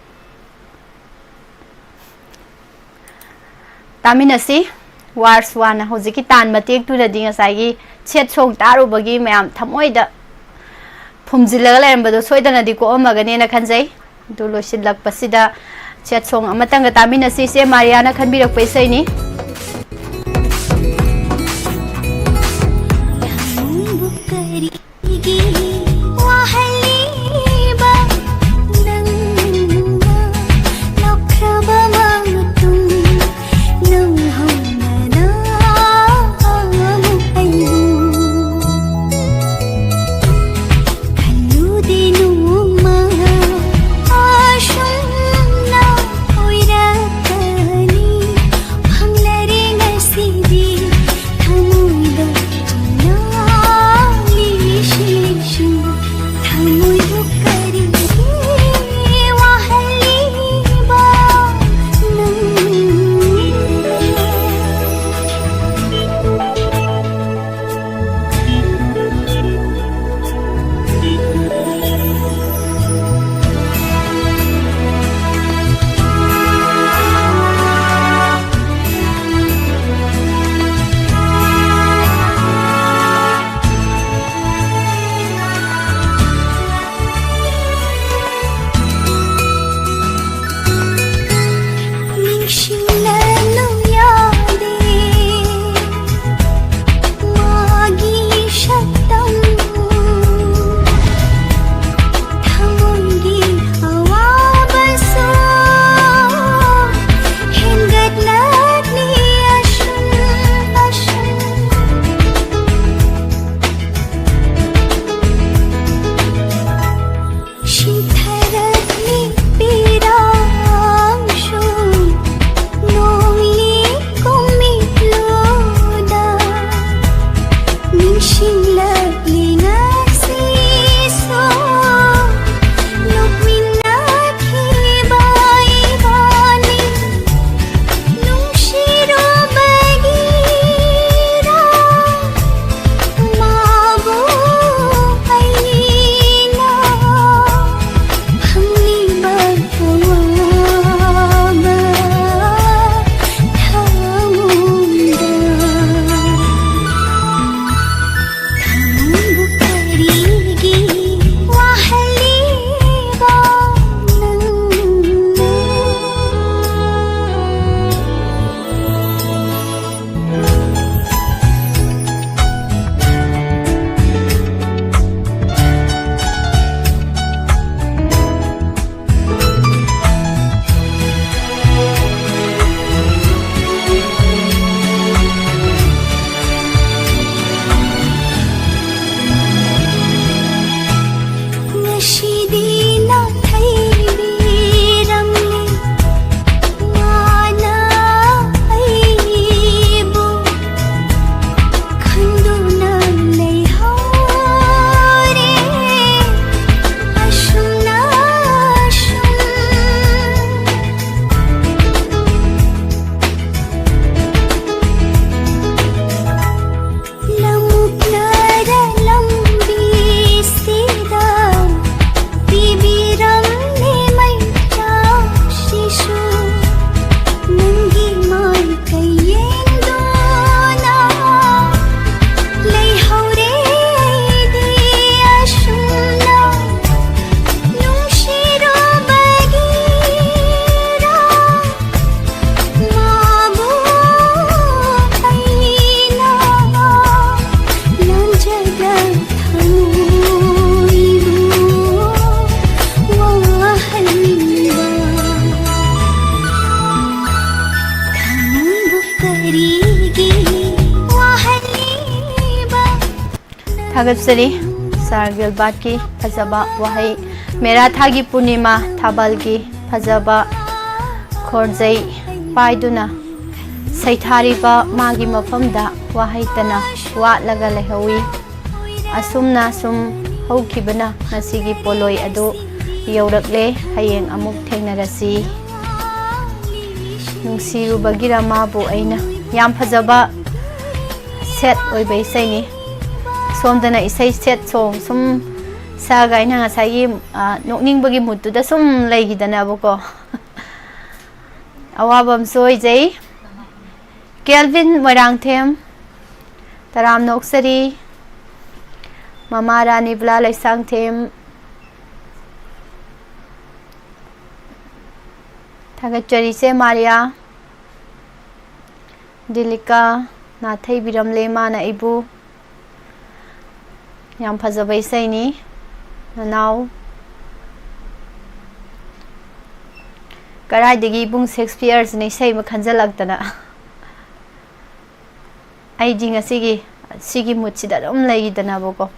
ꯇꯥꯃꯤꯟꯅꯁꯤ꯫ ꯋꯥꯔꯁ ꯋꯥꯅ ꯍꯧꯖꯤꯛꯀꯤ ꯇꯥꯟ ꯃꯇꯦꯛꯇꯨꯗꯗꯤ ꯉꯁꯥꯏꯒꯤ ꯁꯦꯠ ꯁꯣꯡ ꯇꯥꯔꯨꯕꯒꯤ ꯃꯌꯥꯝ ꯊꯃꯣꯏꯗ ꯐꯨꯝꯖꯤꯜꯂꯒ ꯂꯩꯔꯝꯕꯗꯣ ꯁꯣꯏꯗꯅꯗꯤ ꯀꯣꯛꯑꯝꯃꯒꯅꯦꯅ ꯈꯟꯖꯩ꯫ ꯑꯗꯨ ꯂꯣꯏꯁꯤꯜꯂꯛꯄꯁꯤꯗ ꯁꯦꯠ ꯁꯣꯡ ꯑꯃꯇꯪꯒ ꯇꯥꯃꯤꯟꯅꯁꯤ꯫ ꯏꯆꯦ ꯃꯥꯔꯤꯌꯥꯅ ꯈꯟꯕꯤꯔꯛꯄ ꯏꯁꯩꯅꯤ꯫ ꯅꯪꯕꯨ ꯀꯔꯤꯒꯤ ꯋꯥꯍꯜꯂꯤꯕ? ꯅꯤꯡꯁꯤꯡꯂꯛꯂꯤ ꯉꯁꯤꯁꯨ ꯅꯣꯛꯃꯤꯟꯅꯈꯤꯕ ꯏꯕꯥꯅꯤ꯫ ꯅꯨꯡꯁꯤꯔꯨꯕꯒꯤꯔꯥ ꯃꯥꯕꯨ ꯑꯩꯅ ꯐꯪꯂꯤꯕ ꯑꯋꯥꯕ ꯊꯃꯣꯏꯗ꯫ ꯊꯃꯣꯏꯕꯨ ꯀꯔꯤꯒꯤ ꯋꯥꯍꯜꯂꯤꯕ ꯅꯪꯅ? ꯉꯁꯤꯗꯤ ꯅꯥꯊꯩꯕꯤꯔꯝꯂꯦ ꯃꯥꯅ ꯑꯩꯕꯨ ꯈꯪꯗꯨꯅ ꯂꯩꯍꯧꯔꯦ ꯑꯁꯨꯝꯅ ꯑꯁꯨꯝ꯫ ꯂꯝꯁꯤꯗ ꯄꯤꯕꯤꯔꯝꯂꯦ ꯃꯩꯆꯥꯛꯁꯤꯁꯨ ꯅꯪꯒꯤ ꯃꯥꯏꯀꯩ ꯌꯦꯡꯗꯨꯅ ꯂꯩꯍꯧꯔꯦ ꯑꯩꯗꯤ ꯑꯁꯨꯝꯅ ꯅꯨꯡꯁꯤꯔꯨꯕꯒꯤꯔ ꯃꯥꯕꯨ ꯑꯩꯅ ꯂꯥꯟꯖꯗ ꯊꯃꯣꯏꯕꯨ ꯋꯥꯍꯟꯕ ꯊꯃꯣꯏꯕꯨ ꯀꯔꯤꯒꯤ ꯋꯥꯍꯜꯂꯤꯕ? ꯊꯥꯒꯠꯆꯔꯤ ꯁꯥꯔ ꯒꯤꯜꯕꯥꯔꯠꯀꯤ ꯐꯖꯕ ꯋꯥꯍꯩ꯫ ꯃꯦꯔꯥ ꯊꯥꯒꯤ ꯄꯨꯔꯅꯤꯃꯥ ꯊꯥꯕꯜꯒꯤ ꯐꯖꯕ ꯈꯣꯟꯖꯩ ꯄꯥꯏꯗꯨꯅ ꯁꯩꯊꯥꯔꯤꯕ ꯃꯥꯒꯤ ꯃꯐꯝꯗ ꯋꯥꯍꯩꯇꯅ ꯋꯥꯠꯂꯒ ꯂꯩꯍꯧꯏ꯫ ꯑꯁꯨꯝꯅ ꯁꯨꯝ ꯍꯧꯈꯤꯕꯅ ꯉꯁꯤꯒꯤ ꯄꯣꯂꯣꯏ ꯑꯗꯨ ꯌꯧꯔꯛꯂꯦ꯫ ꯍꯌꯦꯡ ꯑꯃꯨꯛ ꯊꯦꯡꯅꯔꯁꯤ꯫ ꯅꯨꯡꯁꯤꯔꯨꯕꯒꯤꯔ ꯃꯥꯕꯨ ꯑꯩꯅ꯫ ꯌꯥꯝ ꯐꯖꯕ sad ꯑꯣꯏꯕ ꯏꯁꯩꯅꯤ꯫ ꯁꯣꯝꯗꯅ ꯏꯁꯩ sad song ꯁꯨꯝ ꯁꯛꯑꯒ ꯑꯩꯅ ꯉꯁꯥꯏꯒꯤ, ꯑ, ꯅꯣꯛꯅꯤꯡꯕꯒꯤ moodꯇꯨꯗ ꯁꯨꯝ ꯂꯩꯈꯤꯗꯅꯕꯀꯣ꯫ ꯑꯋꯥꯕ ꯑꯃꯁꯨ ꯑꯣꯏꯖꯩ꯫ ꯀꯦꯜꯚꯤꯟ ꯃꯣꯏꯔꯥꯡꯊꯦꯝ, ꯇꯔꯥꯝꯅ ꯑꯣꯛꯆꯔꯤ꯫ ꯃꯃꯥ ꯔꯥꯅꯤꯕꯂꯥ ꯂꯩꯁꯥꯡꯊꯦꯝ, ꯊꯥꯒꯠꯆꯔꯤ ꯆꯦ ꯃꯥꯔꯤꯌꯥ꯫ ꯗꯤꯂꯤꯀꯥ, ꯅꯥꯊꯩꯕꯤꯔꯝꯂꯦ ꯃꯥꯅ ꯑꯩꯕꯨ꯫ ꯌꯥꯝ ꯐꯖꯕ ꯏꯁꯩꯅꯤ, ꯅꯅꯥꯎ꯫ ꯀꯔꯥꯏꯗꯒꯤ ꯏꯕꯨꯡ ꯁꯦꯛꯁꯄꯤꯌꯔꯁꯤꯅ ꯏꯁꯩ ꯑꯃ ꯈꯟꯖꯜꯂꯛꯇꯅ꯫ ꯑꯩꯗꯤ ꯉꯁꯤꯒꯤ, ꯁꯤꯒꯤ moodꯁꯤꯗ ꯑꯗꯨꯝ ꯂꯩꯈꯤꯗꯅꯕꯀꯣ꯫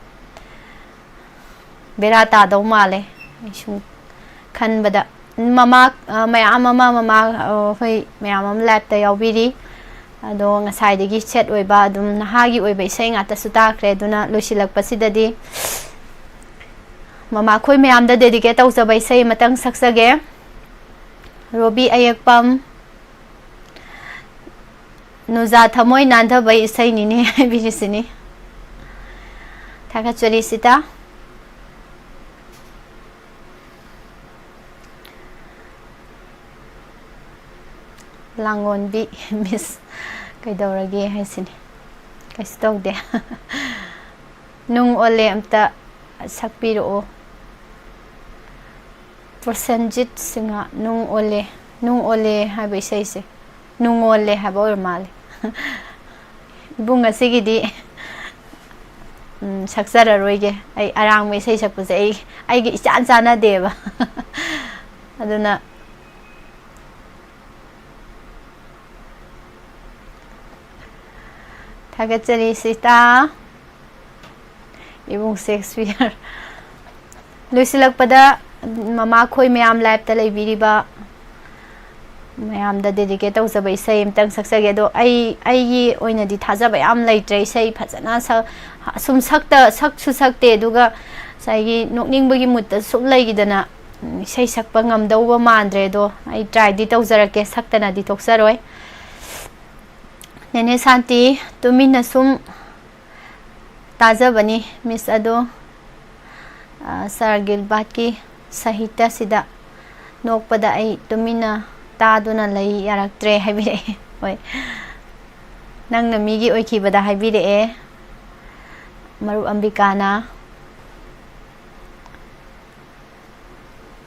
ꯕꯦꯔꯥ ꯇꯥꯗꯧ ꯃꯥꯜꯂꯦ꯫ ꯑꯩ ꯁꯨꯝ ꯈꯟꯕꯗ꯫ ꯃꯃꯥ, ꯑ, ꯃꯌꯥꯝ ꯑꯃ, ꯃꯃꯥ, ꯑ, ꯍꯣꯏ, ꯃꯌꯥꯝ ꯑꯃ liveꯇ ꯌꯥꯎꯕꯤꯔꯤ꯫ ꯑꯗꯣ ꯉꯁꯥꯏꯗꯒꯤ sad ꯑꯣꯏꯕ, ꯑꯗꯨꯝ ꯅꯍꯥꯒꯤ ꯑꯣꯏꯕ ꯏꯁꯩ ꯉꯥꯛꯇꯁꯨ ꯇꯥꯈ꯭ꯔꯦ꯫ ꯑꯗꯨꯅ ꯂꯣꯏꯁꯤꯜꯂꯛꯄꯁꯤꯗꯗꯤ ꯃꯃꯥꯈꯣꯏ ꯃꯌꯥꯝꯗ dedicate ꯇꯧꯖꯕ ꯏꯁꯩ ꯑꯃꯇꯪ ꯁꯛꯆꯒꯦ꯫ ꯔꯣꯕꯤ ꯑꯌꯦꯛꯄꯝ, ꯅꯨꯖꯥ ꯊꯃꯣꯏ ꯅꯥꯟꯊꯕ ꯏꯁꯩꯅꯤꯅꯦ ꯍꯥꯏꯕꯤꯔꯤꯁꯤꯅꯤ꯫ ꯊꯥꯒꯠꯆꯔꯤ ꯁꯤꯇꯥ꯫ ꯂꯥꯡꯒꯣꯟꯕꯤ ꯃꯤꯁ ꯀꯩꯗꯧꯔꯒꯦ ꯍꯥꯏꯁꯤꯅꯤ꯫ ꯀꯩꯁꯨ ꯇꯧꯗꯦ꯫ ꯅꯨꯡ ꯑꯣꯜꯂꯦ ꯑꯝꯇ ꯁꯛꯄꯤꯔꯛꯑꯣ꯫ ꯄ꯭ꯔꯣꯁꯦꯟꯖꯤꯠ ꯁꯤꯡꯍ, ꯅꯨꯡ ꯑꯣꯜꯂꯦ꯫ ꯅꯨꯡ ꯑꯣꯜꯂꯦ ꯍꯥꯏꯕ ꯏꯁꯩꯁꯦ꯫ ꯅꯨꯡꯉꯣꯜꯂꯦ ꯍꯥꯏꯕ ꯑꯣꯏꯔ ꯃꯥꯜꯂꯦ꯫ ꯏꯕꯨꯡ ꯉꯁꯤꯒꯤꯗꯤ, ꯎꯝ, ꯁꯛꯆꯔꯔꯣꯏꯒꯦ꯫ ꯑꯩ ꯑꯔꯥꯡꯕ ꯏꯁꯩ ꯁꯛꯄꯁꯦ ꯑꯩ, ꯑꯩꯒ ꯏꯆꯥꯟ ꯆꯥꯟꯅꯗꯦꯕ꯫ ꯑꯗꯨꯅ ꯊꯥꯒꯠꯆꯔꯤ ꯁꯤꯁꯇꯔ꯫ ꯏꯕꯨꯡ ꯁꯦꯛꯁꯄꯤꯌꯔ꯫ ꯂꯣꯏꯁꯤꯜꯂꯛꯄꯗ ꯃꯃꯥꯈꯣꯏ ꯃꯌꯥꯝ liveꯇ ꯂꯩꯕꯤꯔꯤꯕ ꯃꯌꯥꯝꯗ dedicate ꯇꯧꯖꯕ ꯏꯁꯩ ꯑꯃꯇꯪ ꯁꯛꯆꯒꯦ꯫ ꯑꯗꯣ ꯑꯩ, ꯑꯩꯒꯤ ꯑꯣꯏꯅꯗꯤ ꯊꯥꯖꯕ ꯌꯥꯝ ꯂꯩꯇ꯭ꯔꯦ꯫ ꯏꯁꯩ ꯐꯖꯅ ꯁꯛ-, ꯁꯨꯝ ꯁꯛꯇ-, ꯁꯛꯁꯨ ꯁꯛꯇꯦ, ꯑꯗꯨꯒ ꯉꯁꯥꯏꯒꯤ ꯅꯣꯛꯅꯤꯡꯕꯒꯤ mood ꯇ ꯁꯨꯝ ꯂꯩꯈꯤꯗꯅ, ꯎꯝ, ꯏꯁꯩ ꯁꯛꯄ ꯉꯝꯗꯧꯕ ꯃꯥꯟꯗ꯭ꯔꯦ꯫ ꯑꯗꯣ ꯑꯩ try ꯗꯤ ꯇꯧꯖꯔꯛꯀꯦ, ꯁꯛꯇꯅꯗꯤ ꯊꯣꯛꯆꯔꯣꯏ꯫ ꯅꯦꯅꯦ ꯁꯥꯟꯇꯤ, ꯇꯨꯃꯤꯟꯅ ꯁꯨꯝ ꯇꯥꯖꯕꯅꯤ, Miss ꯑꯗꯣ꯫ ꯑ, Sir ꯒꯤꯜꯕꯥꯔꯠꯀꯤ ꯁꯥꯍꯤꯇ꯭ꯌꯁꯤꯗ ꯅꯣꯛꯄꯗ ꯑꯩ ꯇꯨꯃꯤꯟꯅ ꯇꯥꯗꯨꯅ ꯂꯩ ꯌꯥꯔꯛꯇ꯭ꯔꯦ ꯍꯥꯏꯕꯤꯔꯛꯑꯦ꯫ ꯍꯣꯏ, ꯅꯪꯅ ꯃꯤꯒꯤ ꯑꯣꯏꯈꯤꯕꯗ ꯍꯥꯏꯕꯤꯔꯛꯑꯦ, ꯃꯔꯨꯞ ꯑꯝꯕꯤꯀꯥꯅ꯫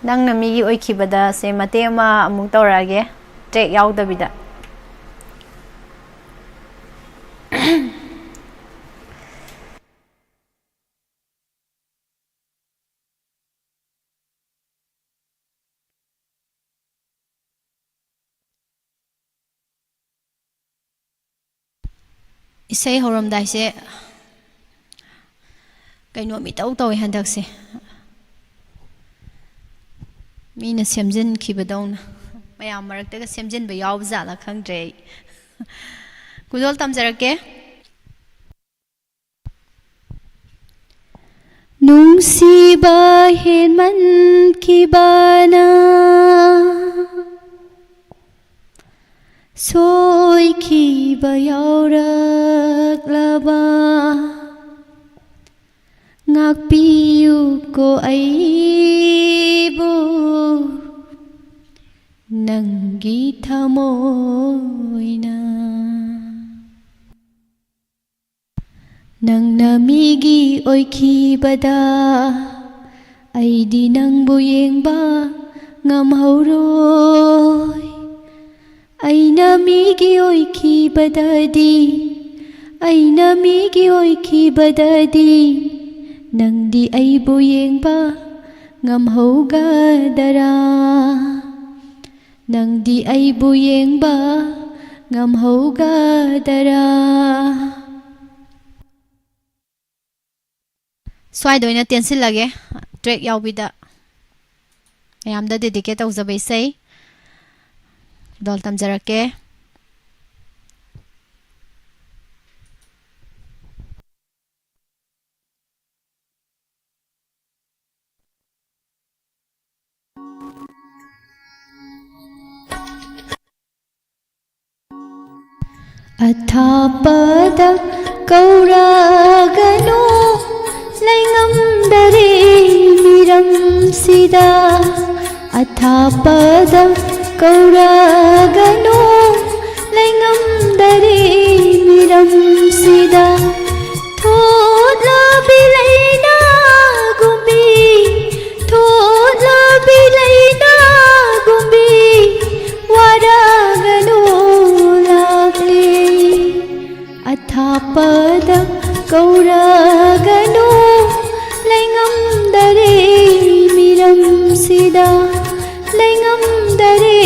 ꯅꯪꯅ ꯃꯤꯒꯤ ꯑꯣꯏꯈꯤꯕꯗꯁꯦ ꯃꯇꯦꯛ ꯑꯃ ꯑꯃꯨꯛ ꯇꯧꯔꯛꯑꯒꯦ, track ꯌꯥꯎꯗꯕꯤꯗ꯫ ꯏꯁꯩ ꯍꯧꯔꯝꯗꯥꯏꯁꯦ ꯀꯩꯅꯣꯝ ꯏꯇꯧ ꯇꯧꯋꯦ ꯍꯟꯗꯛꯁꯦ꯫ ꯃꯤꯅ ꯁꯦꯝꯖꯤꯟꯈꯤꯕꯗꯧꯅ꯫ ꯃꯌꯥꯝ ꯃꯔꯛꯇꯒ ꯁꯦꯝꯖꯤꯟꯕ ꯌꯥꯎꯕ ꯖꯥꯠꯂꯥ ꯈꯪꯗ꯭ꯔꯦ ꯑꯩ꯫ ꯈꯨꯗꯣꯜ ꯇꯝꯖꯔꯛꯀꯦ꯫ ꯅꯨꯡꯁꯤꯕ ꯍꯦꯟꯃꯟꯈꯤꯕꯅ ꯁꯣꯏꯈꯤꯕ ꯌꯥꯎꯔꯛꯂꯕ, ꯉꯥꯛꯄꯤꯌꯨꯀꯣ ꯑꯩꯕꯨ ꯅꯪꯒꯤ ꯊꯃꯣꯏꯅ꯫ ꯅꯪꯅ ꯃꯤꯒꯤ ꯑꯣꯏꯈꯤꯕꯗ ꯑꯩꯗꯤ ꯅꯪꯕꯨ ꯌꯦꯡꯕ ꯉꯝꯍꯧꯔꯣꯏ꯫ ꯑꯩꯅ ꯃꯤꯒꯤ ꯑꯣꯏꯈꯤꯕꯗꯗꯤ, ꯑꯩꯅ ꯃꯤꯒꯤ ꯑꯣꯏꯈꯤꯕꯗꯗꯤ ꯅꯪꯗꯤ ꯑꯩꯕꯨ ꯌꯦꯡꯕ ꯉꯝꯍꯧꯒꯗꯔꯥ? ꯅꯪꯗꯤ ꯑꯩꯕꯨ ꯌꯦꯡꯕ ꯉꯝꯍꯧꯒꯗꯔꯥ? ꯁ꯭ꯋꯥꯏꯗ ꯑꯣꯏꯅ ꯇꯦꯟꯁꯤꯜꯂꯒꯦ, track ꯌꯥꯎꯕꯤꯗ꯫ ꯃꯌꯥꯝꯗ dedicate ꯇꯧꯖꯕ ꯏꯁꯩ꯫ ꯈꯨꯗꯣꯜ ꯇꯝꯖꯔꯛꯀꯦ꯫ ꯑꯊꯥꯞꯄꯗ ꯀꯧꯔꯒꯅꯨ, ꯂꯩꯉꯝꯗꯔꯦ ꯃꯤꯔꯝꯁꯤꯗ꯫ ꯑꯊꯥꯞꯄꯗ ꯀꯧꯔꯒꯅꯨ, ꯂꯩꯉꯝꯗꯔꯦ ꯃꯤꯔꯝꯁꯤꯗ꯫ ꯊꯣꯠꯂꯕꯤ ꯂꯩꯅꯥꯒꯨꯝꯕꯤ, ꯊꯣꯠꯂꯕꯤ ꯂꯩꯅꯥꯒꯨꯝꯕꯤ, ꯋꯥꯔꯒꯅꯨ ꯂꯥꯛꯂꯦ꯫ ꯑꯊꯥꯞꯄꯗ ꯀꯧꯔꯒꯅꯨ, ꯂꯩꯉꯝꯗꯔꯦ ꯃꯤꯔꯝꯁꯤꯗ, ꯂꯩꯉꯝꯗꯔꯦ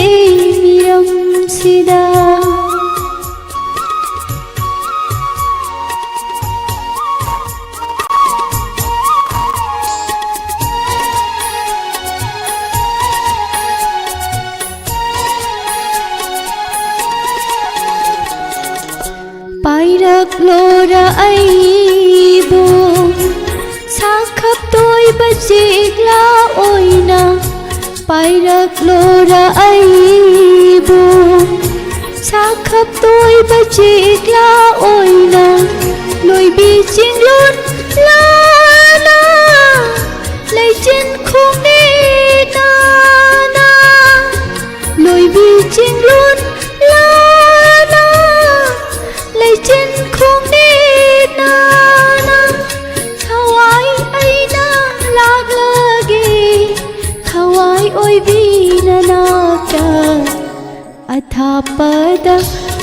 ꯃꯤꯔꯝꯁꯤꯗ꯫ ꯄꯥꯏꯔꯛꯂꯣꯔ ꯑꯩꯕꯨ ꯁꯥꯈꯞꯇꯣꯏꯕ ꯆꯦꯛꯂꯥ ꯑꯣꯏꯅ, ꯄꯥꯏꯔꯛꯂꯣꯔ ꯑꯩꯕꯨ ꯁꯥꯈꯞꯇꯣꯏꯕ ꯆꯦꯛꯂꯥ ꯑꯣꯏꯅ, ꯂꯣꯏꯕꯤ ꯆꯤꯡꯂꯣꯟ ꯂꯥꯅ ꯂꯩꯆꯤꯟ ꯈꯣꯡꯅꯦ ꯇꯥꯅ, ꯂꯣꯏꯕꯤ ꯆꯤꯡꯂꯣꯟ ꯂꯥꯅ ꯂꯩꯆꯤꯟ ꯈꯣꯡꯅꯦ ꯇꯥꯅ, ꯊꯋꯥꯏ ꯑꯩꯅ ꯂꯥꯛꯂꯒꯦ, ꯊꯋꯥꯏ ꯑꯣꯏꯕꯤ ꯅꯅꯥꯛꯇ꯫ ꯑꯊꯥꯞꯄꯗ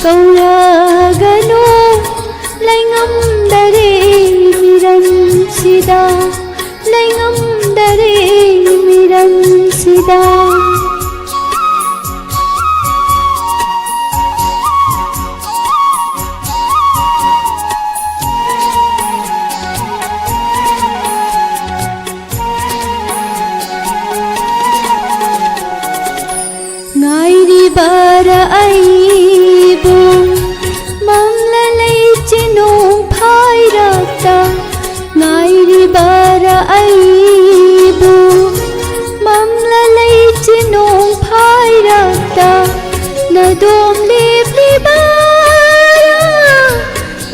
ꯀꯧꯔꯒꯅꯨ, ꯂꯩꯉꯝꯗꯔꯦ ꯃꯤꯔꯝꯁꯤꯗ, ꯂꯩꯉꯝꯗꯔꯦ ꯃꯤꯔꯝꯁꯤꯗ꯫ ꯉꯥꯏꯔꯤꯕ ꯑꯩꯕꯨ ꯃꯝꯂ ꯂꯩꯆꯤꯟ ꯅꯣꯡ ꯐꯥꯏꯔꯛꯇ ꯅꯗꯣꯝ ꯂꯦꯞꯂꯤꯕꯔꯥ?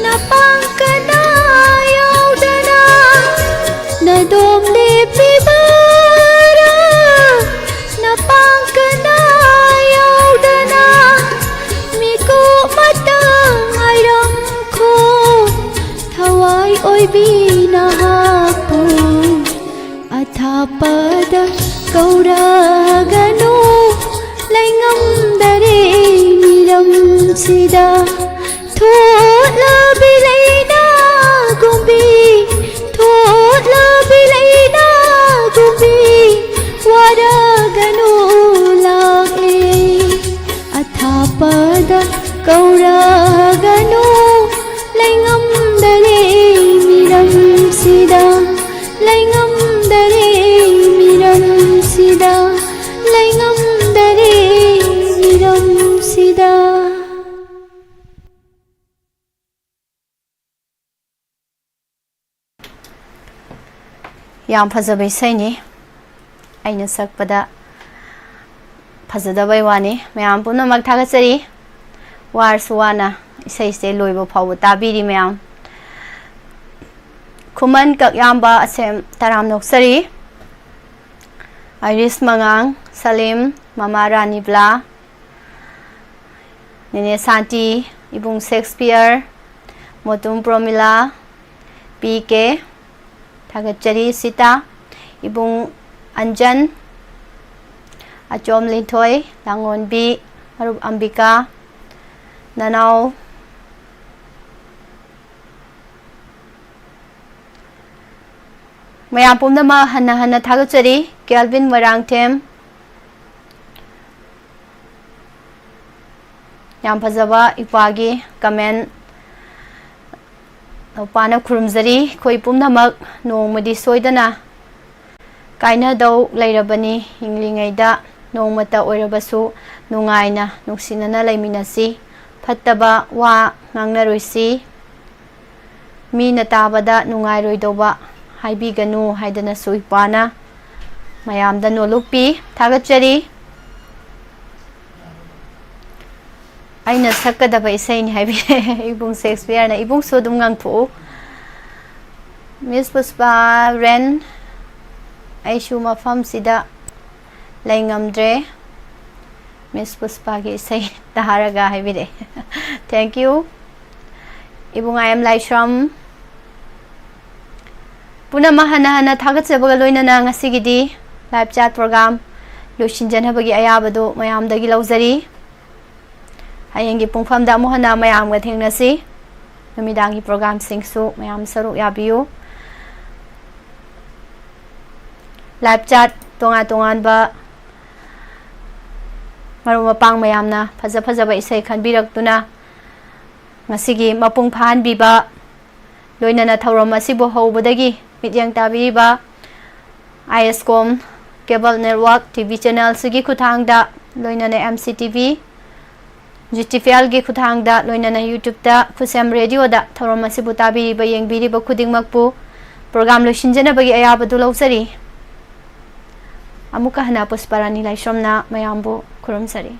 ꯅꯄꯥꯡ ꯀꯅꯥ ꯌꯥꯎꯗꯅ ꯅꯗꯣꯝ ꯂꯦꯞꯂꯤꯕꯔꯥ? ꯅꯄꯥꯡ ꯀꯅꯥ ꯌꯥꯎꯗꯅ ꯃꯤꯀꯨꯞ ꯑꯃꯇꯪ ꯉꯥꯏꯔꯝꯈꯣ꯫ ꯊꯋꯥꯏ ꯑꯣꯏꯕꯤ ꯅꯍꯥꯛꯄꯨ ꯑꯊꯥꯞꯄꯗ ꯀꯧꯔꯒꯅꯨ꯫ ꯂꯩꯉꯝꯗꯔꯦ ꯃꯤꯔꯝꯁꯤꯗ ꯊꯣꯛꯂꯕꯤ ꯂꯩꯅꯥꯒꯨꯝꯕꯤ, ꯊꯣꯛꯂꯕꯤ ꯂꯩꯅꯥꯒꯨꯝꯕꯤ꯫ ꯋꯥꯔꯒꯅꯨ ꯂꯥꯛꯂꯦ ꯑꯊꯥꯞꯄꯗ ꯀꯧꯔꯒꯅꯨ꯫ ꯂꯩꯉꯝꯗꯔꯦ ꯃꯤꯔꯝꯁꯤꯗ, ꯂꯩꯉꯝꯗꯔꯦ ꯃꯤꯔꯝꯁꯤꯗ, ꯂꯩꯉꯝꯗꯔꯦ ꯃꯤꯔꯝꯁꯤꯗ꯫ ꯌꯥꯝ ꯐꯖꯕ ꯏꯁꯩꯅꯤ꯫ ꯑꯩꯅ ꯁꯛꯄꯗ ꯐꯖꯗꯕꯩ ꯋꯥꯅꯤ꯫ ꯃꯌꯥꯝ ꯄꯨꯝꯅꯃꯛ ꯊꯥꯒꯠꯆꯔꯤ꯫ ꯋꯥꯔꯁꯨ ꯋꯥꯅ ꯏꯁꯩꯁꯦ ꯂꯣꯏꯕ ꯐꯥꯎꯕ ꯇꯥꯕꯤꯔꯤ ꯃꯌꯥꯝ꯫ ꯈꯨꯃꯟ ꯀꯛꯌꯥꯝꯕ ꯑꯁꯦꯝ ꯇꯔꯥꯝꯅ ꯑꯣꯛꯆꯔꯤ꯫ ꯑꯥꯏꯔꯤꯁ ꯃꯉꯥꯡ, ꯁꯂꯤꯝ, ꯃꯃꯥ ꯔꯥꯅꯤꯕꯂꯥ, ꯅꯦꯅꯦ ꯁꯥꯟꯇꯤ, ꯏꯕꯨꯡ ꯁꯦꯛꯁꯄꯤꯌꯔ, ꯃꯣꯇꯨꯝ ꯄ꯭ꯔꯣꯃꯤꯂꯥ, ꯄꯤ ꯀꯦ, ꯊꯥꯒꯠꯆꯔꯤ ꯁꯤꯇꯥ, ꯏꯕꯨꯡ ꯑꯟꯖꯟ, ꯑꯆꯣꯝ ꯂꯤꯟꯊꯣꯏ, ꯂꯥꯡꯉꯣꯟꯕꯤ, ꯃꯔꯨꯞ ꯑꯝꯕꯤꯀꯥ, ꯅꯅꯥꯎ, ꯃꯌꯥꯝ ꯄꯨꯝꯅꯃꯛ ꯍꯟꯅ ꯍꯟꯅ ꯊꯥꯒꯠꯆꯔꯤ꯫ ꯀꯦꯜꯚꯤꯟ ꯃꯣꯏꯔꯥꯡꯊꯦꯝ, ꯌꯥꯝ ꯐꯖꯕ ꯏꯄꯥꯒꯤ comment꯫ ꯅꯨꯄꯥꯅ ꯈꯨꯔꯨꯝꯖꯔꯤ꯫ ꯑꯩꯈꯣꯏ ꯄꯨꯝꯅꯃꯛ ꯅꯣꯡꯃꯗꯤ ꯁꯣꯏꯗꯅ ꯀꯥꯏꯅꯗꯧ ꯂꯩꯔꯕꯅꯤ꯫ ꯍꯤꯡꯂꯤꯉꯩꯗ ꯅꯣꯡꯃꯇ ꯑꯣꯏꯔꯕꯁꯨ ꯅꯨꯡꯉꯥꯏꯅ ꯅꯨꯡꯁꯤꯅꯅ ꯂꯩꯃꯤꯟꯅꯁꯤ꯫ ꯐꯠꯇꯕ ꯋꯥ ꯉꯥꯡꯅꯔꯣꯏꯁꯤ꯫ ꯃꯤꯅ ꯇꯥꯕꯗ ꯅꯨꯡꯉꯥꯏꯔꯣꯏꯗꯧꯕ ꯍꯥꯏꯕꯤꯒꯅꯨ ꯍꯥꯏꯗꯅꯁꯨ ꯏꯄꯥꯅ ꯃꯌꯥꯝꯗ ꯅꯣꯂꯨꯛꯄꯤ꯫ ꯊꯥꯒꯠꯆꯔꯤ꯫ ꯑꯩꯅ ꯁꯛꯀꯗꯕ ꯏꯁꯩꯅꯤ ꯍꯥꯏꯕꯤꯔꯦ ꯏꯕꯨꯡ ꯁꯦꯛꯁꯄꯤꯌꯔꯅ꯫ ꯏꯕꯨꯡꯁꯨ ꯑꯗꯨꯝ ꯉꯥꯡꯊꯣꯛꯎ꯫ ꯃꯤꯁ ꯄꯨꯁꯄꯥ, ꯔꯦꯟ, ꯑꯩꯁꯨ ꯃꯐꯝꯁꯤꯗ ꯂꯩ ꯉꯝꯗ꯭ꯔꯦ꯫ ꯃꯤꯁ ꯄꯨꯁꯄꯥꯒꯤ ꯏꯁꯩ ꯇꯥꯔꯒ ꯍꯥꯏꯕꯤꯔꯛꯑꯦ꯫ Thank you꯫ ꯏꯕꯨꯡ ꯑꯥꯏ ꯑꯦꯝ ꯂꯥꯏꯁ꯭ꯔꯝ꯫ ꯄꯨꯝꯅꯃꯛ ꯍꯟꯅ ꯍꯟꯅ ꯊꯥꯒꯠꯆꯕꯒ ꯂꯣꯏꯅꯅ ꯉꯁꯤꯒꯤꯗꯤ live chat program ꯂꯣꯏꯁꯤꯟꯖꯅꯕꯒꯤ ꯑꯌꯥꯕꯗꯨ ꯃꯌꯥꯝꯗꯒꯤ ꯂꯧꯖꯔꯤ꯫ ꯍꯌꯦꯡꯒꯤ ꯄꯨꯡꯐꯝꯗ ꯑꯃꯨꯛ ꯍꯟꯅ ꯃꯌꯥꯝꯒ ꯊꯦꯡꯅꯁꯤ꯫ ꯅꯨꯃꯤꯗꯥꯡꯒꯤ programꯁꯤꯡꯁꯨ ꯃꯌꯥꯝ ꯁꯔꯨꯛ ꯌꯥꯕꯤꯌꯨ꯫ Live chat ꯇꯣꯉꯥꯟ ꯇꯣꯉꯥꯟꯕ ꯃꯔꯨꯞ ꯃꯄꯥꯡ ꯃꯌꯥꯝꯅ ꯐꯖ ꯐꯖꯕ ꯏꯁꯩ ꯈꯟꯕꯤꯔꯛꯇꯨꯅ ꯉꯁꯤꯒꯤ ꯃꯄꯨꯡ ꯐꯥꯍꯟꯕꯤꯕ, ꯂꯣꯏꯅꯅ ꯊꯧꯔꯝ ꯑꯁꯤꯕꯨ ꯍꯧꯕꯗꯒꯤ ꯃꯤꯠꯌꯦꯡ ꯇꯥꯕꯤꯔꯤꯕ ꯑꯥꯏ ꯑꯦꯁ ꯀꯣꯝ cable network T V channelꯁꯤꯒꯤ ꯈꯨꯠꯊꯥꯡꯗ, ꯂꯣꯏꯅꯅ M C T V, G T P Lꯒꯤ ꯈꯨꯠꯊꯥꯡꯗ, ꯂꯣꯏꯅꯅ YouTubeꯇ ꯈꯨꯠꯁꯦꯝ radioꯗ ꯊꯧꯔꯝ ꯑꯁꯤꯕꯨ ꯇꯥꯕꯤꯔꯤꯕ, ꯌꯦꯡꯕꯤꯔꯤꯕ ꯈꯨꯗꯤꯡꯃꯛꯄꯨ program ꯂꯣꯏꯁꯤꯟꯖꯅꯕꯒꯤ ꯑꯌꯥꯕꯗꯨ ꯂꯧꯖꯔꯤ꯫ ꯑꯃꯨꯛꯀ ꯍꯟꯅ ꯄꯨꯁꯄꯥꯔꯥꯅꯤ ꯂꯥꯏꯁ꯭ꯔꯝꯅ ꯃꯌꯥꯝꯕꯨ ꯈꯨꯔꯨꯝꯖꯔꯤ꯫